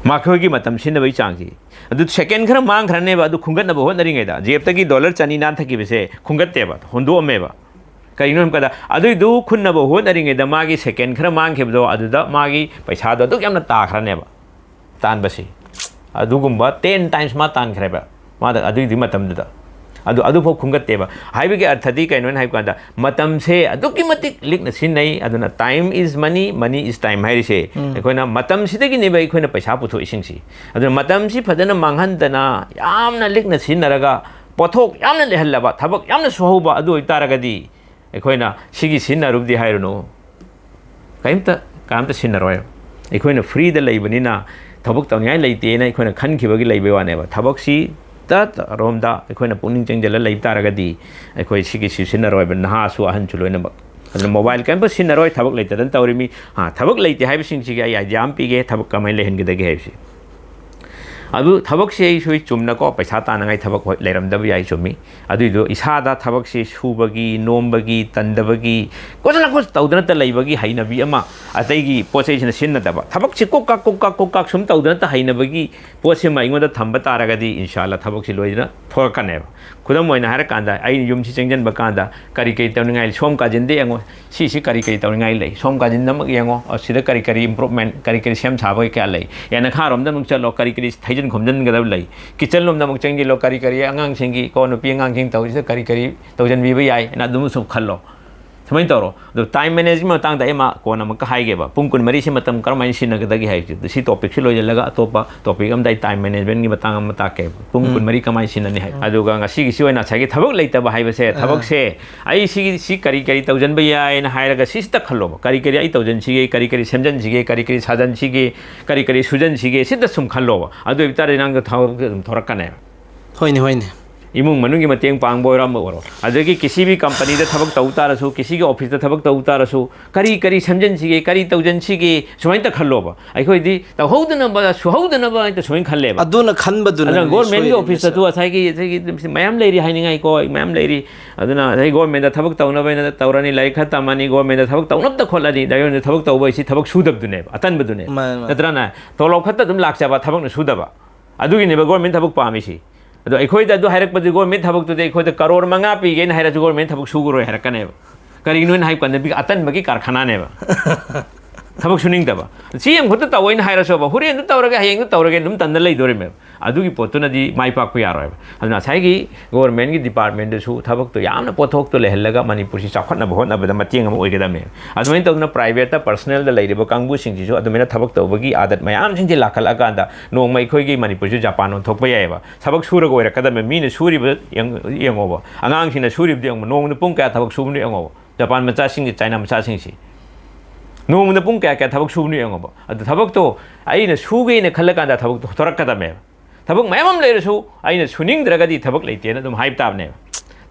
ꯃꯈꯣꯏꯒꯤ ꯃꯇꯝ ꯁꯤꯖꯤꯟꯅꯕꯒꯤ ꯆꯥꯡꯁꯤ꯫ ꯑꯗꯨ second ꯈꯔ ꯃꯥꯡꯈ꯭ꯔꯅꯦꯕ, ꯑꯗꯨ ꯈꯨꯝꯒꯠꯅꯕ ꯍꯣꯠꯅꯔꯤꯉꯩꯗ꯫ ꯖꯦꯕꯇꯒꯤ dollar ꯆꯅꯤ ꯅꯥꯟꯊꯈꯤꯕꯁꯦ ꯈꯨꯝꯒꯠꯇꯦꯕ, ꯍꯨꯟꯗꯣꯛꯑꯝꯃꯦꯕ꯫ ꯀꯩꯒꯤꯅꯣ ꯍꯥꯏꯕ ꯀꯥꯟꯗ, ꯑꯗꯨꯏꯗꯨ ꯈꯨꯟꯅꯕ ꯍꯣꯠꯅꯔꯤꯉꯩꯗ ꯃꯥꯒꯤ second ꯈꯔ ꯃꯥꯡꯈꯤꯕꯗꯣ, ꯑꯗꯨꯗ ꯃꯥꯒꯤ ꯄꯩꯁꯥꯗꯣ ꯑꯗꯨꯛ ꯌꯥꯝꯅ ꯇꯥꯈ꯭ꯔꯅꯦꯕ꯫ ꯇꯥꯟꯕꯁꯤ꯫ ꯑꯗꯨꯒꯨꯝꯕ ten times ꯃꯥ ꯇꯥꯟꯈ꯭ꯔꯦꯕ꯫ ꯃꯥꯗ ꯑꯗꯨꯒꯤ ꯃꯇꯝꯗꯨꯗ꯫ ꯑꯗꯨ, ꯑꯗꯨꯐꯥꯎ ꯈꯨꯝꯒꯠꯇꯦꯕ꯫ ꯍꯥꯏꯕꯒꯤ ꯑꯔꯊꯗꯤ ꯀꯩꯅꯣꯅ ꯍꯥꯏꯕ ꯀꯥꯟꯗ, ꯃꯇꯝꯁꯦ ꯑꯗꯨꯛꯀꯤ ꯃꯇꯤꯛ ꯂꯤꯛꯅ ꯁꯤꯖꯤꯟꯅꯩ꯫ ꯑꯗꯨꯅ time is money, money is time ꯍꯥꯏꯔꯤꯁꯦ꯫ ꯎꯝ꯫ ꯑꯩꯈꯣꯏꯅ ꯃꯇꯝꯁꯤꯗꯒꯤꯅꯦꯕ ꯑꯩꯈꯣꯏꯅ ꯄꯩꯁꯥ ꯄꯨꯊꯣꯛꯏꯁꯤꯡꯁꯤ꯫ ꯑꯗꯨꯅ ꯃꯇꯝꯁꯤ ꯐꯖꯅ ꯃꯥꯡꯍꯟꯗꯅ ꯌꯥꯝꯅ ꯂꯤꯛꯅ ꯁꯤꯖꯤꯟꯅꯔꯒ ꯄꯣꯠꯊꯣꯛ ꯌꯥꯝꯅ ꯂꯩꯍꯜꯂꯕ, ꯊꯕꯛ ꯌꯥꯝꯅ ꯁꯨꯍꯧꯕ ꯑꯗꯨ ꯑꯣꯏꯇꯥꯔꯒꯗꯤ ꯑꯩꯈꯣꯏꯅ ꯁꯤꯒꯤ ꯁꯤꯖꯤꯟꯅꯔꯨꯕꯗꯤ ꯍꯥꯏꯔꯨꯅꯨ, ꯀꯔꯤꯝꯇ ꯀꯔꯤꯝꯇ ꯁꯤꯖꯤꯟꯅꯔꯣꯏ꯫ ꯑꯩꯈꯣꯏꯅ ꯐ꯭ꯔꯤꯗ ꯂꯩꯕꯅꯤꯅ ꯊꯕꯛ ꯇꯧꯅꯤꯡꯉꯥꯏ ꯂꯩꯇꯦꯅ ꯑꯩꯈꯣꯏꯅ ꯈꯟꯈꯤꯕꯒꯤ ꯂꯩꯕꯩ ꯋꯥꯅꯦꯕ꯫ ꯊꯕꯛꯁꯤ ꯇꯠ ꯔꯣꯝꯗ ꯑꯩꯈꯣꯏꯅ ꯄꯨꯛꯅꯤꯡ ꯆꯪꯁꯤꯜꯂ ꯂꯩꯕ ꯇꯥꯔꯒꯗꯤ ꯑꯩꯈꯣꯏ ꯁꯤꯒꯤ ꯁꯤꯖꯤꯟꯅꯔꯣꯏꯕ, ꯅꯍꯥꯁꯨ ꯑꯍꯟꯁꯨ ꯂꯣꯏꯅꯃꯛ꯫ ꯑꯗꯨꯅ ꯃꯣꯕꯥꯏꯜ ꯀꯔꯤꯝꯇ ꯁꯤꯖꯤꯟꯅꯔꯣꯏ, ꯊꯕꯛ ꯂꯩꯇꯗꯅ ꯇꯧꯔꯤꯃꯤ꯫ ꯑꯥ, ꯊꯕꯛ ꯂꯩꯇꯦ ꯍꯥꯏꯕꯁꯤꯡꯁꯤꯒꯤ ꯑꯩ ꯑꯥꯏꯗꯤꯌꯥ ꯑꯃ ꯄꯤꯒꯦ, ꯊꯕꯛ ꯀꯃꯥꯏꯅ ꯂꯩꯍꯟꯒꯗꯒꯦ ꯍꯥꯏꯕꯁꯤ꯫ ꯑꯗꯨ ꯊꯕꯛꯁꯤ ꯑꯩꯁꯨ ꯆꯨꯝꯅꯀꯣ ꯄꯩꯁꯥ ꯇꯥꯅꯉꯥꯏ ꯊꯕꯛ ꯍꯣꯏ ꯂꯩꯔꯝꯗꯕ ꯌꯥꯏ, ꯆꯨꯝꯃꯤ꯫ ꯑꯗꯨꯏꯗꯣ ꯏꯁꯥꯗ ꯊꯕꯛꯁꯤ ꯁꯨꯕꯒꯤ, ꯅꯣꯝꯕꯒꯤ, ꯇꯟꯗꯕꯒꯤ, ꯀꯣꯆ ꯂꯥꯀꯣꯆ ꯇꯧꯗꯅꯇ ꯂꯩꯕꯒꯤ ꯍꯩꯅꯕꯤ ꯑꯃ, ꯑꯇꯩꯒꯤ ꯄꯣꯠ ꯆꯩꯁꯤꯅ ꯁꯤꯖꯤꯟꯅꯗꯕ, ꯊꯕꯛꯁꯤ ꯀꯣꯛ ꯀꯥꯛ, ꯀꯣꯛ ꯀꯥꯛ, ꯀꯣꯛ ꯀꯥꯛ ꯁꯨꯝ ꯇꯧꯗꯅꯇ ꯍꯩꯅꯕꯒꯤ ꯄꯣꯠꯁꯤꯃ ꯑꯩꯉꯣꯟꯗ ꯊꯝꯕ ꯇꯥꯔꯒꯗꯤ, ꯏꯟꯁꯥꯜꯂꯥ ꯊꯕꯛꯁꯤ ꯂꯣꯏꯅ ꯊꯣꯛꯂꯛꯀꯅꯦꯕ꯫ ꯈꯨꯗꯝ ꯑꯣꯏꯅ ꯍꯥꯏꯔꯀꯥꯟꯗ, ꯑꯩꯅ ꯌꯨꯝꯁꯤ ꯆꯪꯁꯤꯟꯕ ꯀꯥꯟꯗ ꯀꯔꯤ ꯀꯔꯤ ꯇꯧꯅꯤꯡꯉꯥꯏ, ꯁꯣꯝ ꯀꯥꯆꯤꯟꯗ ꯌꯦꯡꯉꯣ, ꯁꯤꯁꯤ ꯀꯔꯤ ꯀꯔꯤ ꯇꯧꯅꯤꯡꯉꯥꯏ ꯂꯩ, ꯁꯣꯝ ꯀꯥꯆꯤꯟꯗꯃꯛ ꯌꯦꯡꯉꯣ, ꯑꯁꯤꯗ ꯀꯔꯤ ꯀꯔꯤ improvement, ꯀꯔꯤ ꯀꯔꯤ ꯁꯦꯝ ꯁꯥꯕꯒꯤ ꯀꯌꯥ ꯂꯩ, ꯌꯥ ꯅꯈꯥꯔꯣꯝꯗ ꯑꯃꯨꯛ ꯆꯠꯂꯣ, ꯀꯔꯤ ꯀꯔꯤ ꯍꯩꯖꯤꯟ ꯈꯣꯝꯖꯤꯟꯒꯗꯕ ꯂꯩ, ꯀꯤꯠꯆꯟ ꯂꯣꯝꯗ ꯑꯃꯨꯛ ꯆꯪꯁꯤꯜꯂꯣ, ꯀꯔꯤ ꯀꯔꯤ ꯑꯉꯥꯡꯁꯤꯡꯒꯤ ꯀꯣ, ꯅꯨꯄꯤ ꯑꯉꯥꯡꯁꯤꯡ ꯇꯧꯔꯤꯁꯤꯗ ꯀꯔꯤ ꯀꯔꯤ ꯇꯧꯁꯤꯟꯕꯤꯕ ꯌꯥꯏ ꯍꯥꯏꯅ ꯑꯗꯨꯝ ꯁꯨꯝ ꯈꯜꯂꯣ꯫ ꯁꯨꯃꯥꯏꯅ ꯇꯧꯔꯣ꯫ ꯑꯗꯣ time managementꯀꯤ ꯃꯇꯥꯡꯗ ꯑꯩ ꯃꯥ ꯀꯣꯟꯅ ꯑꯃꯨꯛꯀ ꯍꯥꯏꯒꯦꯕ꯫ ꯄꯨꯡ ꯀꯨꯟꯃꯔꯤꯁꯤ ꯃꯇꯝ ꯀꯔꯝꯍꯥꯏꯅ ꯁꯤꯖꯤꯟꯅꯒꯗꯒꯦ ꯍꯥꯏꯕꯁꯦ꯫ ꯑꯗꯣ ꯁꯤ topicꯁꯤ ꯂꯣꯏꯁꯤꯜꯂꯒ ꯑꯇꯣꯞꯄ topic ꯑꯃꯗ ꯑꯩ time managementꯀꯤ ꯃꯇꯥꯡ ꯑꯃ ꯇꯥꯛꯀꯦꯕ꯫ ꯄꯨꯡ ꯎꯝ꯫ ꯀꯨꯟꯃꯔꯤ ꯀꯃꯥꯏꯅ ꯁꯤꯖꯤꯟꯅꯅꯤ ꯍꯥꯏ꯫ ꯎꯝ꯫ ꯑꯗꯨꯒ ꯉꯁꯤꯒꯤꯁꯤ ꯑꯣꯏꯅ ꯉꯁꯥꯏꯒꯤ ꯊꯕꯛ ꯂꯩꯇꯕ ꯍꯥꯏꯕꯁꯦ, ꯑꯥ꯫ ꯊꯕꯛꯁꯦ ꯑꯩ ꯁꯤꯒꯤ, ꯁꯤ ꯀꯔꯤ ꯀꯔꯤ ꯇꯧꯁꯤꯟꯕ ꯌꯥꯏꯅ ꯍꯥꯏꯔꯒ ꯁꯤꯁꯤꯗ ꯈꯜꯂꯣꯕ꯫ ꯀꯔꯤ ꯀꯔꯤ ꯑꯩ ꯇꯧꯁꯤꯟꯁꯤꯒꯦ, ꯀꯔꯤ ꯀꯔꯤ ꯁꯦꯝꯖꯤꯟꯁꯤꯒꯦ, ꯀꯔꯤ ꯀꯔꯤ ꯁꯥꯖꯟꯁꯤꯒꯦ, ꯀꯔꯤ ꯀꯔꯤ ꯁꯨꯖꯟꯁꯤꯒꯦ, ꯁꯤꯗ ꯁꯨꯝ ꯈꯜꯂꯣꯕ꯫ ꯑꯗꯨ ꯑꯣꯏꯕ ꯇꯥꯔꯗꯤ ꯅꯪꯗꯣ ꯊꯕꯛ ꯑꯗꯨꯝ ꯊꯣꯔꯛꯀꯅꯦꯕ꯫ ꯍꯣꯏꯅꯦ, ꯍꯣꯏꯅꯦ꯫ ꯏꯃꯨꯡ ꯃꯅꯨꯡꯒꯤ ꯃꯇꯦꯡ ꯄꯥꯡꯕ ꯑꯣꯏꯔꯣ, ꯑꯃ ꯑꯣꯏꯔꯣ, ꯑꯗꯒꯤ ꯀꯤꯁꯤꯕꯤ ꯀꯝꯄꯅꯤꯗ ꯊꯕꯛ ꯇꯧ ꯇꯥꯔꯁꯨ, ꯀꯤꯁꯤꯒꯤ ꯑꯣꯐꯤꯁꯇ ꯊꯕꯛ ꯇꯧ ꯇꯥꯔꯁꯨ, ꯀꯔꯤ ꯀꯔꯤ ꯁꯦꯝꯖꯤꯟꯁꯤꯒꯦ, ꯀꯔꯤ ꯇꯧꯖꯟꯁꯤꯒꯦ, ꯁꯨꯃꯥꯏꯅ ꯈꯜꯂꯣꯕ꯫ ꯑꯩꯈꯣꯏꯗꯤ ꯇꯧꯍꯧꯗꯅꯕ, ꯁꯨꯍꯧꯗꯅꯕ ꯍꯦꯛꯇ ꯁꯨꯃꯥꯏꯅ ꯈꯜꯂꯦꯕ꯫ ꯑꯗꯨꯅ ꯈꯟꯕꯗꯨꯅꯅꯦ ꯑꯗꯨꯅ ꯒꯣꯔꯃꯦꯟꯒꯤ ꯁꯣꯏꯔꯤꯕꯁꯦ꯫ ꯑꯣꯐꯤꯁꯇꯁꯨ ꯉꯁꯥꯏꯒꯤ, ꯉꯁꯥꯏꯒꯤ ꯃꯌꯥꯝ ꯂꯩꯔꯤ ꯍꯥꯏꯅꯤꯡꯉꯥꯏꯀꯣ, ꯃꯌꯥꯝ ꯂꯩꯔꯤ꯫ ꯑꯗꯨꯅ ꯉꯁꯥꯏ ꯒꯣꯔꯃꯦꯟꯗ ꯊꯕꯛ ꯇꯧꯅꯕ ꯍꯥꯏꯅ ꯇꯧꯔꯅꯤ, ꯂꯥꯏꯔꯤꯛ ꯈꯔ ꯇꯝꯃꯅꯤ, ꯒꯣꯔꯃꯦꯟꯗ ꯊꯕꯛ ꯇꯧꯅꯕꯇ ꯈꯣꯠꯂꯅꯤ, ꯒꯣꯔꯃꯦꯟꯗ ꯊꯕꯛ ꯇꯧꯕ ꯍꯥꯏꯁꯤ ꯊꯕꯛ ꯁꯨꯗꯕꯗꯨꯅꯦꯕ, ꯑꯇꯟꯕꯗꯨꯅꯦꯕ꯫ ꯃꯥꯅꯦ, ꯃꯥꯅꯦ꯫ ꯅꯠꯇ꯭ꯔꯅ? ꯇꯣꯂꯣꯞ ꯈꯛꯇ ꯑꯗꯨꯝ ꯂꯥꯛꯆꯕ, ꯊꯕꯛꯅ ꯁꯨꯗꯕ꯫ ꯑꯗꯨꯒꯤꯅꯦꯕ ꯒꯣꯔꯃꯦꯟ ꯊꯕꯛ ꯄꯥꯝꯃꯤꯁꯤ꯫ ꯑꯗꯣ ꯑꯩꯈꯣꯏꯗ ꯑꯗꯨ ꯍꯥꯏꯔꯛꯄꯗꯨ, ꯒꯣꯔꯃꯦꯟ ꯊꯕꯛꯇꯨꯗꯤ ꯑꯩꯈꯣꯏꯗ ꯀꯔꯣꯔ ꯃꯉꯥ ꯄꯤꯒꯦꯅ ꯍꯥꯏꯔꯁꯨ ꯒꯣꯔꯃꯦꯟ ꯊꯕꯛ ꯁꯨꯈꯔꯣꯏ ꯍꯥꯏꯔꯛꯀꯅꯦꯕ꯫ ꯀꯔꯤꯒꯤꯅꯣ ꯍꯥꯏꯅ ꯍꯥꯏꯕ ꯀꯥꯟꯗ, ꯃꯤ ꯑꯇꯟꯕꯒꯤ ꯀꯔꯈꯅꯥꯅꯦꯕ꯫ ꯊꯕꯛ ꯁꯨꯅꯤꯡꯗꯕ, ꯁꯤ ꯑꯃꯈꯛꯇ ꯇꯧꯑꯣꯅ ꯍꯥꯏꯔꯁꯨꯕ, ꯍꯣꯔꯦꯟꯗꯨ ꯇꯧꯔꯒꯦ, ꯍꯌꯦꯡꯗꯨ ꯇꯧꯔꯒꯦ ꯑꯗꯨꯝ ꯇꯟꯗ ꯂꯩꯗꯣꯔꯤꯃꯦꯕ꯫ ꯑꯗꯨꯒꯤ ꯄꯣꯠꯇꯨꯅꯗꯤ ꯃꯥꯏ ꯄꯥꯛꯄ ꯌꯥꯔꯣꯏꯕ꯫ ꯑꯗꯨꯅ ꯉꯁꯥꯏꯒꯤ ꯒꯣꯔꯃꯦꯟꯒꯤ ꯗꯤꯄꯥꯔꯠꯃꯦꯟꯗꯨꯁꯨ ꯊꯕꯛꯇꯣ ꯌꯥꯝꯅ ꯄꯣꯠꯊꯣꯛꯇꯣ ꯂꯩꯍꯜꯂꯒ ꯃꯅꯤꯄꯨꯔꯁꯤ ꯆꯥꯎꯈꯠꯅꯕ ꯍꯣꯠꯅꯕꯗ ꯃꯇꯦꯡ ꯑꯃ ꯑꯣꯏꯒꯗꯕꯅꯦ꯫ ꯑꯗꯨꯃꯥꯏꯅ ꯇꯧꯗꯅ ꯄ꯭ꯔꯥꯏꯚꯦꯠꯇ, ꯄꯔꯁꯅꯦꯜꯗ ꯂꯩꯔꯤꯕ ꯀꯥꯡꯕꯨꯁꯤꯡꯁꯤꯁꯨ ꯑꯗꯨꯃꯥꯏꯅ ꯊꯕꯛ ꯇꯧꯕꯒꯤ ꯑꯥꯗꯠ ꯃꯌꯥꯝꯁꯤꯡꯁꯤ ꯂꯥꯛꯈꯠꯂꯛꯑꯀꯥꯟꯗ ꯅꯣꯡꯃ ꯑꯩꯈꯣꯏꯒꯤ ꯃꯅꯤꯄꯨꯔꯁꯤ ꯖꯄꯥꯟ ꯑꯣꯟꯊꯣꯛꯄ ꯌꯥꯏꯑꯕ꯫ ꯊꯕꯛ ꯁꯨꯔꯒ ꯑꯣꯏꯔꯛꯀꯗꯕꯅꯤ꯫ ꯃꯤꯅ ꯁꯨꯔꯤꯕ ꯌꯦꯡ-, ꯌꯦꯡꯉꯣꯕ, ꯑꯉꯥꯡꯁꯤꯡꯅ ꯁꯨꯔꯤꯕꯗꯨ ꯌꯦꯡꯉꯣ, ꯅꯣꯡꯃꯗ ꯄꯨꯡ ꯀꯌꯥ ꯊꯕꯛ ꯁꯨꯕꯅꯣ ꯌꯦꯡꯉꯣꯕ꯫ ꯖꯄꯥꯟ ꯃꯆꯥꯁꯤꯡꯒꯤ, ꯆꯥꯏꯅꯥ ꯃꯆꯥꯁꯤꯡꯁꯤ ꯅꯣꯡꯃꯗ ꯄꯨꯡ ꯀꯌꯥ ꯀꯌꯥ ꯊꯕꯛ ꯁꯨꯕꯅꯣ ꯌꯦꯡꯉꯣꯕ꯫ ꯑꯗꯨ ꯊꯕꯛꯇꯣ ꯑꯩꯅ ꯁꯨꯒꯦꯅ ꯈꯜꯂꯀꯥꯟꯗ ꯊꯕꯛꯇꯣ ꯊꯣꯔꯛꯀꯗꯕꯅꯦꯕ꯫ ꯊꯕꯛ ꯃꯌꯥꯝ ꯑꯃ ꯂꯩꯔꯁꯨ ꯑꯩꯅ ꯁꯨꯅꯤꯡꯗ꯭ꯔꯒꯗꯤ ꯊꯕꯛ ꯂꯩꯇꯦꯅ ꯑꯗꯨꯝ ꯍꯥꯏꯕ ꯇꯥꯕꯅꯦꯕ꯫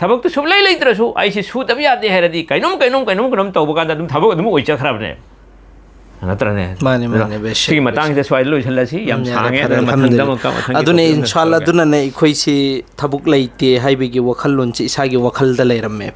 ꯊꯕꯛꯇꯨ ꯁꯨꯡꯂꯩ ꯂꯩꯇ꯭ꯔꯁꯨ ꯑꯩꯁꯦ ꯁꯨꯗꯕ ꯌꯥꯗꯦ ꯍꯥꯏꯔꯗꯤ ꯀꯩꯅꯣꯝ ꯀꯩꯅꯣꯝ ꯀꯩꯅꯣꯝ ꯀꯩꯅꯣꯝ ꯇꯧꯕ ꯀꯥꯟꯗ ꯑꯗꯨꯝ ꯊꯕꯛ ꯑꯗꯨꯝ ꯑꯣꯏ ꯆꯠꯈ꯭ꯔꯕꯅꯦꯕ꯫ ꯅꯠꯇ꯭ꯔꯅꯦ? ꯃꯥꯅꯦ, ꯑꯗꯨꯅ ꯃꯥꯅꯦ, ꯕꯦꯁꯛ, ꯁꯤꯒꯤ ꯃꯇꯥꯡꯁꯤꯗ ꯕꯦꯁꯛ꯫ ꯁ꯭ꯋꯥꯏꯗ ꯂꯣꯏꯁꯤꯜꯂꯁꯤ꯫ ꯌꯥꯝ ꯎꯝ, ꯌꯥꯔꯦ, ꯁꯥꯡꯉꯦ꯫ ꯐꯔꯦ, ꯑꯗꯨꯅ ꯃꯊꯪꯗ ꯑꯜꯍꯝꯗꯨꯂꯤꯜꯂꯥ꯫ ꯑꯃꯨꯛꯀ, ꯃꯊꯪꯒꯤ ꯑꯗꯨꯅꯦ, ꯇꯣꯄꯤꯛꯇ ꯑꯃꯨꯛ ꯏꯟꯁꯥꯜꯂꯥ, ꯇꯧꯔꯒꯦ꯫ ꯑꯗꯨꯅꯅꯦ ꯑꯩꯈꯣꯏꯁꯤ ꯊꯕꯛ ꯂꯩꯇꯦ ꯍꯥꯏꯕꯒꯤ ꯋꯥꯈꯜꯂꯣꯟꯁꯤ ꯏꯁꯥꯒꯤ ꯋꯥꯈꯜꯗ ꯂꯩꯔꯝꯃꯦ꯫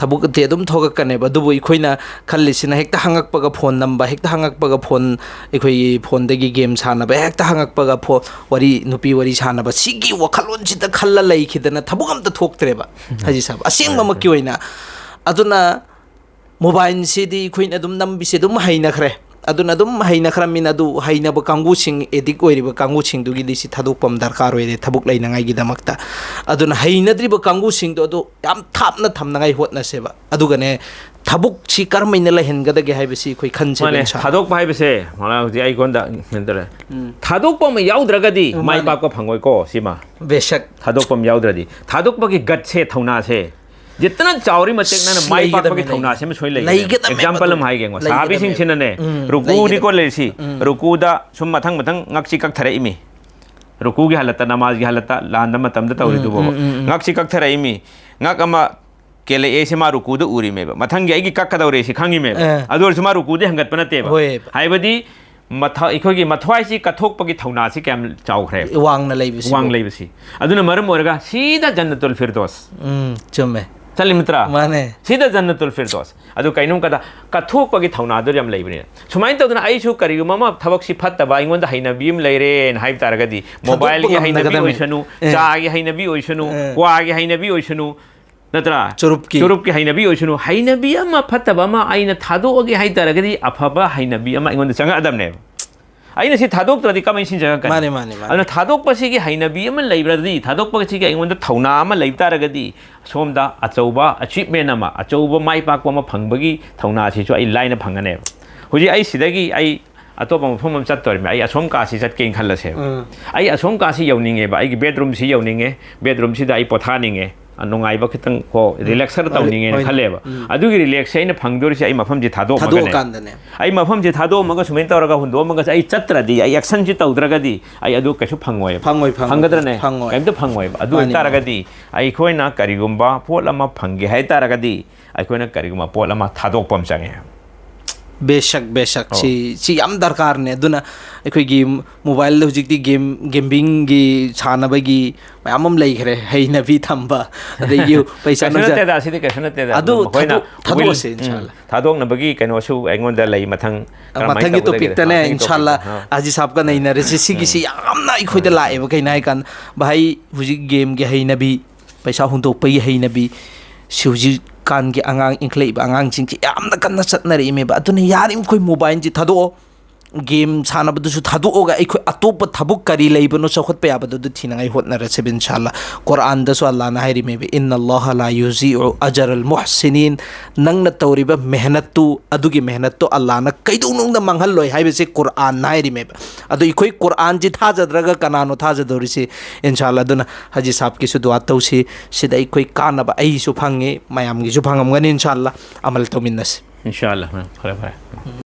ꯊꯕꯛꯇꯤ ꯑꯗꯨꯝ ꯊꯣꯛꯂꯛꯀꯅꯦꯕ, ꯑꯗꯨꯕꯨ ꯑꯩꯈꯣꯏꯅ ꯈꯜꯂꯤꯁꯤꯅ ꯍꯦꯛꯇ ꯍꯪꯉꯛꯄꯒ ꯐꯣꯟ ꯅꯝꯕ, ꯍꯦꯛꯇ ꯍꯪꯉꯛꯄꯒ ꯐꯣꯟ, ꯑꯩꯈꯣꯏꯒꯤ ꯐꯣꯟꯗꯒꯤ ꯒꯦꯝ ꯁꯥꯟꯅꯕ, ꯍꯦꯛꯇ ꯍꯪꯉꯛꯄꯒ ꯐꯣ-, ꯋꯥꯔꯤ, ꯅꯨꯄꯤ ꯋꯥꯔꯤ ꯁꯥꯟꯅꯕ, ꯁꯤꯒꯤ ꯋꯥꯈꯜꯂꯣꯟꯁꯤꯗ ꯈꯜꯂ ꯂꯩꯈꯤꯗꯅ ꯊꯕꯛ ꯑꯝꯇ ꯊꯣꯛꯇ꯭ꯔꯦꯕ꯫ ꯍꯥꯏꯁꯤ ꯁꯥꯕ ꯑꯁꯦꯡꯕꯃꯛꯀꯤ ꯑꯣꯏꯅ꯫ ꯑꯗꯨꯅ ꯃꯣꯕꯥꯏꯜꯁꯤꯗꯤ ꯑꯩꯈꯣꯏꯅ ꯑꯗꯨꯝ ꯅꯝꯕꯤꯁꯦ ꯑꯗꯨꯝ ꯍꯩꯅꯈ꯭ꯔꯦ꯫ ꯑꯗꯨꯅ ꯑꯗꯨꯝ ꯍꯩꯅꯈ꯭ꯔꯃꯤꯅ ꯑꯗꯨ ꯍꯩꯅꯕ ꯀꯥꯡꯕꯨꯁꯤꯡ, ꯑꯦꯗꯤꯛ ꯑꯣꯏꯔꯤꯕ ꯀꯥꯡꯕꯨꯁꯤꯡꯗꯨꯒꯤꯗꯤ ꯁꯤ ꯊꯥꯗꯣꯛꯄ ꯑꯃ ꯗꯔꯀꯥꯔ ꯑꯣꯏꯔꯦ ꯊꯕꯛ ꯂꯩꯅꯉꯥꯏꯒꯤꯗꯃꯛꯇ꯫ ꯑꯗꯨꯅ ꯍꯩꯅꯗ꯭ꯔꯤꯕ ꯀꯥꯡꯕꯨꯁꯤꯡꯗꯣ ꯑꯗꯨ ꯌꯥꯝ ꯊꯥꯞꯅ ꯊꯝꯅꯉꯥꯏ ꯍꯣꯠꯅꯁꯦꯕ꯫ ꯑꯗꯨꯒꯅꯦ, ꯊꯕꯛꯁꯤ ꯀꯔꯝꯍꯥꯏꯅ ꯂꯩꯍꯟꯒꯗꯒꯦ ꯍꯥꯏꯕꯁꯤ ꯑꯩꯈꯣꯏ ꯈꯟꯁꯦꯕ, ꯃꯥꯅꯦ, ꯏꯟꯁꯥ ꯑꯜꯂꯥ꯫ ꯊꯥꯗꯣꯛꯄ ꯍꯥꯏꯕꯁꯦ, ꯃꯣꯂꯥꯅꯥ, ꯍꯧꯖꯤꯛ ꯑꯩꯉꯣꯟꯗ ꯀꯩꯅꯣ ꯇꯧꯔꯦ꯫ ꯎꯝ꯫ ꯊꯥꯗꯣꯛꯄ ꯑꯃ ꯌꯥꯎꯗ꯭ꯔꯒꯗꯤ ꯎꯝ, ꯃꯥꯏ ꯃꯥꯅꯦ꯫ ꯄꯥꯛꯄ ꯐꯪꯉꯣꯏꯀꯣ, ꯁꯤꯃ꯫ ꯕꯦꯁꯛ꯫ ꯊꯥꯗꯣꯛꯄ ꯑꯃ ꯌꯥꯎꯗ꯭ꯔꯗꯤ꯫ ꯊꯥꯗꯣꯛꯄꯒꯤ ꯒꯠꯁꯦ, ꯊꯧꯅꯥꯁꯦ, ꯖꯤꯠꯇꯅ ꯆꯥꯎꯔꯤ ꯃꯇꯤꯛ ꯅꯪꯅ ꯃꯥꯏ ꯄꯥꯛꯄꯒꯤ ꯂꯩꯒꯗꯕꯅꯦ, ꯊꯧꯅꯥꯁꯦ ꯑꯃ ꯁꯣꯏ ꯂꯩꯒꯗꯕꯅꯦ꯫ ꯂꯩꯒꯗꯕꯅꯦ ꯑꯦꯛꯖꯥꯝꯄꯜ ꯑꯗꯨ꯫ ꯑꯃ ꯍꯥꯏꯒꯦ ꯌꯦꯡꯉꯣ꯫ ꯂꯩꯒꯗꯕꯅꯦ꯫ ꯁꯍꯥꯕꯤꯁꯤꯡꯁꯤꯅꯅꯦ, ꯎꯝ, ꯔꯨꯀꯨꯗꯤꯀꯣ ꯂꯩꯒꯗꯕꯅꯦ꯫ ꯂꯩꯔꯤꯁꯤ, ꯎꯝ꯫ ꯔꯨꯀꯨꯗ ꯁꯨꯝ ꯃꯊꯪ ꯃꯊꯪ ꯉꯛꯁꯤ ꯀꯛꯊꯔꯛꯏꯃꯤ꯫ ꯔꯨꯀꯨꯒꯤ ꯍꯥꯂꯠꯇ, ꯅꯃꯥꯖꯒꯤ ꯍꯥꯂꯠꯇ, ꯂꯥꯟꯗ ꯃꯇꯝꯗ ꯎꯝ, ꯇꯧꯔꯤꯗꯨꯕꯣꯕ꯫ ꯎꯝ, ꯎꯝ, ꯎꯝ꯫ ꯉꯛꯁꯤ ꯀꯛꯊꯔꯛꯏꯃꯤ꯫ ꯉꯛ ꯑꯃ ꯀꯦꯜꯂꯛꯑꯦ, ꯁꯤ ꯃꯥ ꯔꯨꯀꯨꯗ ꯎꯔꯤꯃꯦꯕ꯫ ꯃꯊꯪꯒꯤ ꯑꯩꯒꯤ ꯀꯛꯀꯗꯧꯔꯦ ꯁꯤ ꯈꯪꯉꯤꯃꯦꯕ꯫ ꯑꯦ꯫ ꯑꯗꯨ ꯑꯣꯏꯔꯁꯨ ꯃꯥ ꯔꯨꯀꯨꯗꯤ ꯍꯟꯒꯠꯄ ꯅꯠꯇꯦꯕ꯫ ꯍꯣꯏ꯫ ꯍꯥꯏꯕꯗꯤ ꯃꯊ-, ꯑꯩꯈꯣꯏꯒꯤ ꯃꯊ꯭ꯋꯥꯏꯁꯤ ꯀꯠꯊꯣꯛꯄꯒꯤ ꯊꯧꯅꯥꯁꯤ ꯀꯌꯥꯝ ꯆꯥꯎꯈ꯭ꯔꯦ? ꯋꯥꯡꯅ ꯂꯩꯕꯁꯤ꯫ ꯋꯥꯡ ꯂꯩꯕꯁꯤ꯫ ꯑꯗꯨꯅ ꯃꯔꯝ ꯑꯣꯏꯔꯒ ꯁꯤꯗ ꯖꯟꯅꯇꯨꯜ ꯐꯤꯔꯗꯣꯁ꯫ ꯎꯝ, ꯆꯨꯝꯃꯦ꯫ ꯆꯠꯂꯤ ꯅꯠꯇ꯭ꯔꯥ? ꯃꯥꯅꯦ꯫ ꯁꯤꯗ ꯖꯟꯅꯇꯨꯜ ꯐꯤꯔꯗꯣꯁ꯫ ꯑꯗꯨ ꯀꯩꯅꯣꯝ ꯀꯗ ꯀꯠꯊꯣꯛꯄꯒꯤ ꯊꯧꯅꯥꯗꯨ ꯌꯥꯝ ꯂꯩꯕꯅꯤꯅ꯫ ꯁꯨꯃꯥꯏꯅ ꯇꯧꯗꯅ ꯑꯩꯁꯨ ꯀꯔꯤꯒꯨꯝꯕ ꯑꯃ ꯊꯕꯛꯁꯤ ꯐꯠꯇꯕ, ꯑꯩꯉꯣꯟꯗ ꯍꯩꯅꯕꯤ ꯑꯃ ꯂꯩꯔꯦꯅ ꯍꯥꯏꯕ ꯇꯥꯔꯒꯗꯤ, ꯊꯥꯗꯣꯛꯄ ꯃꯣꯕꯥꯏꯜꯒꯤ ꯍꯩꯅꯕꯤ ꯉꯝꯅꯒꯗꯕꯅꯤ꯫ ꯑꯣꯏꯁꯅꯨ, ꯑꯦ꯫ ꯆꯥꯒꯤ ꯍꯩꯅꯕꯤ ꯑꯣꯏꯁꯅꯨ, ꯑꯦ꯫ ꯀ꯭ꯋꯥꯒꯤ ꯍꯩꯅꯕꯤ ꯑꯣꯏꯁꯅꯨ, ꯅꯠꯇ꯭ꯔꯥ? ꯆꯨꯔꯨꯞꯀꯤ꯫ ꯆꯨꯔꯨꯞꯀꯤ ꯍꯩꯅꯕꯤ ꯑꯣꯏꯁꯅꯨ, ꯍꯩꯅꯕꯤ ꯑꯃ ꯐꯠꯇꯕ ꯑꯃ ꯑꯩꯅ ꯊꯥꯗꯣꯛꯑꯒꯦ ꯍꯥꯏ ꯇꯥꯔꯒꯗꯤ ꯑꯐꯕ ꯍꯩꯅꯕꯤ ꯑꯃ ꯑꯩꯉꯣꯟꯗ ꯆꯪꯉꯛꯑꯗꯕꯅꯦꯕ꯫ ꯑꯩꯅ ꯁꯤ ꯊꯥꯗꯣꯛꯇ꯭ꯔꯗꯤ ꯀꯃꯥꯏꯅ ꯁꯤꯟꯖꯔꯛꯀꯅꯤ? ꯃꯥꯅꯦ, ꯃꯥꯅꯦ, ꯃꯥꯅꯦ꯫ ꯑꯗꯨꯅ ꯊꯥꯗꯣꯛꯄꯁꯤꯒꯤ ꯍꯩꯅꯕꯤ ꯑꯃ ꯂꯩꯕ꯭ꯔꯗꯤ, ꯊꯥꯗꯣꯛꯄꯁꯤꯒꯤ ꯑꯩꯉꯣꯟꯗ ꯊꯧꯅꯥ ꯑꯃ ꯂꯩꯕ ꯇꯥꯔꯒꯗꯤ, ꯁꯣꯝꯗ ꯑꯆꯧꯕ achievement ꯑꯃ, ꯑꯆꯧꯕ ꯃꯥꯏ ꯄꯥꯛꯄ ꯑꯃ ꯐꯪꯕꯒꯤ ꯊꯧꯅꯥꯁꯤꯁꯨ ꯑꯩ ꯂꯥꯏꯅ ꯐꯪꯒꯅꯦꯕ꯫ ꯍꯧꯖꯤꯛ ꯑꯩ ꯁꯤꯗꯒꯤ ꯑꯩ ꯑꯇꯣꯞꯄ ꯃꯐꯝ ꯑꯃ ꯆꯠꯇꯣꯔꯤꯃꯤ, ꯑꯩ ꯑꯁꯣꯝ ꯀꯥꯁꯤ ꯆꯠꯀꯦꯅ ꯈꯜꯂꯁꯦꯕ꯫ ꯎꯝ꯫ ꯑꯩ ꯑꯁꯣꯝ ꯀꯥꯁꯤ ꯌꯧꯅꯤꯡꯉꯦꯕ, ꯑꯩꯒꯤ bedroomꯁꯤ ꯌꯧꯅꯤꯡꯉꯦ, bedroomꯁꯤꯗ ꯑꯩ ꯄꯣꯊꯥꯅꯤꯡꯉꯦ, ꯑ, ꯅꯨꯡꯉꯥꯏꯕ ꯈꯤꯇꯪ ꯀꯣ, ꯎꯝ꯫ relax ꯈꯔ ꯍꯣꯏ, ꯇꯧꯅꯤꯡꯉꯦꯅ ꯍꯣꯏ꯫ ꯈꯜꯂꯦꯕ꯫ ꯎꯝ꯫ ꯑꯗꯨꯒꯤ relaxꯁꯦ ꯑꯩꯅ ꯐꯪꯗꯣꯔꯤꯁꯦ ꯑꯩ ꯃꯐꯝꯁꯤ ꯊꯥꯗꯣꯛꯑꯝꯃꯒꯅꯦ꯫ ꯊꯥꯗꯣꯛꯑꯀꯥꯟꯗꯅꯦ꯫ ꯑꯩ ꯃꯐꯝꯁꯤ ꯊꯥꯗꯣꯛꯑꯝꯃꯒ ꯁꯨꯃꯥꯏꯅ ꯇꯧꯔꯒ ꯍꯨꯟꯗꯣꯛꯑꯝꯃꯒ ꯑꯩ ꯆꯠꯇ꯭ꯔꯗꯤ, ꯑꯩ actionꯁꯤ ꯇꯧꯗ꯭ꯔꯒꯗꯤ ꯑꯩ ꯑꯗꯨ ꯀꯩꯁꯨ ꯐꯪꯉꯣꯏꯕ꯫ ꯐꯪꯉꯣꯏ, ꯐꯪꯉꯣꯏ, ꯐꯪꯒꯗ꯭ꯔꯅꯦ? ꯐꯪꯉꯣꯏ꯫ ꯀꯩꯝꯇ ꯐꯪꯉꯣꯏꯕ꯫ ꯑꯗꯨ ꯃꯥꯅꯤ, ꯑꯣꯏꯇꯥꯔꯒꯗꯤ ꯑꯩꯈꯣꯏꯅ ꯀꯔꯤꯒꯨꯝꯕ ꯄꯣꯠ ꯑꯃ ꯐꯪꯒꯦ ꯍꯥꯏ ꯇꯥꯔꯒꯗꯤ ꯑꯩꯈꯣꯏꯅ ꯀꯔꯤꯒꯨꯝꯕ ꯄꯣꯠ ꯑꯃ ꯊꯥꯗꯣꯛꯄ ꯑꯃ ꯆꯪꯉꯦ꯫ ꯕꯦꯁꯛ, ꯕꯦꯁꯛ꯫ ꯑꯣ꯫ ꯁꯤ, ꯁꯤ ꯌꯥꯝ ꯗꯔꯀꯥꯔꯅꯦ꯫ ꯑꯗꯨꯅ ꯑꯩꯈꯣꯏꯒꯤ mobileꯗ ꯍꯧꯖꯤꯛꯇꯤ game, gamblingꯒꯤ ꯁꯥꯟꯅꯕꯒꯤ ꯃꯌꯥꯝ ꯑꯃ ꯂꯩꯈ꯭ꯔꯦ, ꯍꯩꯅꯕꯤ ꯊꯝꯕ, ꯑꯗꯒꯤ ꯄꯩꯁꯥ ꯀꯩꯁꯨ ꯅꯨꯡꯁꯥ ꯅꯠꯇꯦꯗ, ꯁꯤꯗꯤ ꯀꯩꯁꯨ ꯅꯠꯇꯦꯗ꯫ ꯑꯗꯨ ꯑꯗꯨꯝ ꯑꯩꯈꯣꯏꯅ ꯊꯥꯗꯣꯛ-, ꯊꯥꯗꯣꯛꯑꯁꯦ, will, ꯎꯝ, ꯏꯟꯁꯥꯜꯂꯥ꯫ ꯊꯥꯗꯣꯛꯅꯕꯒꯤ ꯀꯩꯅꯣꯁꯨ ꯑꯩꯉꯣꯟꯗ ꯂꯩ, ꯃꯊꯪ ꯀꯔꯝꯍꯥꯏꯅ ꯃꯊꯪꯒꯤ ꯇꯧꯒꯗꯒꯦ? ꯇꯣꯄꯤꯛꯇꯅꯦ, ꯑꯥ, ꯃꯊꯪꯒꯤ ꯏꯟꯁꯥꯜꯂꯥ, ꯇꯣꯄꯤꯛꯇ꯫ ꯑꯥ꯫ ꯍꯥꯖꯤ ꯁꯥꯍꯕꯀ ꯎꯝ꯫ ꯅꯩꯅꯔꯁꯤ꯫ ꯁꯤꯒꯤꯁꯤ ꯎꯝ꯫ ꯌꯥꯝꯅ ꯑꯩꯈꯣꯏꯗ ꯎꯝ꯫ ꯂꯥꯛꯑꯦꯕ꯫ ꯀꯩꯅꯣ ꯍꯥꯏꯀꯥꯟꯗ, ꯚꯥꯏ, ꯍꯧꯖꯤꯛ gameꯒꯤ ꯍꯩꯅꯕꯤ, ꯄꯩꯁꯥ ꯍꯨꯟꯗꯣꯛꯄꯒꯤ ꯍꯩꯅꯕꯤ, ꯁꯤ ꯍꯧꯖꯤꯛꯀꯥꯟꯒꯤ ꯑꯉꯥꯡ, ꯏꯟꯈꯠꯂꯛꯏꯕ ꯑꯉꯥꯡꯁꯤꯡꯁꯤ ꯌꯥꯝꯅ ꯀꯟꯅ ꯆꯠꯅꯔꯛꯏꯃꯦꯕ꯫ ꯑꯗꯨꯅ ꯌꯥꯔꯤꯃꯈꯣꯏ mobileꯁꯤ ꯊꯥꯗꯣꯛꯑꯣ, game ꯁꯥꯟꯅꯕꯗꯨꯁꯨ ꯊꯥꯗꯣꯛꯑꯒ ꯑꯩꯈꯣꯏ ꯑꯇꯣꯞꯄ ꯊꯕꯛ ꯀꯔꯤ ꯂꯩꯕꯅꯣ ꯆꯥꯎꯈꯠꯄ ꯌꯥꯕꯗꯨ ꯑꯗꯨ ꯊꯤꯅꯉꯥꯏ ꯍꯣꯠꯅꯔꯁꯦꯕ, ꯏꯟꯁꯥꯜꯂꯥ꯫ ꯀꯨꯔꯥꯟꯗꯁꯨ ꯑꯜꯂꯥꯅ ꯍꯥꯏꯔꯤꯃꯦꯕ, "ꯏꯟꯅ ꯑꯜꯂꯥꯍ ꯂꯥ ꯌꯨꯖꯤꯎ ꯑꯖꯔ ꯑꯜ ꯃꯨꯍꯁꯤꯅꯤꯟ", ꯅꯪꯅ ꯇꯧꯔꯤꯕ ꯃꯦꯍꯅꯠꯇꯨ, ꯑꯗꯨꯒꯤ ꯃꯦꯍꯅꯠꯇꯨ ꯑꯜꯂꯥꯅ ꯀꯩꯗꯧꯅꯨꯡꯗ ꯃꯥꯡꯍꯜꯂꯣꯏ ꯍꯥꯏꯕꯁꯦ ꯀꯨꯔꯥꯟꯅ ꯍꯥꯏꯔꯤꯃꯦꯕ꯫ ꯑꯗꯣ ꯑꯩꯈꯣꯏ ꯀꯨꯔꯥꯟꯁꯤ ꯊꯥꯖꯗ꯭ꯔꯒ ꯀꯅꯥꯅꯣ ꯊꯥꯖꯗꯧꯔꯤꯁꯤ? ꯏꯟꯁꯥꯜꯂꯥ꯫ ꯑꯗꯨꯅ ꯍꯥꯖꯤ ꯁꯥꯍꯕꯀꯤꯁꯨ ꯗꯨꯋꯥ ꯇꯧꯁꯤ, ꯁꯤꯗ ꯑꯩꯈꯣꯏ ꯀꯥꯟꯅꯕ ꯑꯩꯁꯨ ꯐꯪꯉꯤ, ꯃꯌꯥꯝꯒꯤꯁꯨ ꯐꯪꯉꯝꯒꯅꯤ, ꯏꯟꯁꯥꯜꯂꯥ꯫ ꯑꯃꯜ ꯇꯧꯃꯤꯟꯅꯁꯤ꯫ ꯏꯟꯁꯥꯜꯂꯥ꯫ ꯎꯝ, ꯐꯔꯦ, ꯐꯔꯦ꯫ ꯎꯝ꯫